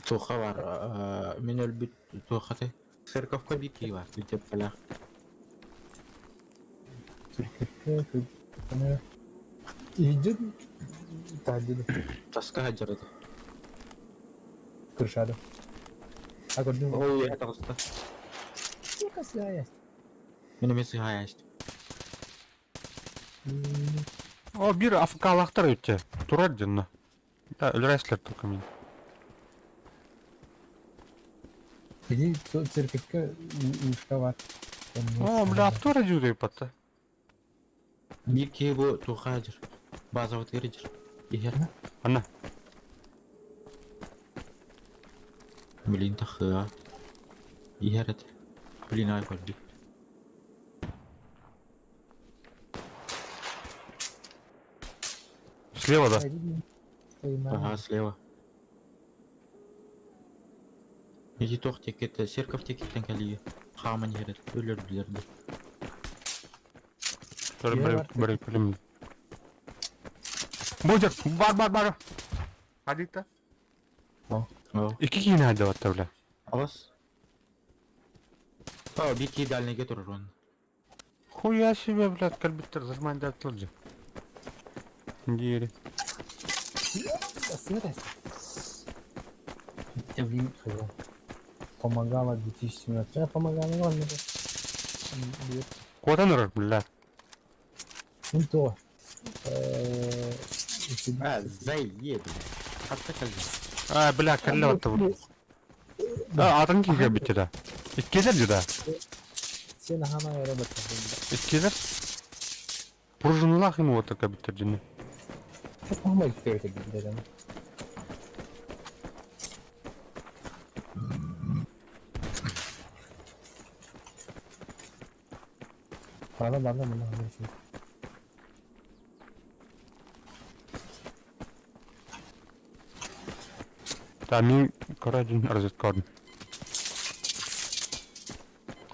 Туха бар, мен өлбүт туохаты. Церковка биир киһи бар, бүтэп Идет таһдиды. Таска хаджар этэ. Крышада. А көрдүм. Ой, это таҕыста. Сука, сляя. Мин эмиэ сыһаайа О, биир АФК-лаахтар өттө. Турар дьонно. Да, өлөрөөслөр только мин. Иди церковька ушка бар. О, бля, тура дьүрэй патта. Биир киһи бу туохха хаджар. Базабытыгар иһэр. Иһэр. Анна. Блин, тахыа. Иһэр этэ. Блин, ай көрдүк. Слева, да. Ага, слева. Ити туох тиэккэтэ, церковь тиэкиттэн кэлиэ. Хааман иһэр этэ. Өлөрдүлэр да. Бары бары күлүм. Будет, бар бар бар. Адита. О. Икки киһини хайдабатта бля. Алас. О, биир киһи дальнайга турар он. Хуя себе, блядь, кэлбиттэр зажмандаттылар дьэ. Диэри. Помогала 2017. Я помогала, ну ладно. Куотан ырар, блядь. Ну то. А, заеду. Хатта кэллэ. А, бля, кэллэ батта бу. А, атын киһи кэлбит да. Иккилэр дьэ да. Сен хана яра Иккилэр. Пружиналаах им уота кэлбиттэр дьинэ. Помогай теперь Ладно, ладно, ладно, ладно. Та мин көрө разведка көрдүм.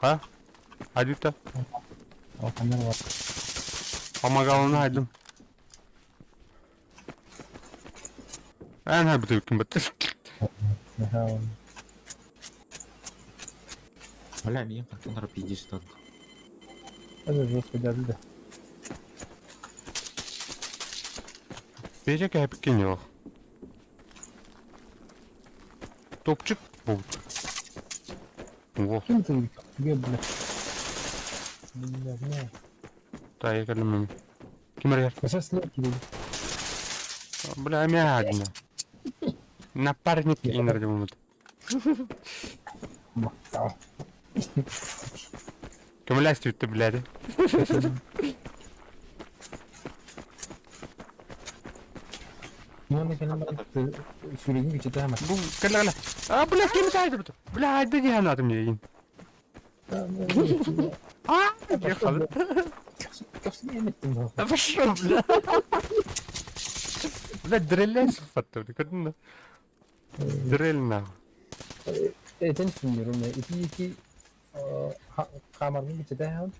А? Адита? О, камера бар. Помогаланы айдым. Эн бүтүккүн баттыр. Ага. Бля, миигин хантан ара пиздец тарда. Это жестко дядя. Петя кэпиккен yok. Топчик будет. О, Кем ты? Тебе, бля. Не знаю. та я кэллим. Ким эрэр? Сейчас нет тебе. Бля, мягно. Напарник инер дебут. Көмөлөс түттү, блядь. Ну, на сүрүгүн күчөтө хама. Бу кэллэ кэллэ. А, бля, ким тайды бу? Бля, айда диэн атым диэн. А, ехал. Пошел, бля. Бля, дреллен сыфатты, бля, көрдүң да? Дрель нахуй. Этен сүннөрүм ити ити Хаамаргын бичэтэ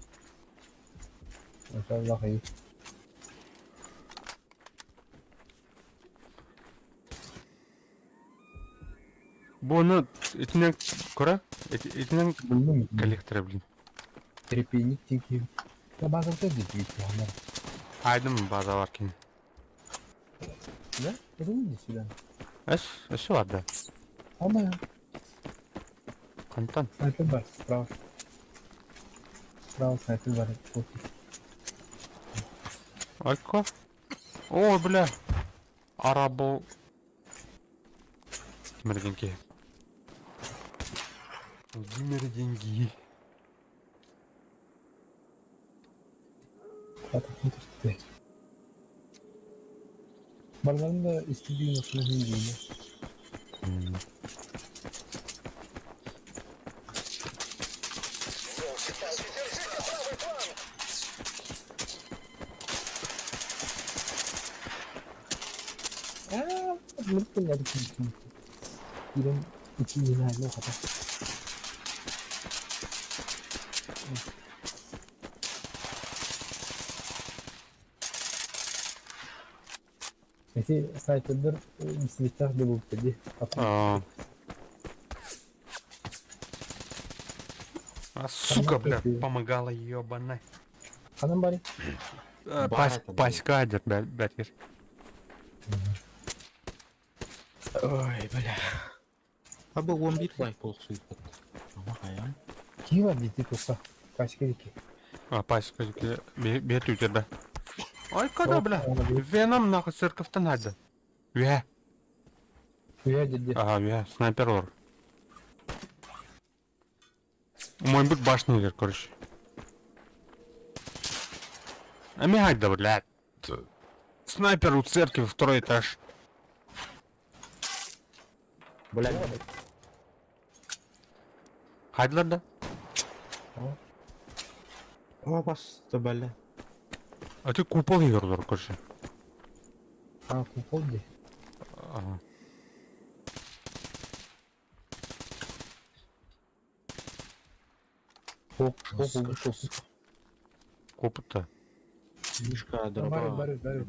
Иншаллах iyi. Бу ону итинэн кура, итинэн Bildim. коллектора блин. Трепейник тики. Я база дии Айдым база бар кини. Да? Это не иди сюда. Эс, өссө бар да. Ама Хантан. снайпер бар, справа. Справа снайпер бар. Вот. Айка. О, бля. Арабол. Кимерденки. Владимир деньги. А так не то, что ты. Барбарым да истребил на свою. Держите правый фланг! Аа, мөртөн яг тийм. Ирэн ичийн нэ хата. Эти снайпердер мисликтах да буолбут дии. А. А, сука, бля, помогала ебаная. Ханан баарый? Пась, паська, дед, блядь, Ой, бля. А бу 11 лайк буолуохсуйбут. Ама хайаан. Киһи бар дии туха. Пачка дики. А, паська, бет үтер да. Ой, когда, бля? Веном, нахуй, церковь-то надо. Ве. Уя дии. Ага, ве, снайпер ор. Мой бык башню вер, короче. А мигать да, блядь. Снайпер у церкви, второй этаж. Бля. Хайдлар да? О, басты, бля. А ты купол игр, короче. А, купол дии. Ага. Хоп, хоп, хоп, хоп. Копыта. Мишка, Бары, дорога. бары, бары.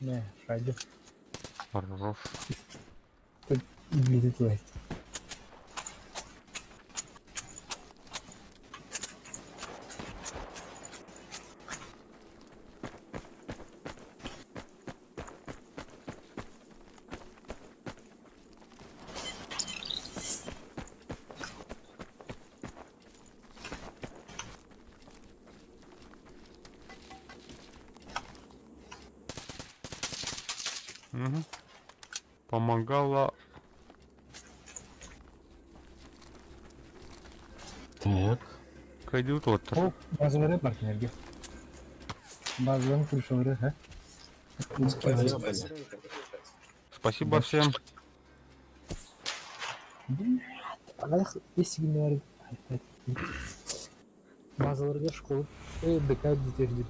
Не, шайдё. Хорош. Иблит лайт. Угу. Помогала. Так. Кайдут вот. О, базалары бар кинилэргэ. Базаларын крышалары, ха? Спасибо всем. Алах есигин бар. Базаларга школа. ДК детей.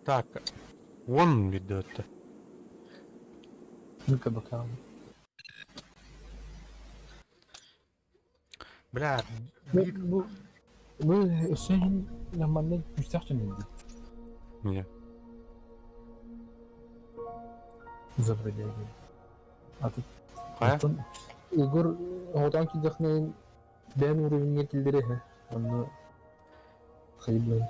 Так, он ведет. Ну-ка, бокал. Бля, Бу бу өссө нормально күстэх түнүндү. Не. Забродяги. А тут Хайа? Егор хотан кидехнен бэн уровеньге килдере. Онно хайбын.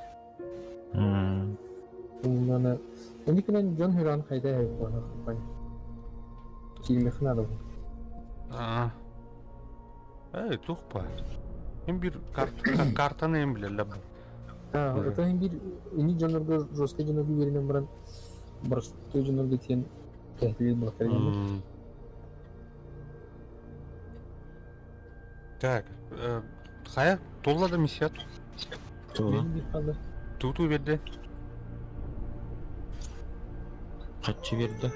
Унана Уникинен Джон Хиран хайда хайбана хапан. Килмехин надо. А. Эй, тухпа. Им бир картаны им биле бу. А, это им бир ини жонорго жестко жонорго беринен баран простой жонорго тиен кәһли булактар. Так, хайа, толла да миссия. Тула. Туту берди. Каччы берди.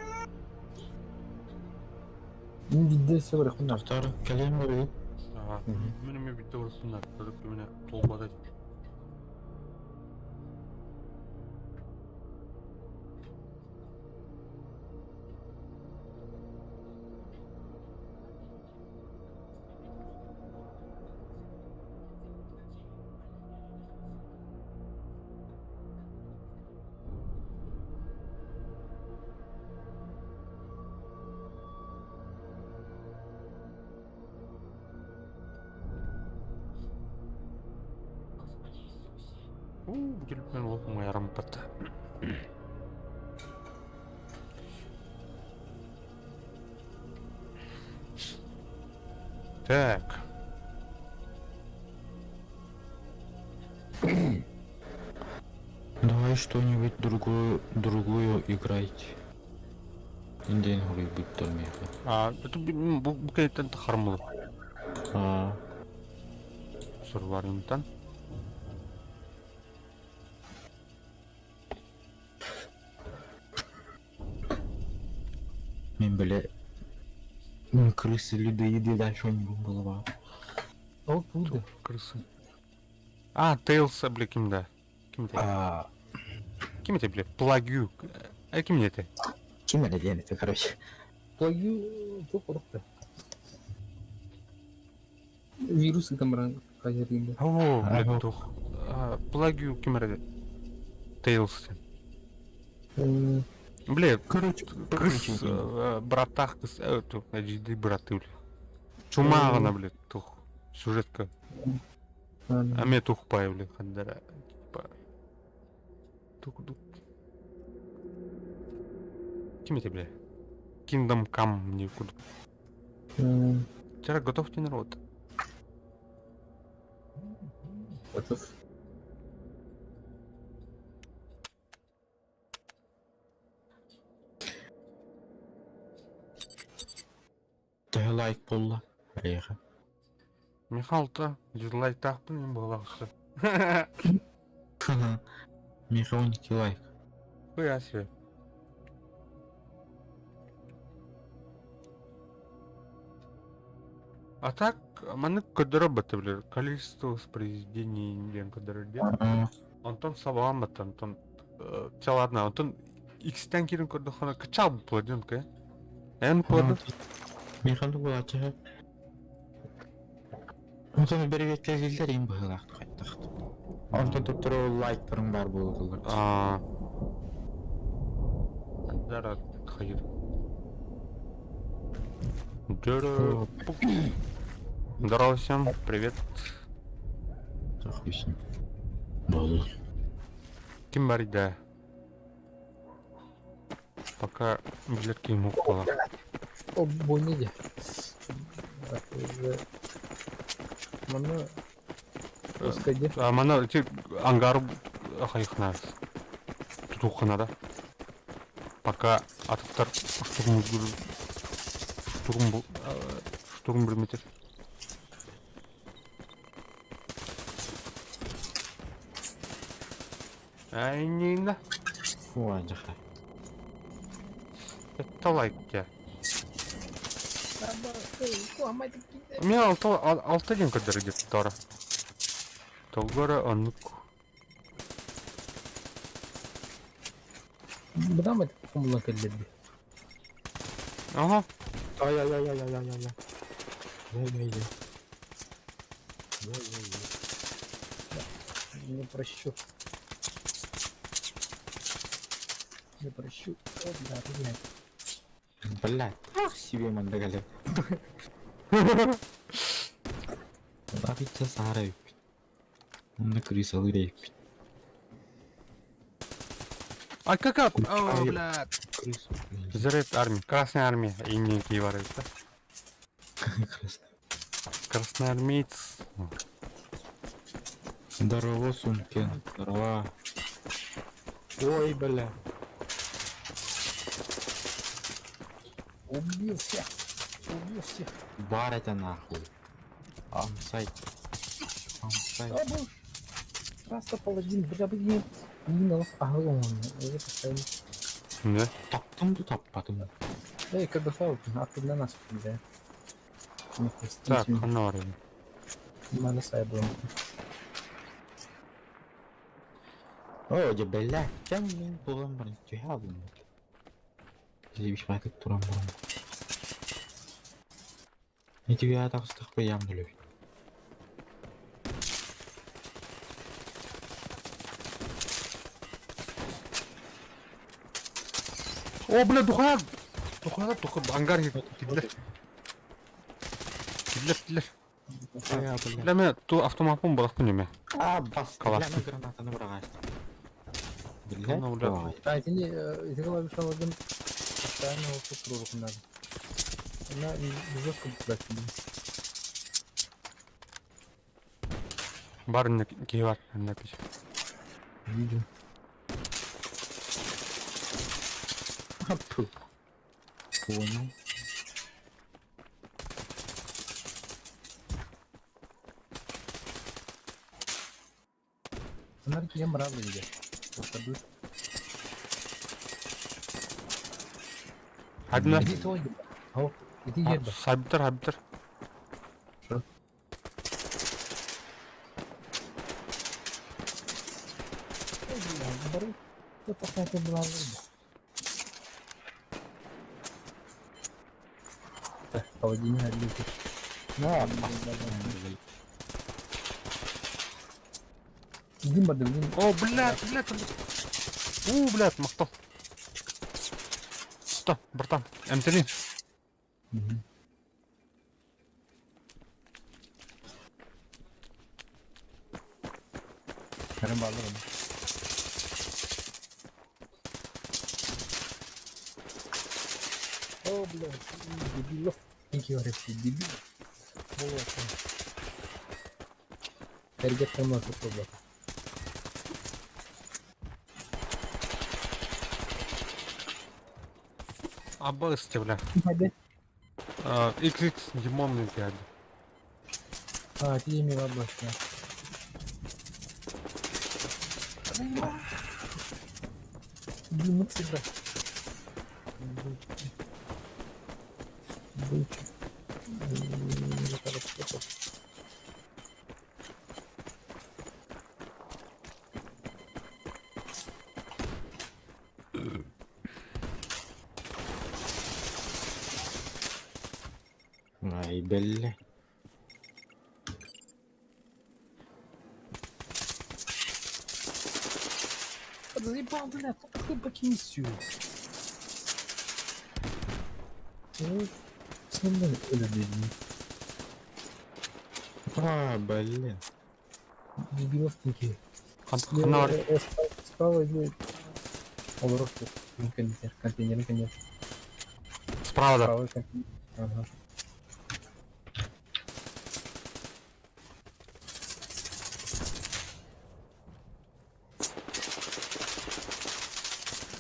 Бидде все бар хунар. Автор кэлем бери. Ага. Мен битте урсунар. Көрүп мене толбады. Уу, телефон олох умайарым бата. Так. Давай что-нибудь другую, другую играйте. Индейн хуруйбуттар миэхэ. А, это бу бу кэнниттэн тахармылы. Аа, Сурварынтан. Мин бile крысы людоеды дальше не голова. Ол тууда. Крысы. А, Тейлс, бля, кимде? Кимде? А, Ким это, бля? Плагю. А ким это? ким это диэн это, короче. Плагю туох орукта. Вирус ытан баран хайырыында. О, бля, Ага. тух. Плагю ким это? Тейлс. Бля, Короче, кыз братах кыз, тух, жиди браты, бля. Чумағына, бля, тух. Сюжетка. А ме тух пай, бля, хандара. Типа. Тух, тух. Ким это, бля? Kingdom Come не куда. Вчера готовьте народ. Готов. Төһө лайк буолла? Эйиэхэ. Михалта, дизлайк тахпын мен балақсы. Миэхэ 12 лайк. Хуя себе. А так, маны көдөрө бата, бля, количество воспроизведений диэн көдөрөр диэн. Аа, Онтон сабаҕан бата, онтон чэ ладно, онтон X-тэн киирэн көрдөххүнэ кычаал буолла диэн кэ. Эн куода? Миэхэ оннук буолааччы. Онтон бэрэбиэркэлииллэр иһин быһыылаахтык хайдах. Онтон туттару лайктарыҥ баар буолаллар. Аа. Дара хайыр. Дара. Здорово всем, привет. Хуй с ним. Буолла. Ким бар да? Пока билет ким укпала. О, бойня де. Маны Пускай А мана ти ангар хайхнас. Тутухана да. Пока атыктар штурм штурм штурм билметер. Ай, не на. Ой, дьэ. Это лайк я. У меня алты день көдөрө деп тора. Толгора онук. Быдан бит кумулан кэллэрди. Ага. Ай ай ай ай ай ай ай. Ай ай ай. Не прощу. Не прощу. О, бля, блядь. Блядь, ах себе мандагали. Абитса саара эбиппит. Онно крысалыыр эбиппит. А как О, Ай. блядь. Крыс. Взрыв армии. Красная армия. И не бар да? Красный. Красноармеец. Здорово, Сумкен. Здорово. Ой, бля. Убил всех. Убил всех. Бар это нахуй. Амсай. Амсай. А, был. Раста паладин, бля, блин. Не на Ага, он. Я поставил. Да? Таптым да таппатым. Эй, как бы фаул, а ты для нас, бля. Не Так, простите, ханоры. Мана сайбла. О, дьэ, бля. Кем мин буолан баран түһэ алдым. Илибиш баатык туран баран. Ити үйэ тахсытах бэйэм төлөбүт. О, бля, духая! Духая, духа, ангар кидлер. Кидлер, кидлер. А, бля. Бля, мен ту автомаппын бырахпын неме. А, бас. Калаш. Бля, гранатаны быраҕааччы. Бля, Ну, бля. давай. А, итини, ити клавишаларгын постоянно вот тут надо. Она жестко брать. Бар инне киһи бар. Инне киһи. Видим. Апу. Понял. Она я мрала видя. Попадут. Хадна. Иди твой. Хоп, иди ербе. Сабитер, хабитер. Что? Холодильник отлетит. На, бас. Дима, да блин. О, блядь, блядь. У, блядь, махтал. Сто, братан, М3. Карым баллы. О, блядь, дебилов. Дебилов. Вот. Эрге тормоз проблема. Абысты, бля. Hadi. XX Димон не дядя. А, ти ми бабушка. Блин, ну всегда. Ай, бля. Заебал, бля, кто такой бакинсю? Ну, с ним блин. А, блин. Дебилов такие. Хана бар. Справа или... Олоров контейнер, контейнер, контейнер. Справа, да. Правый контейнер. Ага.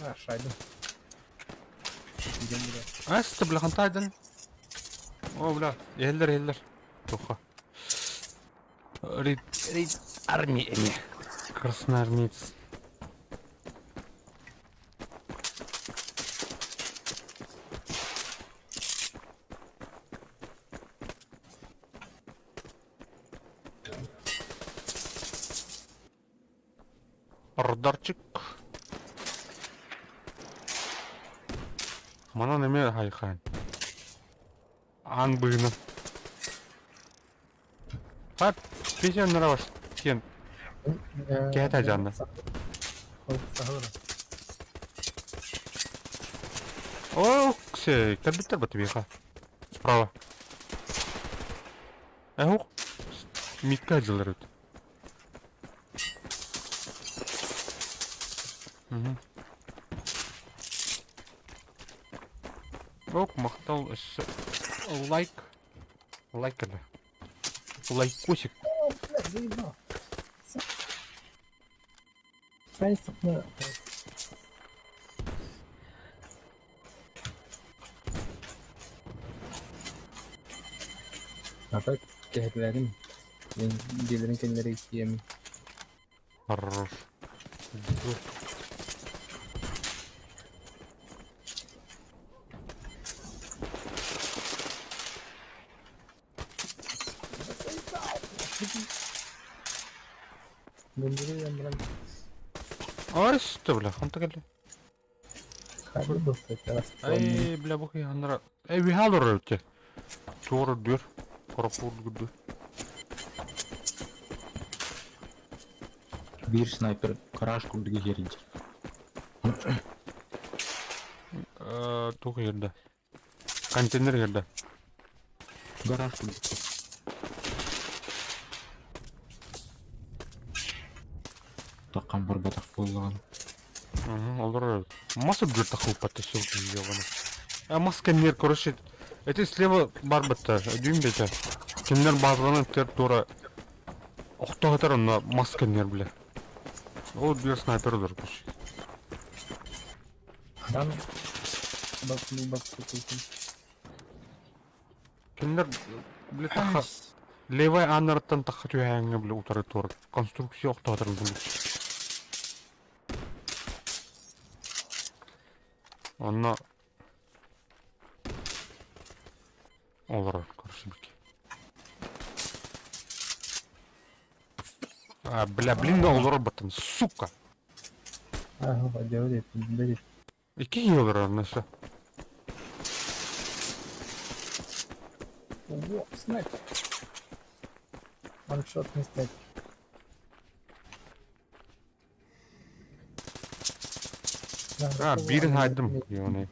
А, шайба. Идем, бля. Асты, бля, хантайдан. О, бля, еллер, еллер. Тоха. Рид, рид, армия. Красноармеец. Радарчик. Манан эме хайхан. Ан быгына. Хат, песен нраваш. Кен. Кета жанна. Ох, се, кабитер батыбиха. Справа. Эхух. Митка жылырыт. Угу. Ок, махтал лайк. Лайк это. Лайкосик. О, блядь, заебал. А так, кәһәтләрем. Мен гелерин кенләре кием. Хорош. Бундыры яндран. Ай, что, бля, ханта келди. Хабы достать. Ай, бля, бу ханра. Эй, вихалор өтте. Тура дүр. Корапур дүр. Бир снайпер гараж курдуга жеринче. Тух жерде. Контейнер жерде. Гараж курдук. Таххан барбатах буоллаҕына. Олорор. Мас үрдүгэр тахсыбыппат сыл киһи А мас кэннигэр, короче, эти слева барбыттар, өйдүүм бэтэ. Кинилэр базаларын өттүгэр туора охто сытар онно мас кэннигэр бile. Ол үрдүгэр снайпер олорор, короче. Там бак какой-то. Кинилэр бile таха левай ааннарыттан таха түһээҥҥэ бile утары туора конструкция охтоотор бile. Онно олорор короче А, бля, блин, да олорор баттан, сука! Ага, делает, делает. Икки киһи олорор наша. Ого, снайпер. Ваншот не снайпер. А, биирин хаайдым. Ионы.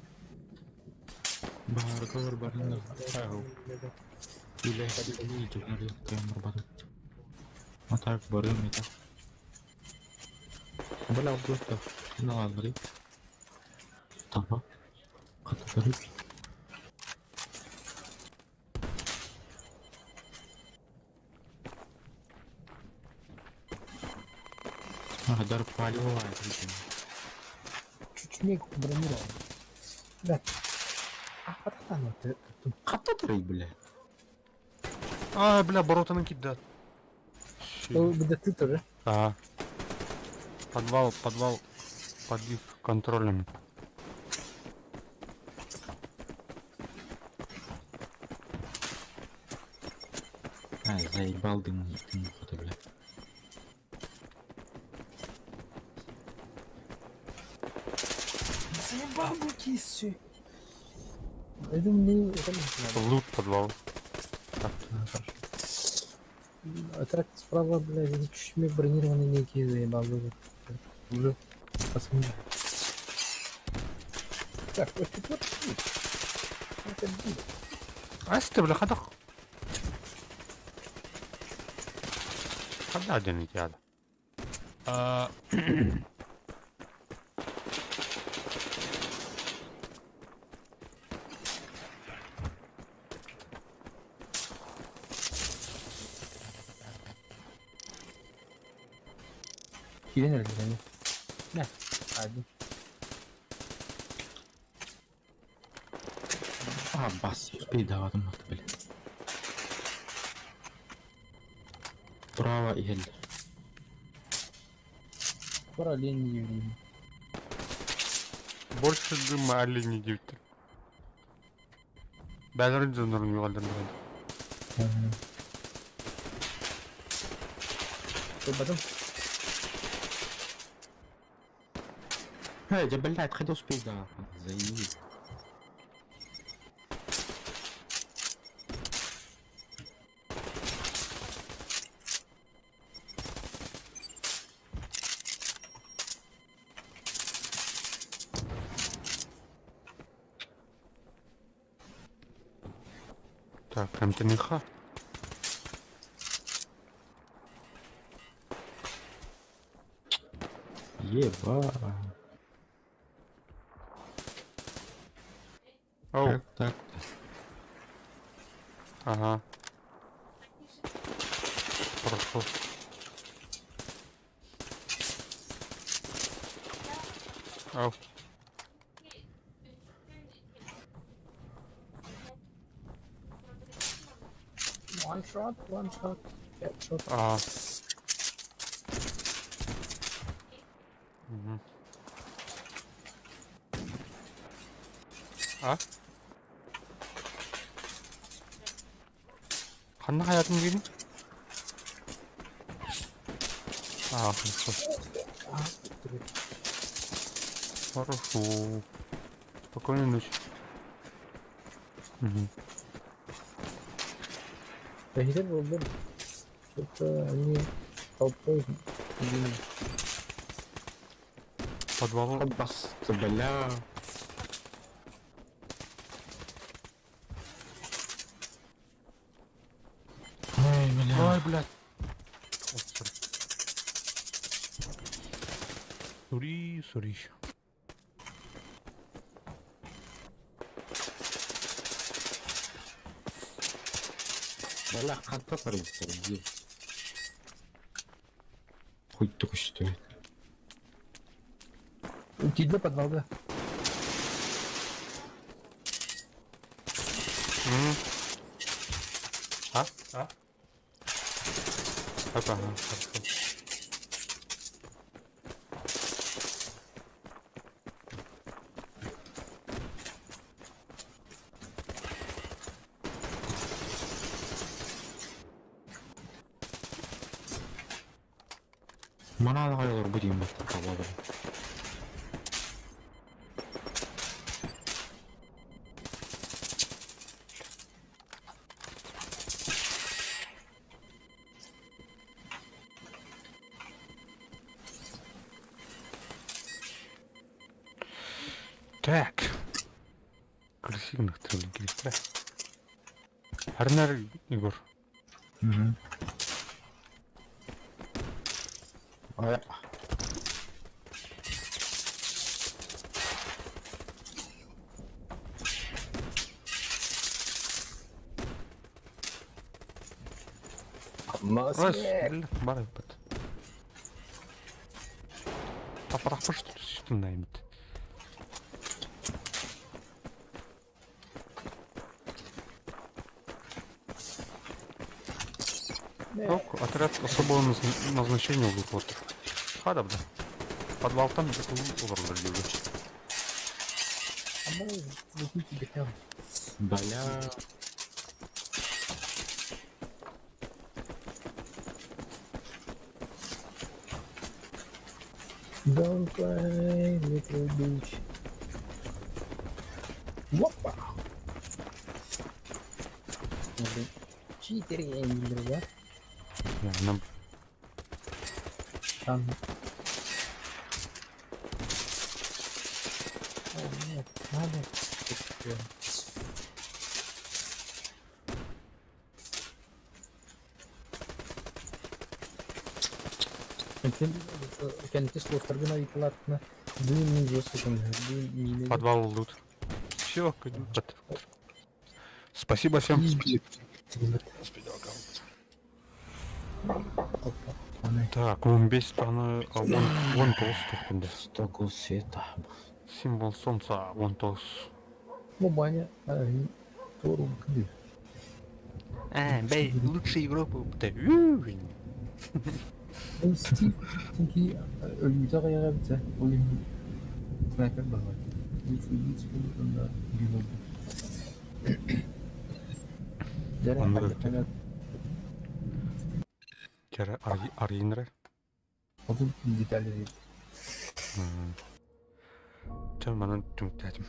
Баарга барбарын Үлэ А так барым это. Бля, просто наладри. Таба. Катарык. А, дар палево. Чучмек бронирован. Да. А, потом ты. Катарык, бля. А, бля, боротаны кидат. Что, ты тоже? Ага. Подвал, подвал под их контролем. А, заебал дым, дым, бля. Заебал кисю. Это мне... Это мне Лут подвал. А, хорошо. А трак справа, блядь, чучмек бронированный некий заебал. Уже посмотрим. Так, вот тут вот. Это будет. Асты, бля, хадах. Хада один идеал. А... Кирин или нет? Да. Один. А, бас, передаватым бля. Право и гель. Пора лень не Больше дыма олени девять. Бәлерин зонорун югалдан Что потом? Эй, да, блядь, хотел успеть, да. Заебись. Так, МТНХ. Еба. Оу, Как так? ага. Хорошо. Ау. One shot, one shot. Headshot. Ага. Мгм. А? Ханна хаятын диигин? А, хорошо. Хорошо. Спокойной ночи. Мгм. Да где был был? Что-то они толпой гинут. Подвал. Бас, бля. Ой, бля. Ой, блядь. О, sorry. Сори, сори. Бля, ханта сарыйсар дии. Хуй көстүбүт. Киирдэ подвалга. А? А? Ага, хорошо. Манан аҕай олорбут диэн баттахха Так. Крысиных тренировки. Арнар Егор. Угу. А Раз, бар бит. Тапырақпыш түстін Ок, отряд особого назначения выход. Хадабда. Подвалтан олороллор диэби. Бля. Don't cry, little bitch. Опа! Читеры, да? Нам Там. О, нет, надо. Кэнти слуохтаргын айытылаатына дыын мин жестко дыын миинэ подвал лут. Все, Спасибо всем. Так, он бес аны он тоғыз тоқпында. Стокол света. Символ солнца он тоғыз. Ну, баня, тору кды. А, бей, лучший игрок был. Стив, тинки өлүүтэ аҕыйаҕа ол иһин снайпер баһылай. Лиц онно биир Кere арыйынры. Отun детали Чэ манан түмүктээтим.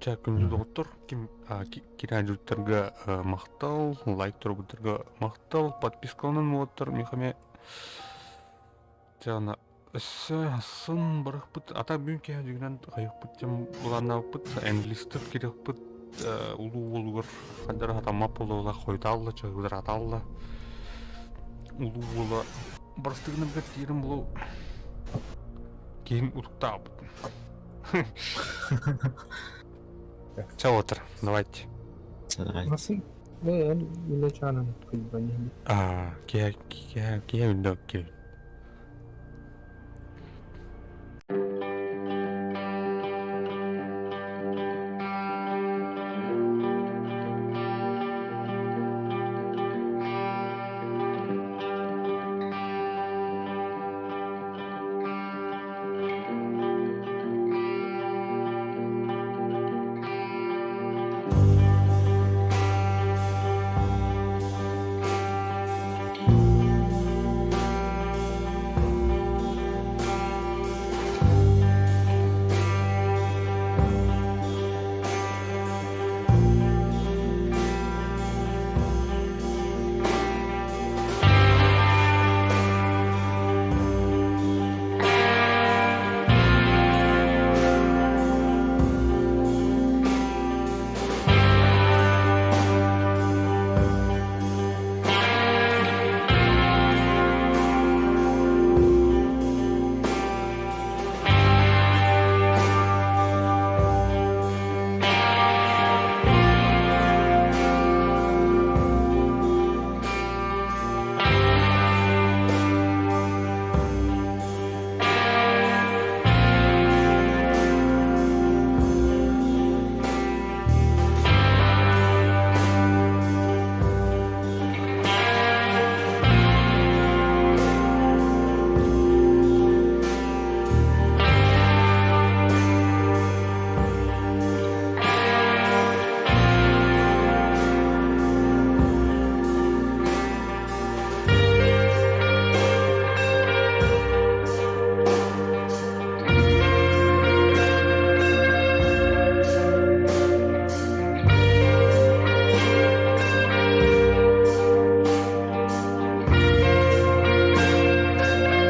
Чэ күндү доҕоттор ким кирэдьуттарга махтал, лайк турбуттарга махтал, подпискаланан уоттар михаме Чэ өссө сын барахпыт ата бүгүн киһи дьигинэн хайыхпыт тем былааннаабыппыт энглистер кириэхпит улуу уолугар хандара хатаммат буолла хойутаалла чаһыыдаратаалла улуу уола барыстыгынан бэрт тиэрин булу киһин утуктаабыт. Чэ отыр, давайте. Nasıl? Ne? Millet çağına А, киһи киһи киһи үллэ киһи.